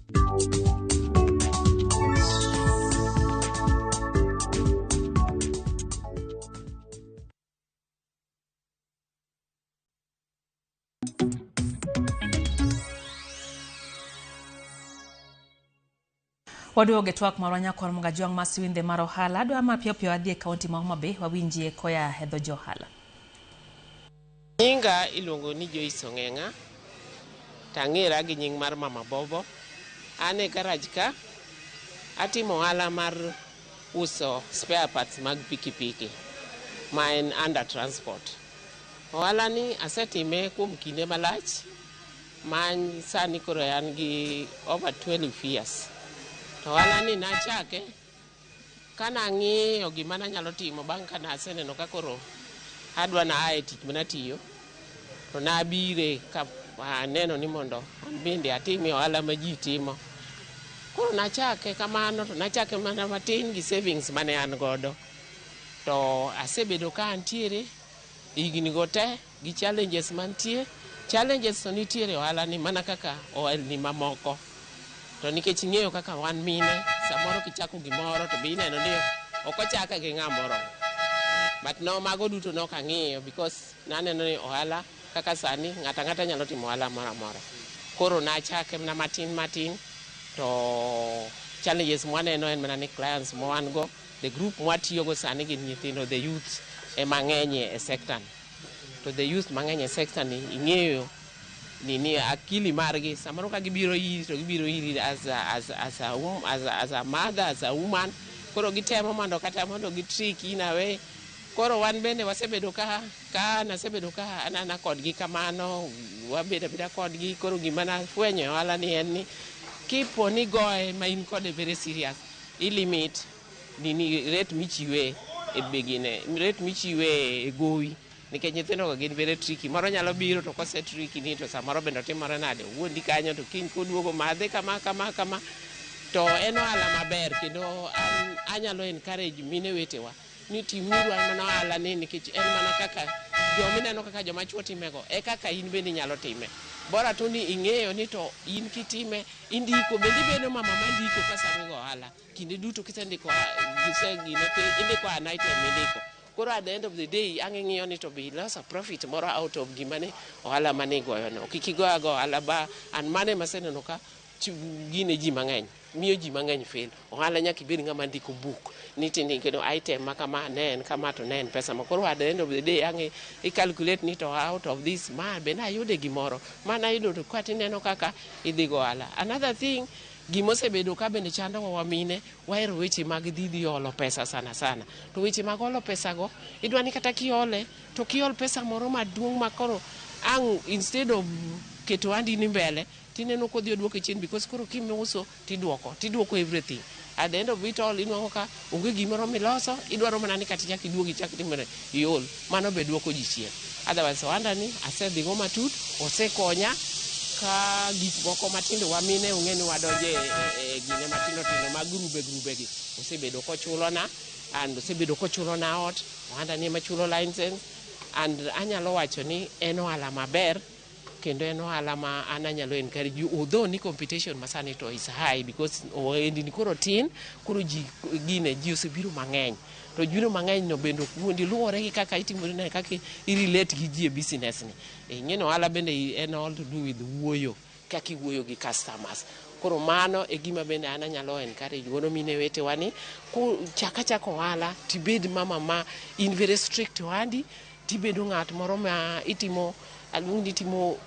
Waduogo e twak marwa nyakwar Mugajwang' Masiwinde mar ohala. Adwa mapiyo piyo adhi e kaunti ma Homa Bay wawinjie koya e dho johala. Nyinga iluongo ni Joyce Ong'eng'a, tang'era gi nying mar Mama Bobo. An e garage ka, atimo ohala mar uso spare parts mag pikipiki, ma en under transport. Ohala ni asetime kuom kinde malach, ma sani koro an gi over 12 years. To ohala ni nachake, kanang'iyo gima nanyalo timo bang' ka naseneno ka koro adwa na ae tich manatiyo, to nabire ka aneno ni mondo an bende atimie ohala ma ji timo. Koro nachake kamano, to nachake mana matin gi savings mane an godo. To asebedo ka antiere higni go te gi challenges mantie. Challenges to nitiere ohala ni mana kaka ohelni mamoko. To nikech ing'eyo kaka wan mine, samoro kichako gimoro to be ineno ni ok ochake gi ng'ama oromo. But no, mago duto nok ang'iyo because naneno ni ohala kaka sani ng'ato ang'ata nyalo timo ohala moro amora. Koro nachake mana matin matin to challenges mwaneno en mana ni clients mwan go, the group mwatiyogo sani gin nyithindo, the youth ema ng'eny e sector ni. To the youth mang'eny e sector ni ing'eyo ni akili margi samoro ka gibiro iri to gibiro iri as a mother, as a woman. Koro gitemo mondo kata mondo gi trick in a way. Koro wan bende wasebedo ka nasebedo ka anana kodgi kamano, wabedo abeda kodgi. Koro gima nafwenyo e ohala ni en ni kipo ni goye ma in kode very serious, ilimit nini rate michiwe e begine, rate michiwe e gowi. Nikech nyithindo go gin very tricky. Moro nyalo biro to kose tricky ni to samoro bende otimore nade, owuondi kanyo to kiny koduogo madhe kama kama kama. To en ohala maber kendo an anyalo encourage mine wetewa ni timuru mana ohala ni nikech en mana kaka jomineno kaka joma chuo timego e kaka in bende inyalo time. Bora to ni ing'eyo ni to in kitime indiko bende ibedo mama mandiko ka sama igo ohala. Kinde duto kisendiko indiko an item mindiko. Koro at the end of the day ang' ing'iyo ni to be iloso profit moro out of gima ne ohala mane igoyo no. Kik igo ago ohala ba an mane maseneno ka gine ji mang'eny, miyo ji mang'eny fail. Ohala nyaka ibed ng'ama ndiko book ni tindiko no item ma kama ne en kama to ne en pesa ma. Koro at the end of the day ang' i calculate ni to out of this ma be nayude gimoro, ma nayudo to ka tineno kaka idhi go ohala. Another thing, gimosebedo ka bende chandowa wamine, wahero weche mag dhi olo pesa sana sana. To weche mag olo pesa go, idwa ni kata kiole, to kiol pesa moro maduong' ma koro ang' instead of keto ohandi ni mbele, tineno kodhi oduoke chien because koro kimiuso tiduoko, tiduoko everything. At the end of it all, inwang'o ka onge gimoro miloso, idwaro mana ni kata ichak iduog ichak itimore iol. Mano be duoko ji chien. Otherwise, ohanda ni asedhigo matut, osekonya ka gik moko matindo wamine ong'e ni wadonje e gine matindo tindo mag grube grube gi. Osebedo kochulona, and osebedo kochulona ot, ohanda ni ema chulo license, and anyalo wacho ni en ohala maber kendo en ohala ma an anyalo encourage you, although ni competition masani to is high because ohendni koro tin, koro ji gine ji osebiro mang'eny. To biro mang'eny no bende ok wuondi, luwore gi kaka itimori ne kaka i relate gi ji e business ni. Ing'e ni ohala bende en all to do with wuoyo, kaka iwuoyo gi customers. Koro mano e gima bende an anyalo encourage godo mine wetewa ni chak achaka ohala tibed mama ma in very strict ohandi, tibedo ng'at moro ma itimo, aluong ni itimo,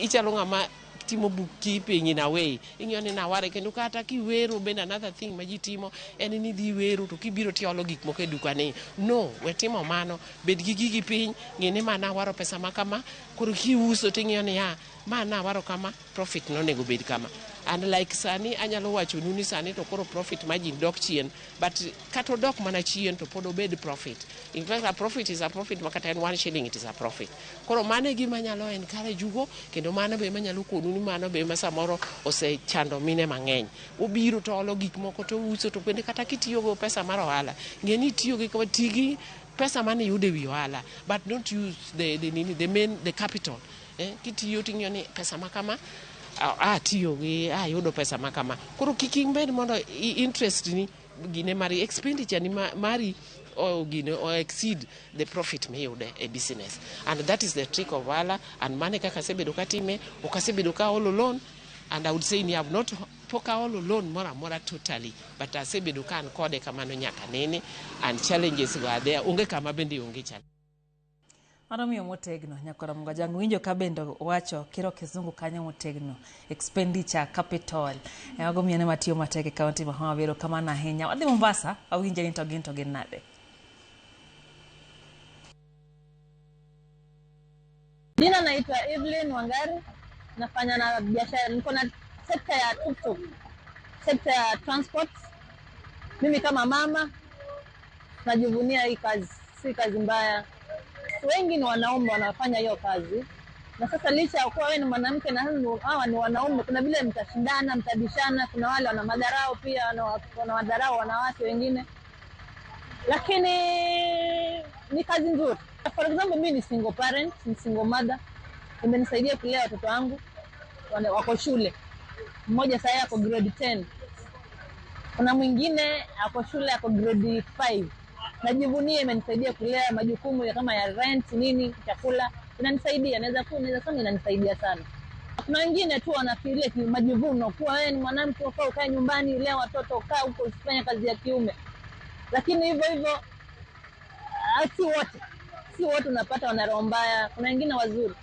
ichalo ng'ama Itimo bookkeeping in a way. Ing'iyo ni naware kendo kata kiwero bende another thing ma ji timo en ni idhi wero to kibiro tiolo gik moko e duka ni. No, we timo mano. Bed gi gigi piny, ng'i ni ma nawaro pesa ma kama, koro kiuso ting'iyo niya, ma nawaro kama, profit nonego bed kama. And like sani anyalo wachonu ni sani to koro profit margin dok chien, but kata odok mana chien to pod obed profit. In fact, a profit is a profit ma kata en 1 shilling, it is a profit. Koro mano e gima anyalo encourage ugo kendo mano be manyalo konu ni mano be ma samoro osechando mine mang'eny. Obiro to olo gik moko to ouso to bende kata kitiyo go pesa mar ohala, ng'e ni itiyo gi ti gi pesa mane iyudo e wi ohala, but don't use the, nini, the main, the capital. Kitiyo ting'iyo ni pesa ma kama atiyo gi ayudo pesa ma kama. Koro kik ibed mondo interest ni gine mari expenditure ni mari o gine o exceed the profit miyude e business, and that is the trick of ohala. And mane kaka asebedo katime, ok asebedo ka aolo loan, and I would say ni have not, pok aolo loan moro amora totally, but asebedo ka an kode kamano nyaka nene, and challenges go are there, onge kama bende onge challenge. Mano miyo motegno nyakwara Mugajang winjo ka bende wacho kiro kizungu kanyo motegno, expenditure, capital. Mago miene matiyo matek e kaunti ma Homa Bay. Erokamano ahinya. Wadhi Mombasa, wawinje ni to gin nade. Jina naitwa Evelyn Wangari, nafanya na biashara, niko na sekta ya tuktuk, sekta ya transport. Mimi kama mama najivunia hii kazi, si kazi mbaya. Wengi ni wanaume wanafanya hiyo kazi, na sasa licha ya kuwa wewe ni mwanamke na hawa ni wanaume, kuna vile mtashindana, mtabishana. Kuna wale wana madharau pia, wanawadharau wanawake wengine, lakini ni kazi nzuri. For example, mimi ni single parent, ni single mother. Imenisaidia kulea watoto wangu, wako shule. Mmoja sasa ako grade 10. Kuna mwingine ako shule, ako grade 5. Najivunia, imenisaidia kulea, majukumu ya kama ya rent, nini, chakula, inanisaidia, naweza sema inanisaidia sana. Kuna wengine tu wanafikiria majivuno kuwa wewe ni mwanamke ufaa ukae nyumbani, lea watoto, kaa huko usifanye kazi ya kiume. Lakini hivyo hivyo si wote unapata wana roho mbaya. Kuna wengine wazuri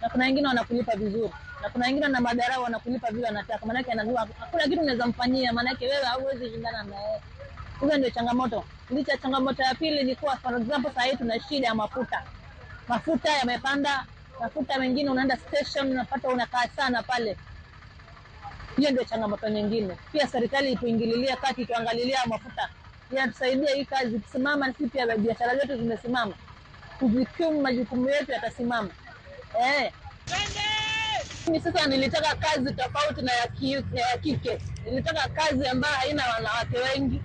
na kuna wengine wanakulipa vizuri na kuna wengine wana madharau, wanakulipa vile wanataka, maanake anajua hakuna kitu unaweza mfanyia, maanake wewe hauwezi shindana na yeye. Hizo ndio changamoto. Licha changamoto ya pili ni kuwa, for example, saa hii tuna shida ya mafuta. Mafuta yamepanda, mafuta mengine unaenda station unapata unakaa sana pale. Hiyo ndio changamoto nyingine. Pia serikali ituingililia kati, tuangalilia mafuta, inatusaidia hii kazi kusimama, na sisi pia biashara zetu zimesimama, kujikimu majukumu yetu yatasimama. Eh. Mimi sasa nilitaka kazi tofauti na ya kike. Nilitaka kazi ambayo haina wanawake wengi.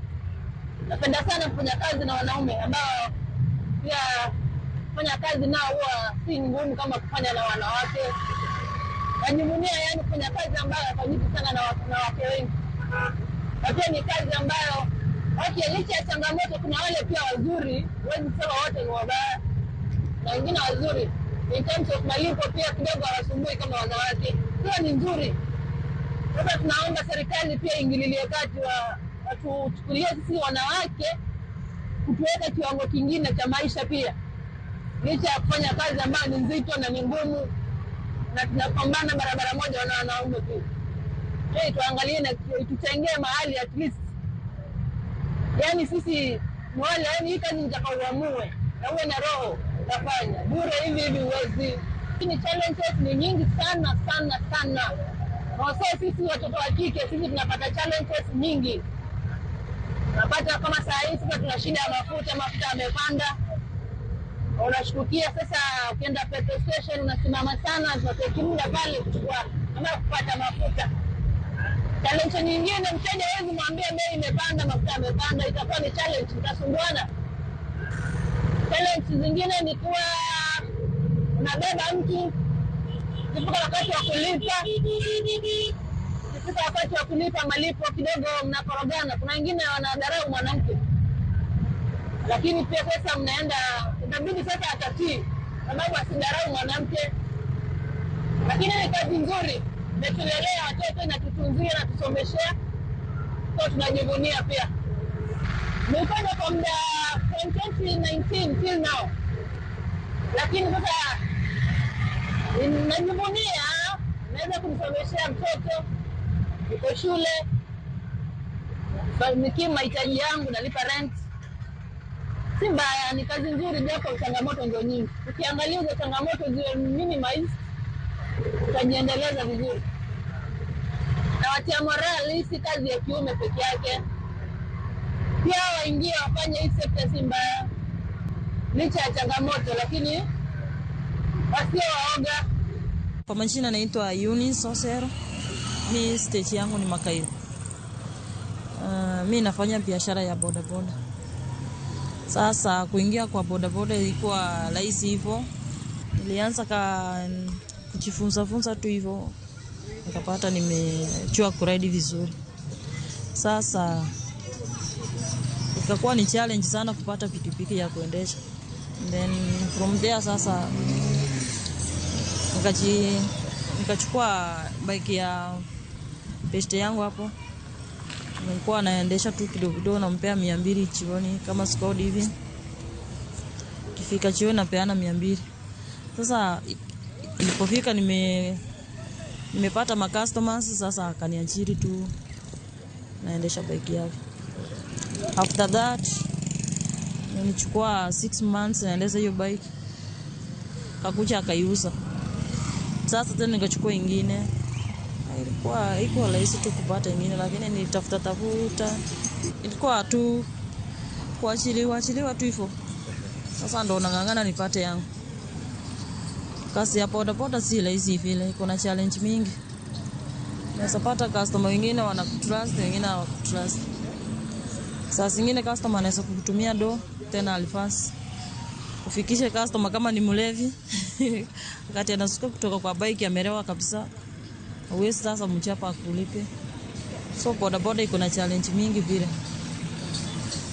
Napenda sana kufanya kazi na wanaume ambao pia kufanya kazi nao huwa si ngumu kama kufanya na wanawake. Najivunia yani kufanya kazi ambayo haifanyiki sana na wanawake wengi, na pia ni kazi ambayo, okay, licha ya changamoto, kuna wale pia wazuri, huwezi kusema wote ni wabaya, na wengine wazuri. In terms of malipo pia kidogo hawasumbui kama wanawake, pia ni nzuri. Sasa tunaomba serikali pia ingililie kati, wa watuchukulie sisi wanawake, kutuweka kiwango kingine cha maisha pia, licha ya kufanya kazi ambayo ni nzito na ni ngumu, na tunapambana barabara moja na wanaume pia. Hey, tuangalie na tutengee mahali at least, yaani sisi ni wale, yaani hii kazi nitaka uamue na uwe na roho utafanya, bure hivi hivi huwezi. Lakini challenges ni nyingi sana sana sana. Na sisi watoto wa kike sisi tunapata challenges nyingi. Unapata kama saa hii sasa tuna shida ya mafuta, mafuta yamepanda. Unashtukia sasa, ukienda petrol station unasimama sana, tunateki muda pale kuchukua ama kupata mafuta. Challenge nyingine, mteja hawezi mwambia bei imepanda, mafuta yamepanda, itakuwa ni challenge, mtasumbuana. Challenge zingine ni kuwa unabeba mtu, ikifika wakati wa kulipa malipo kidogo mnakorogana. Kuna wengine wanadharau mwanamke, lakini pia sasa mnaenda, inabidi sasa atatii, sababu asidharau mwanamke. Lakini ni kazi nzuri, imetulelea watoto, inatutunzia, inatusomeshea, so tunajivunia pia. Nimefanya kwa muda from 2019 till now, lakini sasa najivunia. Naweza kumsomeshea mtoto, niko shule, nikimu mahitaji yangu, nalipa rent. Si mbaya, ni kazi nzuri, japo changamoto ndio nyingi. Ukiangalia hizo changamoto ziwe minimize, utajiendeleza vizuri. Nawatia morale, hii si kazi ya kiume peke yake, pia waingie wafanye hii sekta, si mbaya licha ya changamoto, lakini wasio waoga. Kwa majina naitwa Eunice Osero. Mi stage yangu ni Makairo. Mi nafanya biashara ya bodaboda. Sasa kuingia kwa bodaboda ilikuwa rahisi hivyo. Nilianza ka kujifunza funza tu hivyo, nikapata nimejua kuride vizuri. Sasa ikakuwa ni challenge sana kupata pikipiki ya kuendesha. Then from there sasa nikachukua bike ya beste yangu hapo. Nilikuwa naendesha tu kidogo kidogo, nampea 200 jioni kama squad hivi. Kifika jioni napeana 200. Sasa ilipofika nimepata ma customers, sasa akaniajiri tu naendesha bike yake. After that nilichukua 6 months naendesha hiyo bike, kakuja akaiuza. Sasa tena nikachukua ingine. Ilikuwa iko rahisi tu kupata ingine, lakini nilitafuta tafuta, ilikuwa tu kuachiliwa achiliwa tu hivyo. Sasa ndo nang'ang'ana nipate yangu. Kazi ya bodaboda si rahisi vile, iko na challenge mingi. Unaweza pata customer wengine wanakutrust, wengine hawakutrust. Saa zingine customer anaweza kukutumia do tena alfasi. Ufikishe customer kama ni mlevi wakati anasuka kutoka kwa bike amelewa kabisa, huwezi sasa mchapa akulipe. So bodaboda iko na challenge mingi vile.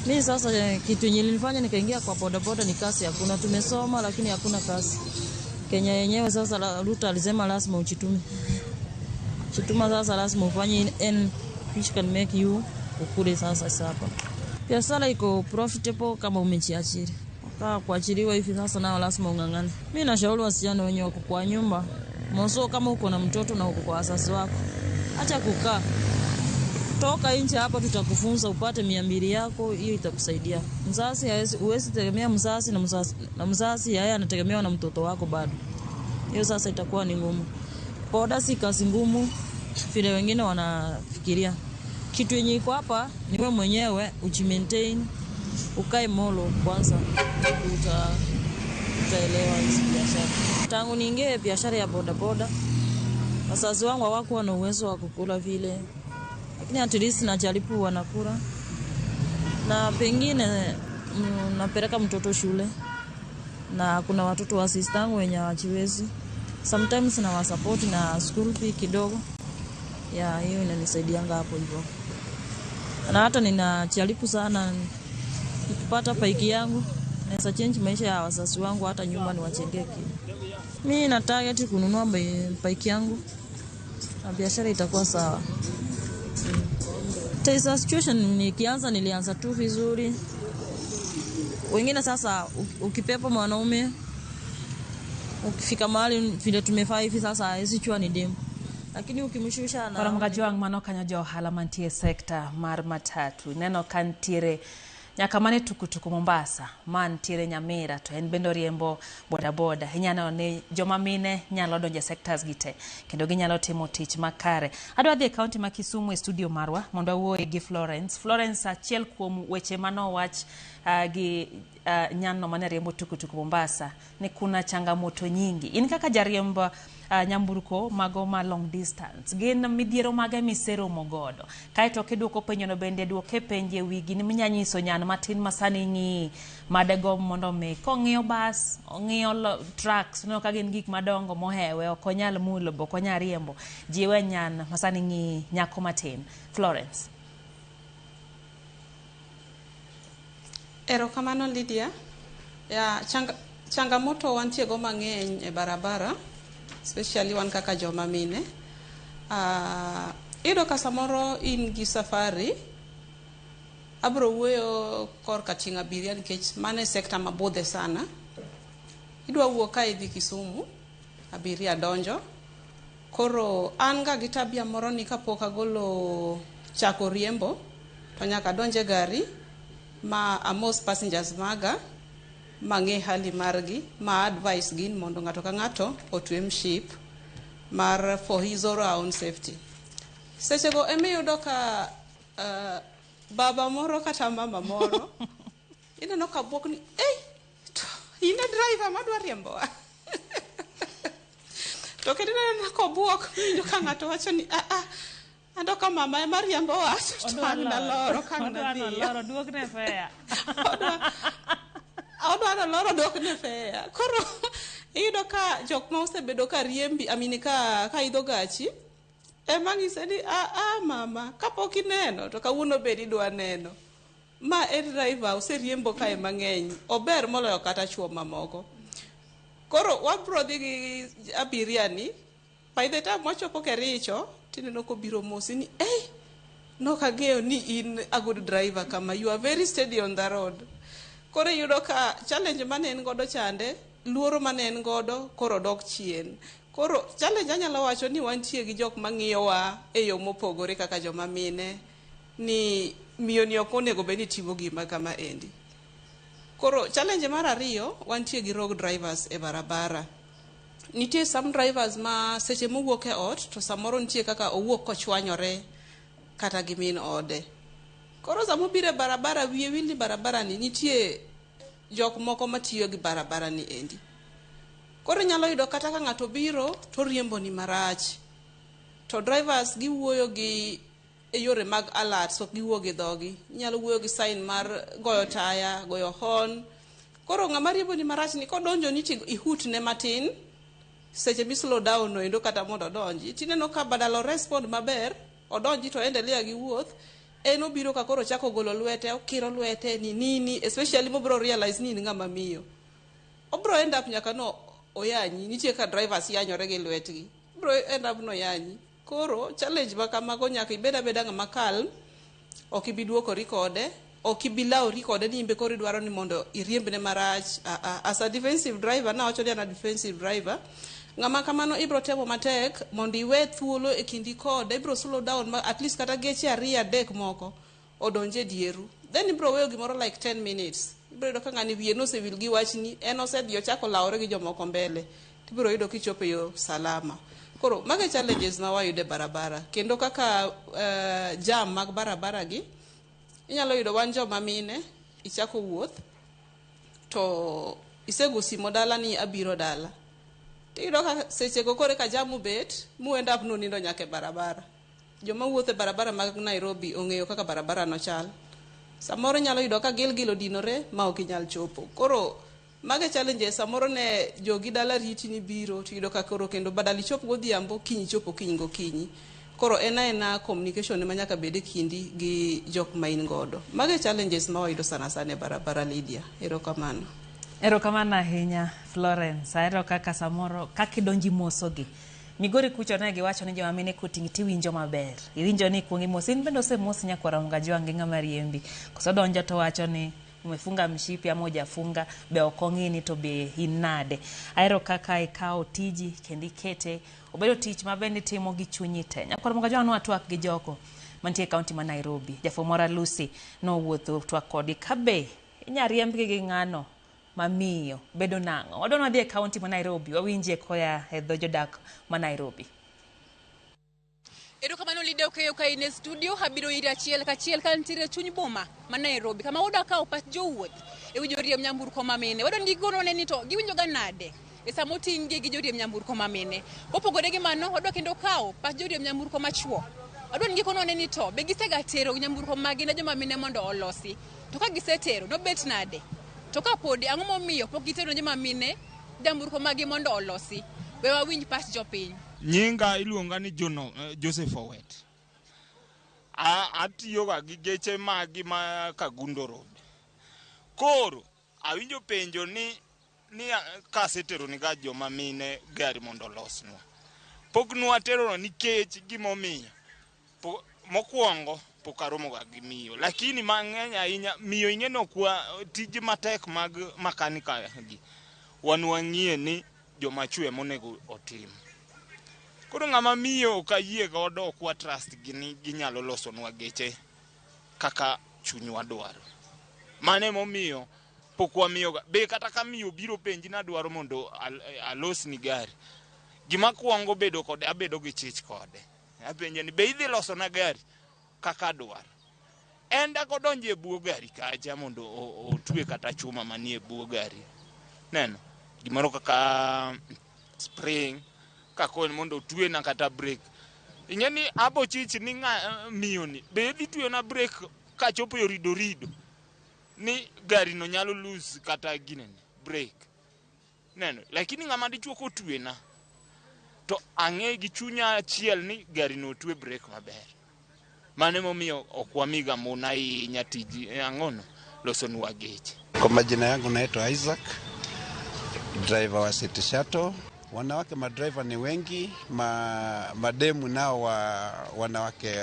Mimi sasa kitu yenye nilifanya nikaingia kwa bodaboda ni kazi hakuna. Tumesoma lakini hakuna kazi. Kenya yenyewe sasa Ruto alisema lazima ujitume. Chituma sasa lazima ufanye n which can make you ukule sasa sasa. Biashara iko profitable kama umejiajiri. Kwa kuajiriwa hivi sasa nao lazima ung'ang'ane. Mimi nashauri wasichana wenye wako kwa nyumba, mwanzo kama uko na mtoto na uko kwa wazazi wako, acha kukaa. Toka nje hapa, tutakufunza upate 200 yako, hiyo itakusaidia. Mzazi hawezi, huwezi tegemea mzazi na mzazi yeye anategemewa na mtoto wako bado. Hiyo sasa itakuwa ni ngumu. Boda si kazi ngumu vile wengine wanafikiria. Kitu yenye iko hapa ni wewe mwenyewe ujimaintain, ukae molo kwanza, utaelewa hizi biashara. Tangu niingie biashara ya bodaboda, wazazi wangu hawakuwa na uwezo wa kukula vile, lakini at least najaribu wanakula, na pengine napeleka mtoto shule, na kuna watoto wa sister yangu wenye hawajiwezi. Sometimes na wasupport na school fee kidogo. Ya hiyo inanisaidianga hapo hivyo. Na hata ninajaribu sana nikipata bike yangu naweza change maisha ya wazazi wangu, hata nyumba niwajengee kitu. Mimi na target kununua bike yangu na biashara itakuwa sawa. Tesa situation nikianza, nilianza tu vizuri. Wengine sasa ukipepa mwanaume, ukifika mahali vile tumefaa hivi sasa hawezi jua ni demu. Lakini ukimshusha na Koro Mgajwang' mano kanyo jo ohala mantie e sekta mar matatu. Neno ka ntiere nyaka mane tukutuku Mombasa, mantiere Nyamira, to en bende oriembo bodaboda. Inyalo ni joma mine nyalo donjo e sectors gi te kendo ginyalo timo tich makare. Adwa dhi e kaunti ma Kisumu e studio marwa mondo awuoye gi Florence. Florence, achiel kuom weche manowach gi nyanno mane riembo tukutuku Mombasa ni kuna changamoto nyingi. In kaka jariemb nyamburko mago ma long distance, gin midhiero mage miseromo godo? Kaeto kiduoko penjono bende duoke penje e wi gini minya nyiso nyan matin masani ng'i madegomb mondo mi kong'iyo bas, ong'iyo trucks, oneno ka gin gik madongo mohewe, ok onyal mulo, ok onyal riembo. Jiwe nyan masani ng'i nyako matin. Florence. Erokamano Lydia. Ya, changamoto wantie go mang'eny e barabara, especially wan kaka joma mine. Iyudo ka samoro in gi safari, abro wuoyo korka ting'o abiria nikech mano e sekta mabudhe sana. Idwa wuok ka idhi Kisumu, abiria donjo, Koro an ga gi tabia moro ni kapok agolo chako riembo to nyaka adonj e gari ma amos passengers maga, mang'e hali margi, ma advice gi mondo ng'ato ka ng'ato otwe mship mar for his or her own safety. Sechego emiyudo ka baba moro kata mama moro ineno ka buok ni, "Ei, to in e driver madwa riembowa?" To kendo ineno kobuok, iwinjo ka ng'ato wacho ni, "Ah ah, anto ka mama ema riembowa to ang' naloro ka ang' nadhiyo." Oloro duokne fare. Odwa noloro duokne fare. Koro iyudo ka jok ma osebedo ka riembi, I mean, ka idho gachi ema ng'ise ni, "A a mama, kapok ineno to kawuono bed idwa neno ma en driver oseriembo kae mang'eny, ober moloyo kata chuo mamoko." Koro wabro dhi gi abiria ni by the time wachopo Kericho, tineno kobiro mosi ni, "Ei, nok ang'eyo ni in a good driver kama, you are very steady on the road." Koro iyudo ka challenge mane en godo chande, luoro mane en godo koro dok chien. Koro challenge anyalo wacho ni wantie gi jok mang'iyowa e yo mopogore kaka joma mine, ni miyo ni ok onego bed ni timo gima kama endi. Koro challenge mar ariyo, wantie gi rogue drivers e barabara. Nitie some drivers ma seche mowuok e ot to samoro nitie kaka owuok kochwanyore kata gi min ode. Koro sama obiro e barabara, wiye wil ni barabara ni nitie jok moko matiyo gi barabara ni endi. Koro inyalo yudo kata ka ng'ato biro to riembo ni marach, to drivers giwuoyo gi e yore mag alerts, ok giwuo gi dhogi. Inyalo wuoyo gi sign mar goyo taya, goyo horn. Koro ng'ama riembo ni marach ni kodonjo ni to ihutne matin seche mi slow down no endo kata mondo odonji, tineno ka badala o respond maber, odonji to endelea gi wuoth, en obiro ka koro ochako golo lwete, okiro lwete ni nini, especially mobro realize ni in ng'ama miyo, obro end up nyaka no oyanyi. Nitie ka drivers yanyore gi lwetgi, obro end up no yanyi. Koro challenge ma kamago nyaka ibed abeda ng'ama calm, ok ibi duokori kode, ok ibi lawori kode ni imbe koro idwaro ni mondo iriembne marach. As a defensive driver, nawacho ni an a defensive driver, ng'ama kamano ibro temo matek mondo iwe thuolo e kindi kode, ibro slow down ma at least kata geche ariyo adek moko odonj e dieru, then ibro weyo gimoro like 10 minutes. Ibro yudo ka ng'ani wiye nosewil gi wachni, en osedhi ochako lawore gi jomoko mbele, tibiro yudo kichopo e yo salama. Koro mago e challenges ma wayudo e barabara. Kendo kaka jam mag barabara gi, inyalo yudo wan joma mine, ichako wuoth to isego simo dala ni abiro dala, tiyudo ka sechego koro eka jam obet mu end up nunindo nyaka e barabara. Joma wuotho e barabara mag Nairobi ong'eyo kaka barabara no chal. Samoro inyalo yudo ka Gilgil odinore ma ok inyal chopo. Koro mago e challenges. Samoro ne jogi dala riti ni biro, tiyudo ka koro kendo badala ichop godhiambo, kiny ichopo kiny gokinyi. Koro en aena communication ema nyaka bed e kindi gi jok ma in godo. Mago e challenges ma wayudo sana sana e barabara, Lydia. Erokamano. Erokamano ahinya, Florence. Ahero kaka samoro kaka idonji mosogi. Migori kucho ne giwacho ni joma mine koting'i tiwinjo maber. Iwinjo ni ikuongo imosi. In bende osemosi nyakwar Ramogi Ajwang' gi ng'ama riembi. Koso donjo to wacho ni umefunga mshipi ama hujafunga, be ok ong'i ni to be in nade. Ahero kaka ikawo tiji kendo ikete obedo tich ma bende itimo gi chunyi te. Nyakwar Ramogi Ajwang' nwatwak gi jogo mantie e kaunti ma Nairobi. Jafwamb Lucy nowuotho twak kodgi kabe inya riembgi gi ng'ano mamiyo bedo nang'o. Wadwa ni wadhi e kaunti ma Nairobi wawinjie koya e dho jodak ma Nairobi. Erokamano Lydia Okeyo ka in e studio, abiro iri achiel kachiel ka nitiere e chuny boma ma Nairobi kama wadwa kawo pach jowuoth e wi joriemb nyamburko ma mine. Wadwa ni gigonwa ni to giwinjo ga nade e sama oting' gi gi joriemb nyamburko ma mine. Kopogore gi mano, wadwa kendo kawo pach joriemb nyamburko machuo. Wadwa ni gikonwa ni to be gisega tero nyamburko magi ne joma mine mondo olosi. To ka gisetero, nobet nade? To ka podi, ang'o momiyo pok gitero ne joma mine nyamburko magi mondo olosi? We wawinj pach jopiny. Nyinga iluonga ni Jono, Joseph Owet. Atiyoga gi geche magi ma Kangundo Road. Koro awinjo penjo ni kasetero ni ga joma mine gari mondo olosnwa. Pok nwatero nikech gimomiyo. Mokwongo pok aromo ga gi miyo, lakini mang'eny ahinya miyo ing'e ni ok wa tije matek mag makanika gi. Wan wang'iye ni joma chwe monego otim. Koro ng'ama miyo ok ayie godo, ok wa trust gi ni ginyalo losonwa geche kaka chunywa dwaro. Mano emomiyo pok wamiyoga. Be kata ka miyo obiro penji ni adwaro mondo alosni gari, gima kwongo bedo kode, abedo gi chich kode. Apenje ni be idhi losona gari kaka adwaro. En dak odonjo e bwo gari kacha mondo otwe kata chuma manie bwo gari. Neno, gimoro kaka spring, kakoni mondo otwena kata brake. Ing'e ni abo chich ni ng'a miyo ni be idhi tweyona brake kachopo e orido rido ni gari no nyalo lose kata ginene brake. Neno, lakini ng'ama dichuo kotwena to ang'e gi chunya achiel ni gari no otwe brake maber. Mano emomiyo ok wamiga mon ahinya tij ang'ono losonwa geche. Kwa majina yangu naitwa Isaac, driver wa City Shuttle. Wanawake madriver ni wengi, mademu nao wanawake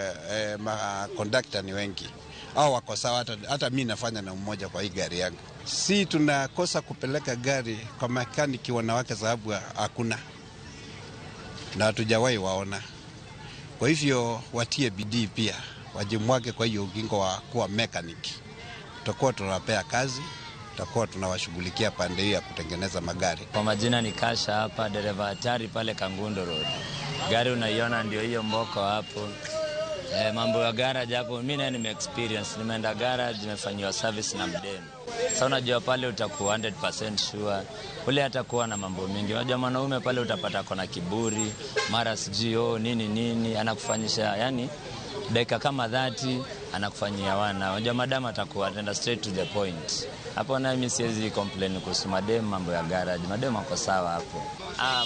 ma conductor ni wengi. Au wako sawa, hata mi nafanya na mmoja kwa hii gari yangu. Si tunakosa kupeleka gari kwa mekaniki wanawake sababu hakuna na hatujawahi waona. Kwa hivyo watie bidii pia, wajimwage kwa hiyo ugingo wa kuwa mechanic. Tutakuwa tunawapea kazi, tutakuwa tunawashughulikia pande hiyo ya kutengeneza magari. Kwa majina ni Kasha hapa, dereva hatari pale Kangundo Road. Gari unaiona ndio hiyo mboko hapo. Mambo ya garage hapo mimi naye nime experience, nimeenda garage nimefanyiwa service na mdemu. Sasa unajua pale utakuwa 100% sure. Ule hatakuwa na mambo mingi. Unajua mwanaume pale utapata kona kiburi, mara sijui oh, nini nini anakufanyisha, yani dakika kama 30 anakufanyia wana. Unajua madam atakuwa ataenda straight to the point. Hapo na mimi siwezi complain kuhusu madem mambo ya garage. Madem wako sawa hapo.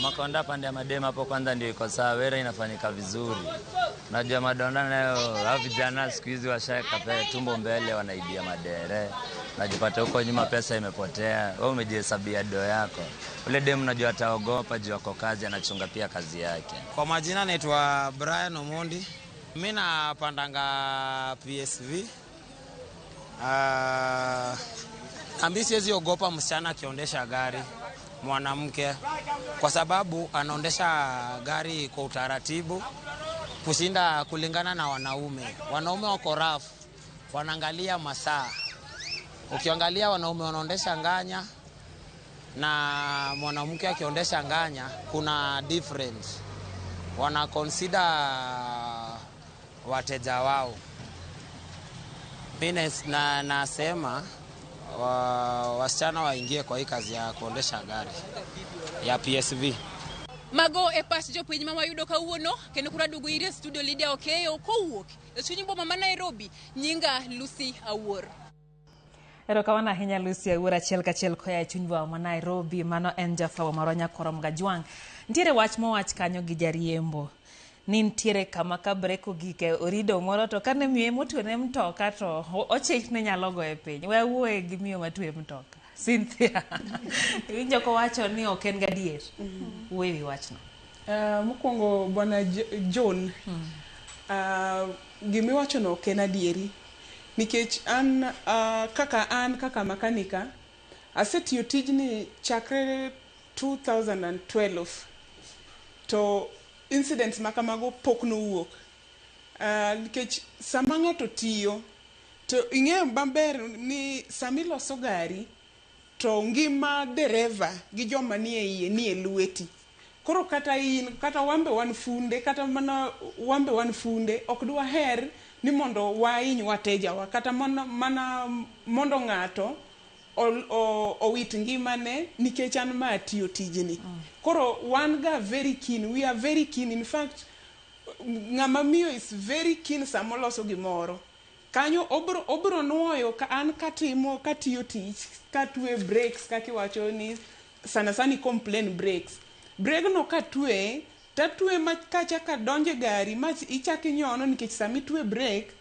Makonda pande ya madem hapo kwanza ndio iko sawa, wera inafanyika vizuri. Unajua madonda nayo hao vijana siku hizi washaweka tumbo mbele wanaibia madere. Unajipata huko nyuma pesa imepotea, wewe umejihesabia do yako. Ule dem unajua ataogopa juu ako kazi, anachunga pia kazi yake. Kwa majina naitwa Brian Omondi. Mimi napandanga PSV. Ambi siwezi ogopa msichana akiondesha gari, mwanamke, kwa sababu anaondesha gari kwa utaratibu kushinda kulingana na wanaume. Wanaume wako rough, wanaangalia masaa. Ukiangalia wanaume wanaondesha nganya na mwanamke akiondesha nganya kuna difference. Wana consider wateja wao. Mimi nasema wasichana waingie kwa hii kazi ya kuondesha gari ya PSV. Mago e pach jopiny ma wayudo kawuono kendo koro aduogo ire studio Lydia Okeyo kowuok e chuny boma ma Nairobi. Nyinga Lucy Awuor. Erokamano ahinya Lucy Awuor achiel kachiel koa e chuny boma ma Nairobi. Mano en jafwambo marwa Nyakorom Gajwang'. Nitiere wach mowach kanyo gi jariembo ni nitiere kama ka brek ogik e orido moro to kane miyo motwene mtoka to ochich ni nyalo goye piny. We awuoye gi miyo matwe mtoka. Cynthia, iwinjo kowacho ni ok en gadier. Wuoye wi wachno. Mokwongo bwana John, gimiwachono ok en adieri. Nikech an kaka makanika asetiyo tijni chakre 2012 to incidents makamago pok nowuok. Nikech sama ng'ato tiyo to ing'eyo maber ni samiloso gari to ngima dereva gi joma nie iye nie lweti. Koro kata in kata wambe wan funde kata mana wambe wan funde ok dwaher ni mondo wahiny watejawa kata mana mondo ng'ato owit ngimane nikech an ma atiyo tijni. Koro wan ga very keen, we are very keen. In fact, ng'ama miyo is very keen sama oloso gimoro. Kanyo obro nuoyo ka an katimo katiyo tich katwe brakes kaka iwacho ni sana sana complain brakes. Brake no katwe tatwe ma kachaka donje gari ma ichak inyono nikech sama itwe brake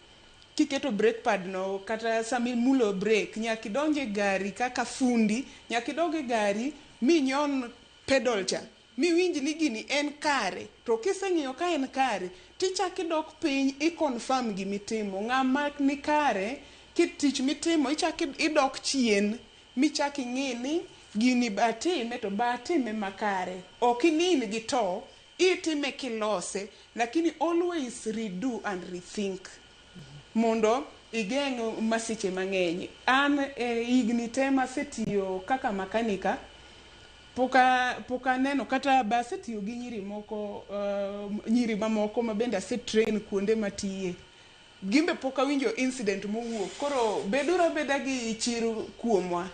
kiketo brake pad no kata sama imulo brake nyaka idonje gari kaka fundi nyaka idog e gari minyon pedal cha miwinj ni gini en kare. To kiseng'iyo ka en kare tichak idok piny i confirm gimitimo. Ng'ama ni kare kitich mitimo ichak idok chien michak ing'i ni gini batime to batime makare. Ok inin gi to Itime kilose, lakini always redo and rethink mondo igeng' masiche mang'eny. An e higni te masetiyo kaka makanika, pok aneno kata be asetiyo gi nyiri moko, nyiri mamoko ma bende ase train kuonde matiye. Gimbe pok awinjo incident mowuok. Koro beduru abeda gi chir kuomwa.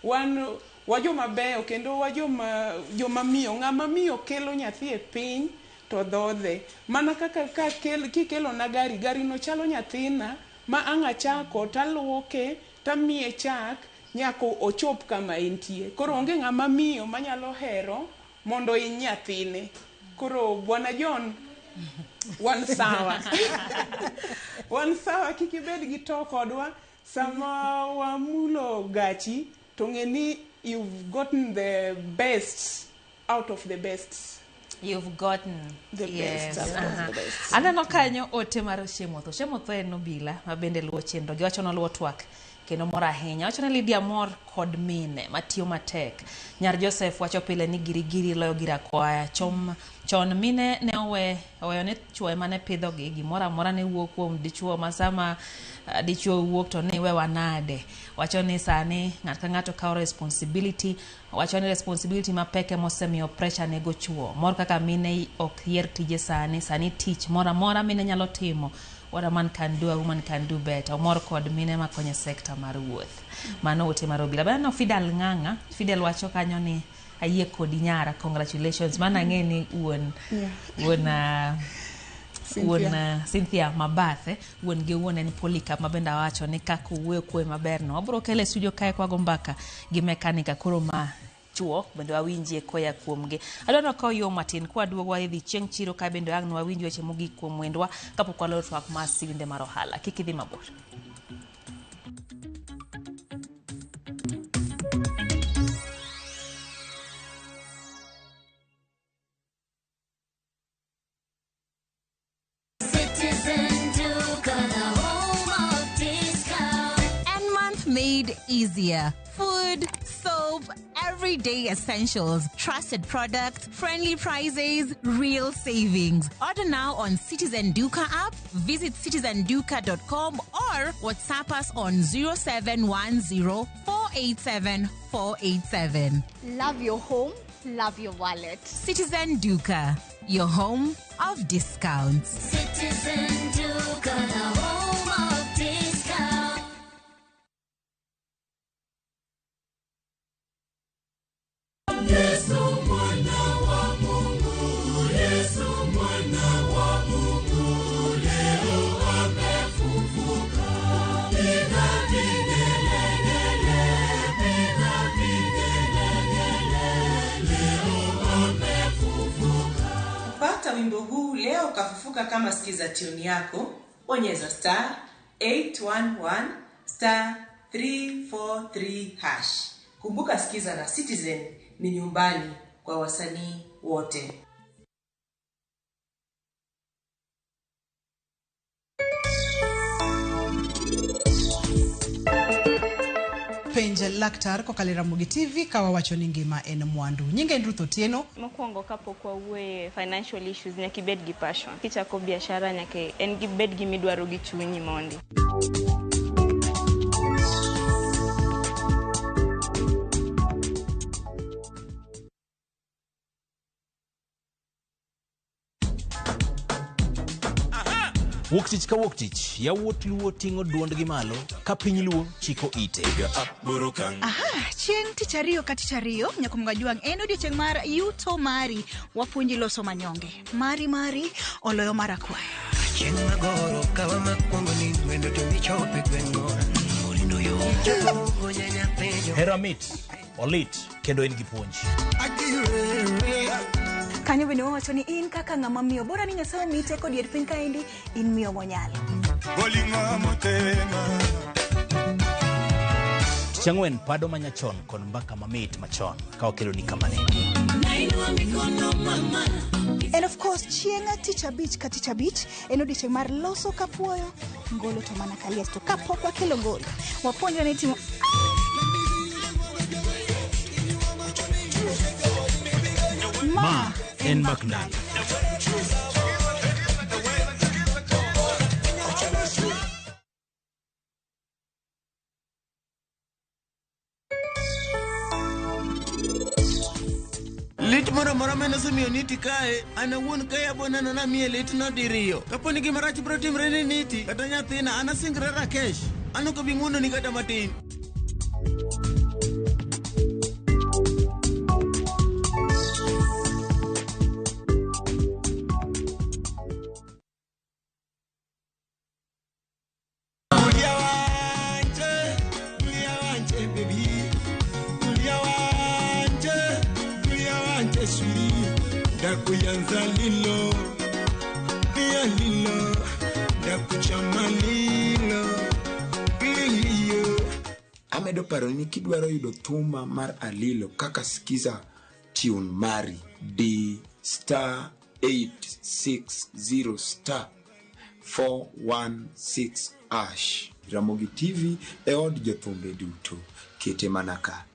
Wan wajoma beyo kendo wajoma joma miyo. Ng'ama miyo kelo nyathi e piny to dhodhe. Mana kaka ka kel, kikelo na gari, gari no chalo nyathina ma ang' achako taluoke, tamiye chak nyaka ochop kama entie. Koro onge ng'ama miyo manyalo hero mondo hiny nyathine. Koro Bwana John, wan sawa. Wan sawa, kik ibed gi to kodwa. Sama wamulo gachi, to ng'e ni you've gotten the best out of the best. You've gotten the yes. best out of the best. Aneno kanyo ote mar Oshemotho. Oshemotho en obila ma bende luwo chenro. Giwacho noluwo twak kendo mor ahinya. Wacho ni Lydia mor kod mine matiyo matek. Nyar Joseph wacho pile ni girigiri loyo gir akwaya. Chon mine ne oweyo ne chwo ema ne pidhogi. Gimoro amora ne wuok kuom dichuo ma sama dichuo wuok to ni wewa nade. Wacho ni sani ng'ato ka ng'ato kawo responsibility. Wacho ni responsibility mapek ema osemiyo pressure nego chuo. Mor kaka mine ok yier tije sani. Sani tich moro amora mine nyalo timo. What a man can do, a woman can do better. Omor kod mine makonyo e sekta mar wuoth. Mano ote mar obila. Baneno Fidel Ng'ang'a. Fidel wacho kanyo ni ayie kodi nyara, congratulations. Mano ang'e ni wuon wuon wuon Cynthia Mabathe, wuon gi wuon en Polycarp ma bende awacho ni kaka owuoyo kuwe maber no. Wabro kele e studio kae kwago mbaka gi mekanika koro ma chuo bende wawinjie koya kuomgi. Adwa ni wakaw yo matin kwaduogo wadhi chieng' chiro kae bende ang' wawinj weche mogik kuom wendwa kapok waloro twak mar siwinde mar ohala. Kik idhi mabor. Citizen Duka, the home of discount. And month made easier. Food, soap, everyday essentials, trusted products, friendly prices, real savings. Order now on Citizen Duka app, visit citizenduka.com or WhatsApp us on 0710 487 487. Love your home, love your wallet. Citizen Duka, your home of discounts. Citizen Duka, the home of discount. Yesu mwana wa Mungu, Yesu mwana wa Mungu, leo amefufuka. Piga vigelegele, piga vigelegele, leo amefufuka. Kupata wimbo huu leo kafufuka kama sikiza tune yako, bonyeza star 811 star 343 hash. Kumbuka sikiza na Citizen ni nyumbani kwa wasanii wote. Penj laktar kokalo e Ramogi TV ka wawacho ni ngima en mwandu. Nyinga en Ruth Otieno. Mokwongo kapok wawuoye financial issues nyaka ibed gi passion. Kichako biashara nyaka en gi bed gi midwaro gi chunyi mondi. Wuok tich ka wuok tich, yawuot Luo ting'o duondgi malo ka piny Luo chiko ite. Aha, chieng' tich ariyo ka tich ariyo nyakumga jwang' en odiochieng' mar yuto mari wapuonji loso manyonge mari mari oloyo mar akwaya. Chieng' magoro kawa makwongo ni wendo to michope gweng' mora morindo yo chopo nyanya penjo. Hera mit, olit kendo en gi puonj. Kanyo bende wawacho ni in kaka ng'ama miyo bora ni Nyasaye omiyi teko dier piny kaendi in miyo monyalo. Tich ang'wen pado manyachon kod mbaka mamit machon ka wakeloni kama neni. And of course chieng' tich abich ka tich abich en odiochieng' mar loso kapuoyo ngolo to mana kalies to kapok wakelo ngolo wapuonjre ni timo Ma en Mbak Ndalo. Lit moro amora ma en osemiyo Niti kae, an awuon kae abo neno namiye litno diriyo. Kapo ni gima rach biro timre ne Niti kata nyathina, an asingra Rakesh. An ok abi ng'wononi kata matin. Tulia wanje, tulia wanje baby. Tulia wanje, tulia wanje sweetie. Ndakuyanza lilo, pia lilo, ndakuchama lilo, lilio. Amedo paro ni kidwaro yudo thuma mar Alilo kaka skiza tune mari di star 860 star 416 ash. Ramogi TV e od jothumbe duto. Kete mana ka.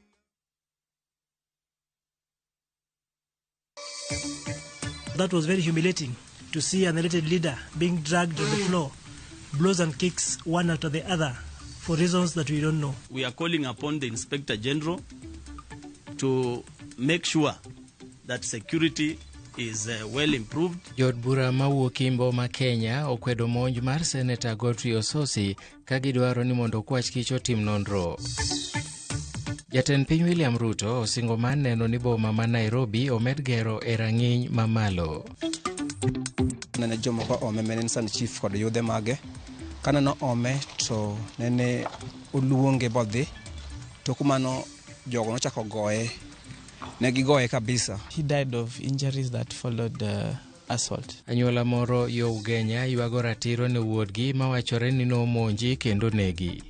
That was very humiliating to see an elected leader being dragged on the floor, blows and kicks one after the other for reasons that we don't know. We are calling upon the Inspector General to make sure that security is well improved. Jood bura mawuok Imbo ma Kenya okwedo monj mar Seneta Godfrey Ossosi ka gidwaro ni mondo okwach kich otim nonro. Jatend piny William Ruto osingo mar neno ni boma ma Nairobi omed gero e rang'iny mamalo. Nene jomoko ome mane en san chief kod yudhe mage. Kaneno ome to nene oluonge bodhi. Tok mano jogo nochako goye. Ne gigoye kabisa. He died of injuries that followed the assault. Anyuola moro yo Ugenya ywago ratiro ne wuodgi mawachore ni nomonji kendo negi.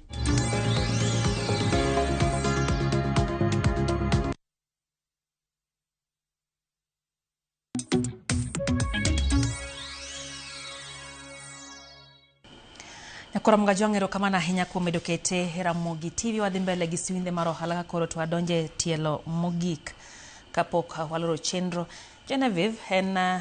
Nyakoro Mgajwang' erokamano ahinya kuom bedo kete e Ramogi TV. Wadhi mbele gi siwindhe mar ohala ka koro to wadonje e tielo mogik kapok waloro chenro. Genevieve en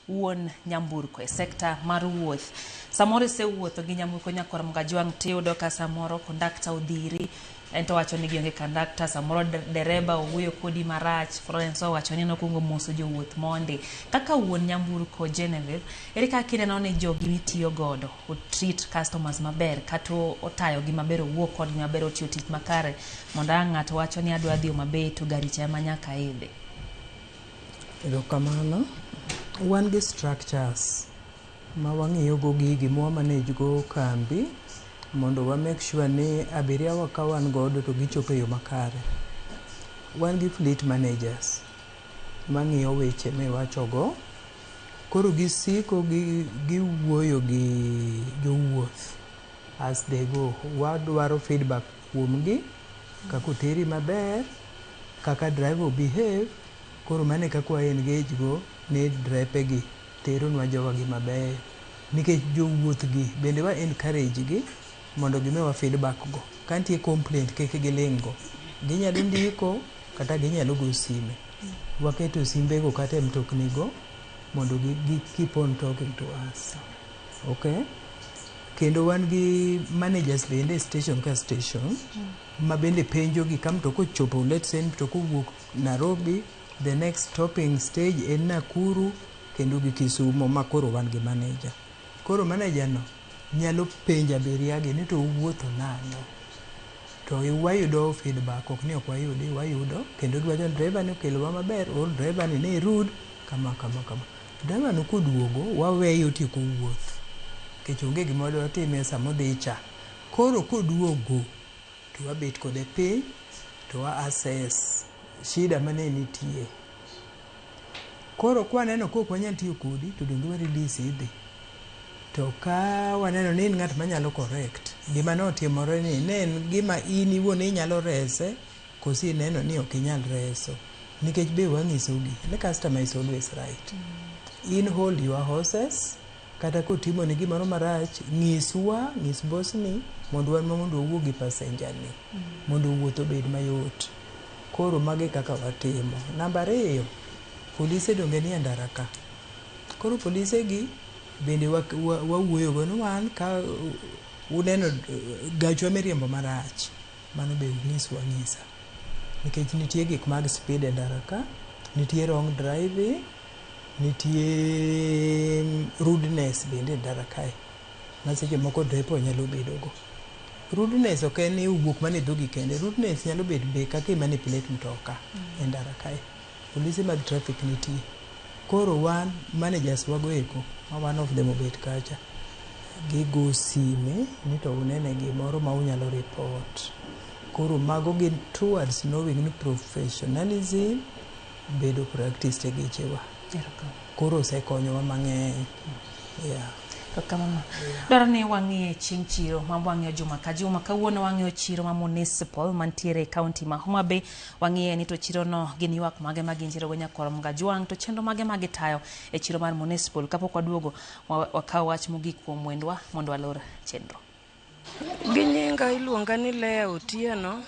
wuon nyamburko e sekta mar wuoth. Samoro isewuotho gi nyamburko Nyakoro Mgajwang' tiyudo ka samoro kondakta odhiri, en to owacho ni gionge kondakta, samoro dereba owuoyo kodi marach, Florence owacho ni nokwongo moso jowuoth mondi. Kaka wuon nyamburko Genevieve, ere kaka ineno ni jogi mitiyo godo o treat customers maber kata otayogi maber, owuo kodgi maber, otiyo tich makare mondo ang' ng'ato wacho ni adwa dhi Homa Bay to gari cha ema nyaka aidhi? Erokamano. Wan gi structures ma wang'iyo go gigi ma wa manage go kambi mondo wa make sure ni abiria wa ka wan godo to gichopo e yo makare. Wan gi fleet managers mang'iyo weche miwachogo. Koro gisiko giwuoyo gi jowuoth as they go. Wadwaro feedback kuomgi kaka oteri maber, kaka driver behave. Koro mano e kaka wa engage go ni drepe gi teronwa jowagi maber. Nikech jowuoth gi bende wa encourage gi mondo gimiwa feedback go. Ka nitie complaint kik giling' go. Ginyalo ndiko kata ginyalo go sime. Waketo simbego kata e mtokni go mondo gi keep on talking to us. Okay? Kendo wan gi managers bende e station ka station ma bende penjo gi ka mtoka ochopo, let's say mtoka owuok Nairobi, the next stopping stage en Nakuru kendo gi Kisumo ma koro wan gi manager. Koro manager no nyalo penjo abiria gi ni to uwuotho nang'o? To wayudo feedback, ok ni ok wayudi, wayudo kendo giwacho ni driver ni okelowa maber or driver ni ne rude kama kama kama. Driver no koduogo waweye otieko wuoth nikech onge gima wadwa time sama odhi cha. Koro koduogo to wabet kode piny to wa assess shida mane nitie. Koro kwaneno kok wanyal tiyo kodi to donge wa release idhi. To ka waneno ni in ng'at manyalo correct gima notimore ni ne en gima in iwuon inyalo rese koso ineno ni ok inyal reso. Nikech be wang'isogi ni customer is always right. In hold your horses kata kotimoni gimoro marach nyiswa, nyis boss ni mondo wan ma mondo wawuo gi passenger ni mondo wuoth obed mayot. Koro mago e kaka watimo. Namba ariyo, polise donge nie ndara ka. Koro polise gi bende wawuoyo go ni wan ka uneno gachwa miriembo marach, mano be unyiswa anyisa. Nikech nitie gik mag speed e ndara ka, Nitie wrong driving, nitie rudeness bende e ndara kae ma seche moko drepo nyalo bedogo. Rudeness ok en ni owuok mana e dhogi kende, rudeness nyalo bet be kaka i manipulate mtoka e ndara kae. Polise mag traffic nitie. Koro wan managers wago eko ma one of them obet kacha, gigo sime ni to unene gimoro ma unyalo report. Koro mago gin towards knowing ni professionalism bedo practiced e gechewa. Koro osekonyowa mang'eny. Yeah. Kamano. Dwaro ni wang'iye chieng' chiro ma wang'iyo juma ka juma. Kawuono wang'iyo chiro ma municipal mantiere e kaunti ma Homa Bay. Wang'iye ni to chiro no gin ywak mage ma gintiere go nyakwar Mgajwang' to chenro mage ma gitayo e chiro mar municipal. Kapok waduogo wakaw wach mogik kuom wendwa mondo walor chenro. Gi nyinga iluonga ni Lea Otieno.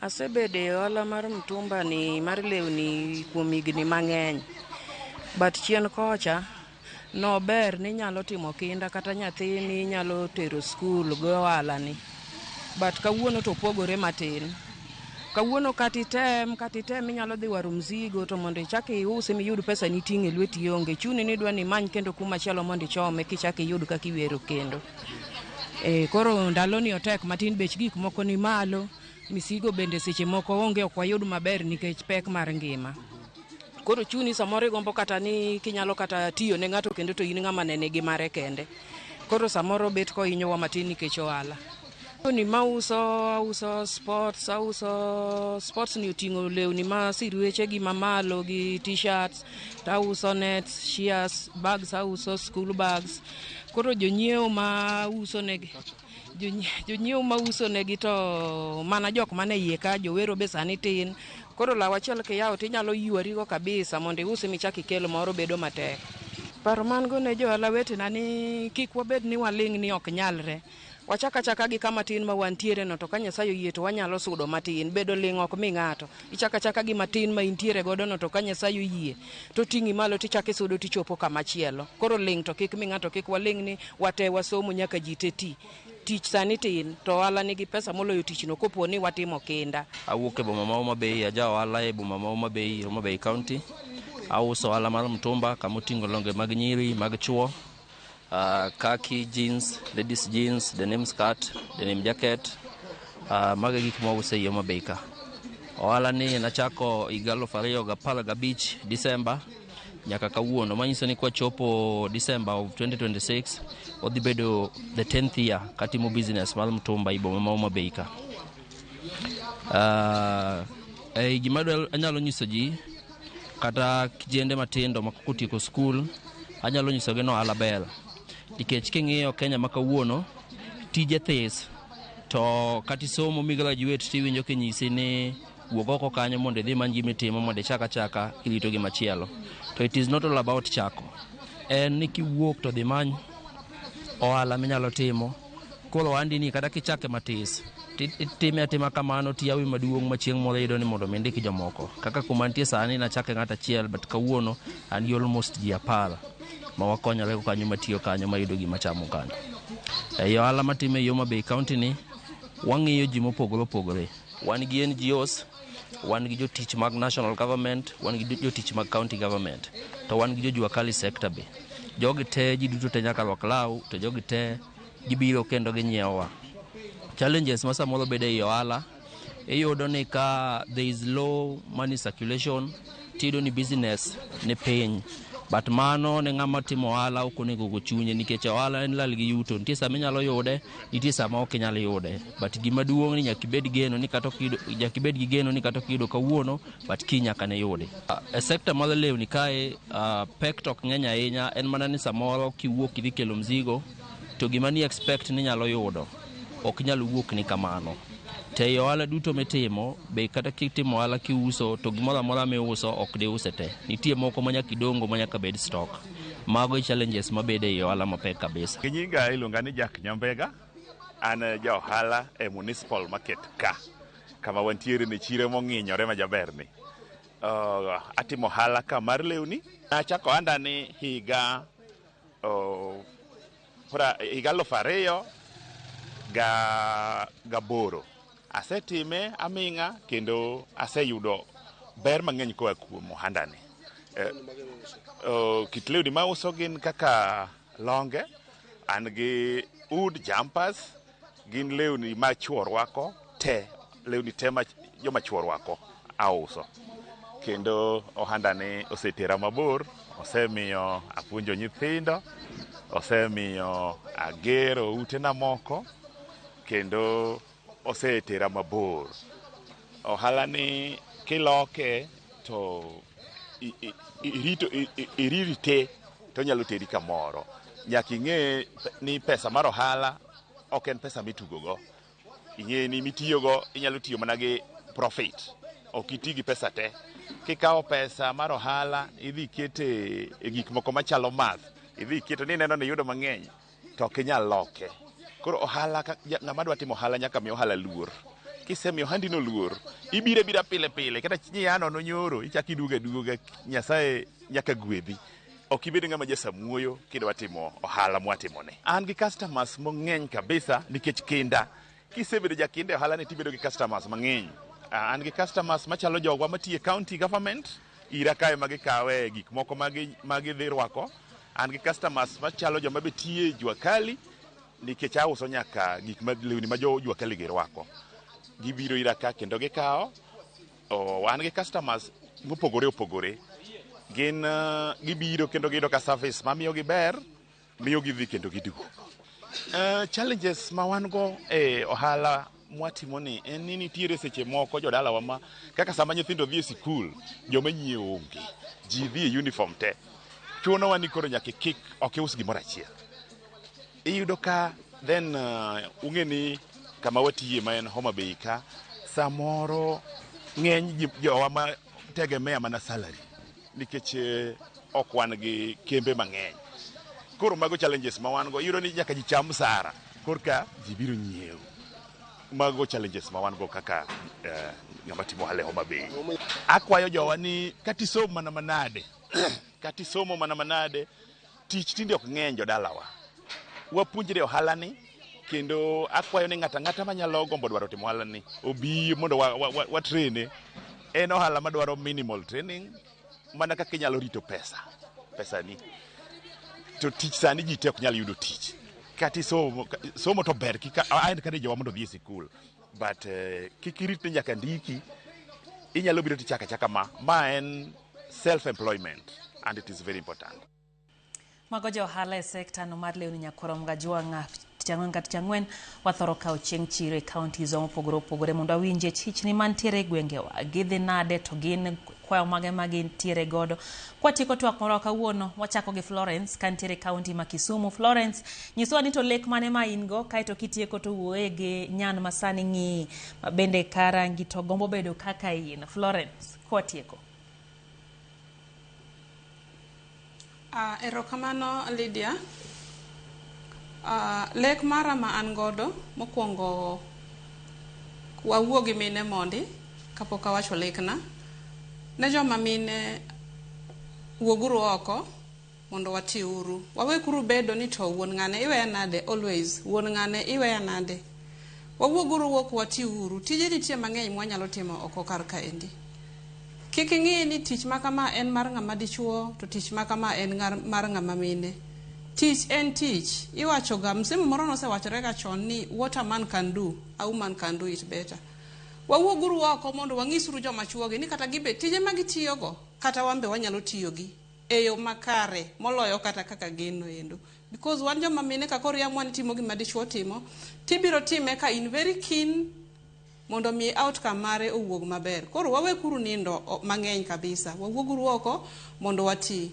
Asebedo e ohala mar mtumba ni mar lewni kuom higni mang'eny. But chien kocha nober ni inyalo timo kinda kata nyathini inyalo tero skul gi ohala ni. But kawuono to opogore matin. Kawuono kata item inyalo dhi waro mzigo to mondo ichak iuse miyud pesa niting' e lweti onge. Chuni ni idwa ni imany kendo kumachielo mondo ichome kichak iyud kaka iwero kendo. Koro ndaloni otek matin, bech gik moko ni malo, misigo bende seche moko onge, ok wayud maber nikech pek mar ngima. Koro chuni samoro igombo kata ni kinyalo kata tiyo ne ng'ato kendo to in ng'ama ne nigi mare kende. Koro samoro bet kohinyowa matin nikech ohala. Lewni mauso, auso sports, auso sports ni oting'o lewni ma sirueche gi mamalo gi t-shirts, to auso nets, shears, bags, auso school bags. Koro jonyiewo ma uso negi, jonyiewo ma uso negi to mana jok mane iye ka, jowero be sani tin. Koro law achiel kiyawo tinyalo ywarigo kabisa mondo iusi michak ikel moro bedo matek. Paro man go ne johala wetena ni kik wabed ni waling' ni ok nyalre. Wachak achaka gi kama tin ma wantiere no to ka Nyasaye oyie to wanyalo sudo matin. Bedo ling' ok mi ng'ato. Ichako achaka gi matin ma intiere godo no to ka Nyasaye oyie to ting'i malo tichako isudo tichopo kama chielo. Koro ling' to kik mi ng'ato, kik waling' ni wate wasomo nyaka ji te ti. Tich sani tin to ohala nigi pesa moloyo tichno kopo ni watimo kinda. Awuok e boma ma Homa Bay, aja ohala e boma ma Homa Bay, Homa Bay County. Auso ohala mar mtumba kama oting'o longe mag nyiri, mag chuo, khaki jeans, ladies jeans, denim skirt, denim jacket. Mago e gik mwauso ei Homa Bay ka. Ohala ni nachako higa 2015 December nyaka kawuono, manyiso ni kwachopo December of 2026 odhi bedo the 10th year katimo business mar mtumba e boma ma Homa Bay ka. Gima anyalo nyiso ji kata kijende matindo ma kotieko skul, anyalo nyisogi ni ohala ber. Nikech king'iyo Kenya ma kawuono, tije this, to kata isomo mi graduate tiwinjo kinyisi ni wuog oko kanyo mondo idhi many gima itimo mondo ichak achaka kirito gimachielo. To it is not all about chako. En ni kiwuok to dhi many ohala minyalo timo. Koro ohandi ni kata kichake matis, itime atima kamano tiyawe maduong' ma chieng' moro iyudo ni mondo mi indik jomoko. Kaka kuma nitie sani nachake ng'ato achiel, but kawuono an gi almost ji 10 ma wakonyore go kanyo matiyo kanyo mayudo gima chamo kanyo. Ei ohala matimo ei Homa Bay County ni, wang'iyo ji mopogore opogore. Wan gi NGOs, wan gi jotich mag national government, wan gi jotich mag county government, to wan gi jojua kali sector be. Jogi te, ji duto te nyaka rwak law, to jogi te gibiro kendo ginyiewowa. Challenges ma samoro bedo ei ohala, iyudo ni ka there is low money circulation, tiyudo ni business ni piny. But mano ne ng'ama timo ohala ok onego go chunye nikech ohala en lal gi yuto. Nitie sama inyalo yude, nitie sama ok inyal yude. But gima duong' ni nyaka ibed geno ni kata ok iyudo, nyaka ibed gi geno ni kata ok iyudo kawuono, but kiny nyaka ne yude. E sector mar lewni kae, pek to ok ng'eny ahinya, en mana ni samoro kiwuok idhi kelo mzigo, to gima ni expect ni nyalo yudo ok nyal wuok ni kamano. To ei ohala duto mitimo, be kata kitimo ohala kiuso, to gimoro amora miuso ok diuse te. Nitie moko ma nyaka idongo ma nyaka bed stock. Mago e challenges mabedo ei ohala mapek kabisa. Gi nyinga iluonga ni Jack Nyambega, an ja ohala e Municipal Market ka, kama wantiere ni chiro mong'inyore ma jaberni. Atimo ohala ka mar lewni. Nachako ohanda ni higa 2008. Asetime aming'a kendo aseyudo ber mang'eny koa kuom ohandani. Kit lewni mauso gin kaka longe, an gi hood jumpers, gin lewni ma chuo rwako te, lewni te ma joma chuo rwako auso. Kendo ohandani osetera mabor, osemiyo apuonjo nyithindo, osemiyo agero utena moko, kendo osetera mabor. Ohala ni kiloke to irito irite to onyalo teri kamoro. Nyaka ing'e ni pesa mar ohala ok en pesa mitugo go. Ing'e ni mitiyogo inyalo tiyo mana gi profit. Ok iti gi pesa te. Kikawo pesa mar ohala idhi ikete e gik moko machalo math, idhi iketo ni ineno ni iyudo mang'eny to ok inyal loke. Koro ohala ng'ama dwa timo ohala nyaka mi ohala luor. Kisemiyo ohandi no luor, ibiro abira pile pile kata niya nono nyoro ichako iduogo aduoga Nyasaye nyaka gwedhi. Ok ibed ng'ama jasamuoyo kidwa timo ohala mwatimoni. An gi customers mang'eny kabisa nikech kinda. Kisebedo jakinda e ohala ni tibedo gi customers mang'eny. An gi customers machalo jogwa matiyo e county government, ira kae ma gikawe gik moko ma gidhi rwako. An gi customers machalo joma be tiyo e jua kali nikech auso nyaka gik ma lewni ma jo jua kali gi rwako. Gibiro ira ka kendo gikawo. An gi customers mopogore opogore. Gin gibiro kendo giyudo ka service mamiyogi ber, miyo gidhi kendo giduogo. Challenges ma wan go e ohala mwatimo ni en ni nitiere seche moko jodalawa ma kaka sama nyithindo dhi e sikul, joma nyiewo onge. Ji dhi e uniform te. Chunowa ni koro nyaka ikik ok ius gimoro achiel. Iyudo ka then ung'e ni kama watiye ma en Homa Bay ka, samoro ng'eny jowa ma tegemea mana salary nikech ok wan gi kembe mang'eny. Koro mago challenges ma wan go. Iyudo ni nyaka ji cham msara korka ji biro nyiewo. Mago challenges ma wan go kaka ng'ama timo ohala e Homa Bay. Akwayo jowa ni kata isom mana manade, kata isomo mana manade, tich tinde ok ng'eny jodalawa. Wapuonjre ohala ni kendo akwayo ni ng'ato ang'ata manyalo gombo dwaro timo ohala ni obi mondo wa train. En ohala madwaro minimal training mana kaka inyalo rito pesa, pesani. To tich sani ji te ok nyal yudo tich. Kata isomo, somo to ber, kik a encourage jowa mondo odhi e sikul. But kik irit ni nyaka ndiki, inyalo biro tichako achaka ma. Ma en self employment and it is very important. Mago jo ohala e sekta no mar lewni nyakwar Gajwang'. Tich ang'wen ka tich ang'wen wathoro kawo chieng' chiro e counties mopogore opogore mondo wawinje chichni mantiere e gwengewa, gidhi nade to gin kwayo mage ma gintiere godo. Kwatieko twak moro kawuono, wachako gi Florence kantiere e county ma Kisumu. Florence, nyiswa ni to lek mane ma in go, kaeto kitieko to wuoye gi nyan ma sani ng'iyi ma bende karangi to gombo bedo kaka in. Florence, kwatieko. Erokamano Lydia. Lek mara ma an godo mokwongo wawuo gi mine mondi kapok awacho lekna. Ne joma mine, wuoguru oko mondo watiuru. Wawekuru bedo ni to wuon ng'ane iweya nade always, wuon ng'ane iweya nade. Wawuoguru oko watiuru. Tije nitie mang'eny mwanyalo timo oko kar kaendi. Kik ing'i ni tich ma kama en mar ng'ama dichuo to tich ma kama en mar ng'ama mine. Tich en tich. Iwacho ga, msemo moro nosewachore ga chon ni what a man can do, a woman can do it better. Wawuoguru oko mondo wang'isuru joma chuogi ni kata gibe tije ma gitiyogo kata wan be wanyalo tiyogi e yo makare moloyo kata kaka gin no endo. Because wan joma mine ka koro iamua ni timo gima dichuo timo, tibiro time ka in very keen mondo mi outcome mare owuog maber. Koro wawekuru nindo mang'eny kabisa. Wawuoguru oko mondo wati.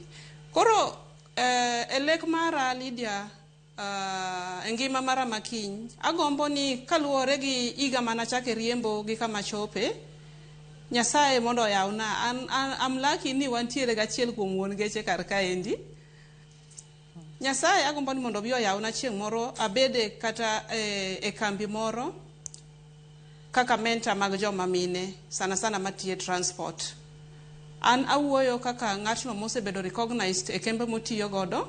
Koro e lek mara Lydia, e ngima mara makiny, agombo ni kaluwore gi higa manachake riembo gi kama chope, Nyasaye mondo oyawna. An I'm lucky ni wantiere gachiel kuom wuon geche kar kaendi. Nyasaye agombo ni mondo obi oyawna chieng' moro abede kata e kambi moro kaka mentor mag joma mine, sana sana matiye transport. An awuoyo kaka ng'atno mosebedo recognized e kembe motiyo godo.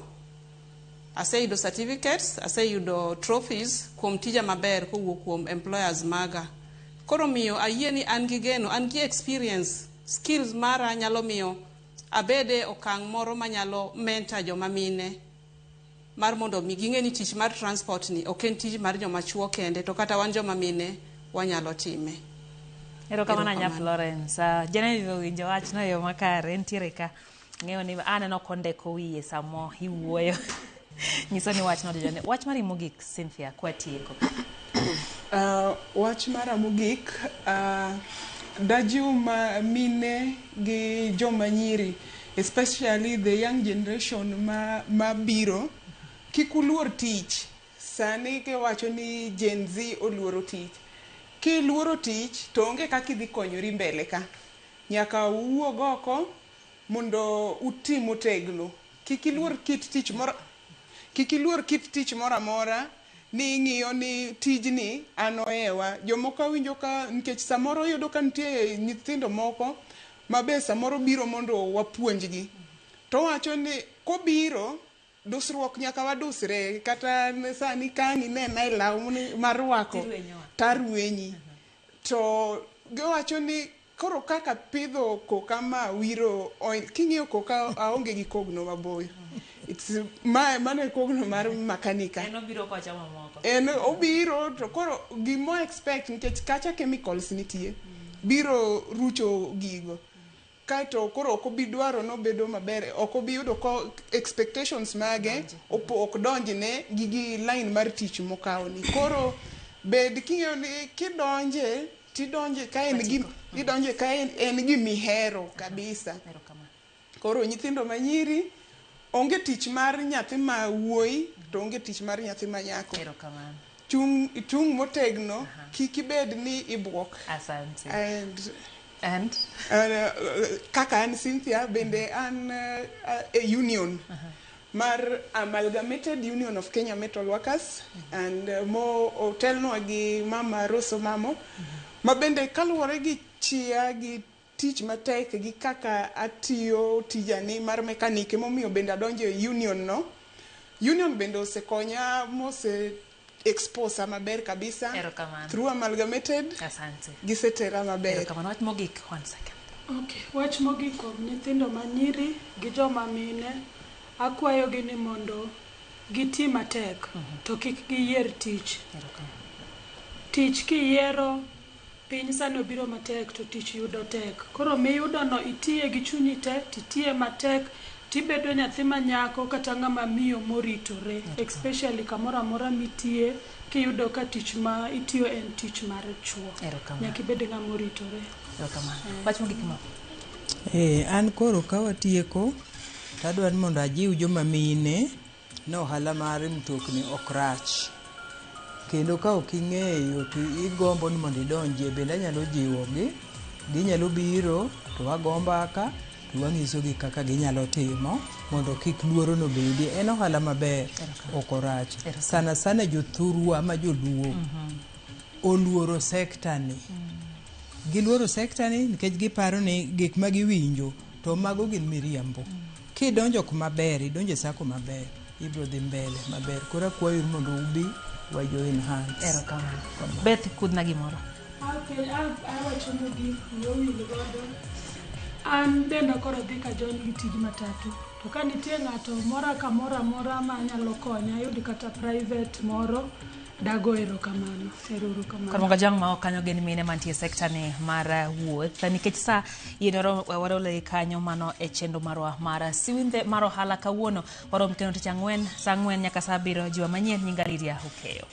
Aseyudo certificates, aseyudo trophies kuom tija maber kowuok kuom employers maga. Koro miyo ayie ni an gi geno, an gi experience. skills mara nyalo miyo abede okang' moro manyalo mentor joma mine mar mondo mi ging'e ni tich mar transport ni ok en tich mar joma chuo kende to kata wan joma mine wanyalo time. Erokamano anya Florence. Genevieve owinjo wachno e yo makare, entiere ka. Ng'eyo ni aneno kondeko wiye samo iwuoyo. Nyiso ni wachno odonjone. Wach mari mogik Cynthia kwatieko. Wach mara mogik dajiw ma mine gi joma nyiri especially the young generation ma mabiro kik uluor tich sani kiwacho ni Gen Z oluoro tich kiluoro tich to onge kaka idhi konyori mbele ka nyaka uwuog oko mondo uti motegno kik iluor kit tich moro kik iluor kit tich moro amora ni ing'iyo ni tijni an ohewa jomoko awinjo ka nikech samoro iyudo ka nitie nyithindo moko ma be samoro biro mondo wapuonjgi to wacho ni kobiro dusruok nyaka wadusre kata sani ka ang' inena e law marwako tarwenyi to giwacho ni koro kaka pidho koka ma wiro oil king'iyo koka aonge gi kogno maboyo it's ma mano e kogno mar makanika En obiro kochamo moko. en obiro to koro gimo expect nikech kacha chemicals nitie biro rucho gigo kaeto koro ok obi dwaro nobedo maber ok obi yudo ko expectations mage opo ok donjne gi gi line mar tich mokawo ni koro bed king'eyo ni kidonje tidonje ka en gi idonje ka en, en gimihero kabisa koro nyithindo manyiri onge tich mar nyathi ma wuoyi to onge tich mar nyathi ma nyako Erokamano. chung, chung motegno kik ibed ni ibuok Asante. and And? Kaka an Cynthia bende an e union mar Amalgamated Union of Kenya Metal Workers and mo otelnwa gi mama Rose Omamo ma bende kaluwore gi chia gi tich matek gi kaka atiyo tijani mar mechanic emomiyo bende adonjo e union no union bende osekonya mose expose maber kabisa Erokamano. through Amalgamated Asante. gisetera maber Erokamano. Wach mogik, one second. Okay, wach mogik kuom nyithindo manyiri gi joma mine, akwayogi ni mondo giti matek to kik giyier tich. Tich kiyiero piny sani obiro matek to tich yudo tek. Koro miyudono itiye gi chunyi te, titiye matek, tibedo nyathi manyako kata ng'ama miyo moritore. Especially kamoro amora mitiye, kiyudo ka tich ma itiyo en tich mar chuo. Erokamano. Nyaka ibed ng'ama oritore. Erokamano. Wach mogik ma. An koro ka watieko tadwa ni mondo ajiw joma mine ni ohala mar mtokni ok rach. Kendo ka ok ing'eyo to igombo ni mondo idonjie bende anyalo jiwogi, ginyalo biro to wago mbaka to wang'isogi kaka ginyalo timo mondo kik luoro no bedie. En ohala maber, ok orach. Sana sana jothurwa ma joluo oluoro sekta ni. Giluoro sekta ni nikech giparo ni gik ma giwinjo to mago gin miriambo. Kidonjo kuma ber, idonjo e sako maber, ibiro dhi mbele maber. Koro akwayo ni mondo ubi wa join hands. Erokamano. Beth, kudna gimoro. Okay, awacho mogik wiya owil godo. An denda koro dhi ka join gi tij matatu. To ka nitie ng'ato moro kamoro amora ma nyalo konya, ayud kata private moro, dago erokamano. Ero uru kamano. Kar Jang ma ok kanyo gin mine mantie e sekta ni mar wuoth nikech sa yienoro warole kanyo mano e chenro marwa mar siwindhe mar ohala kawuono warom kendo tich ang'wen saa 4 nyaka saa 7 juma manyien nyinga Lydia Okeyo.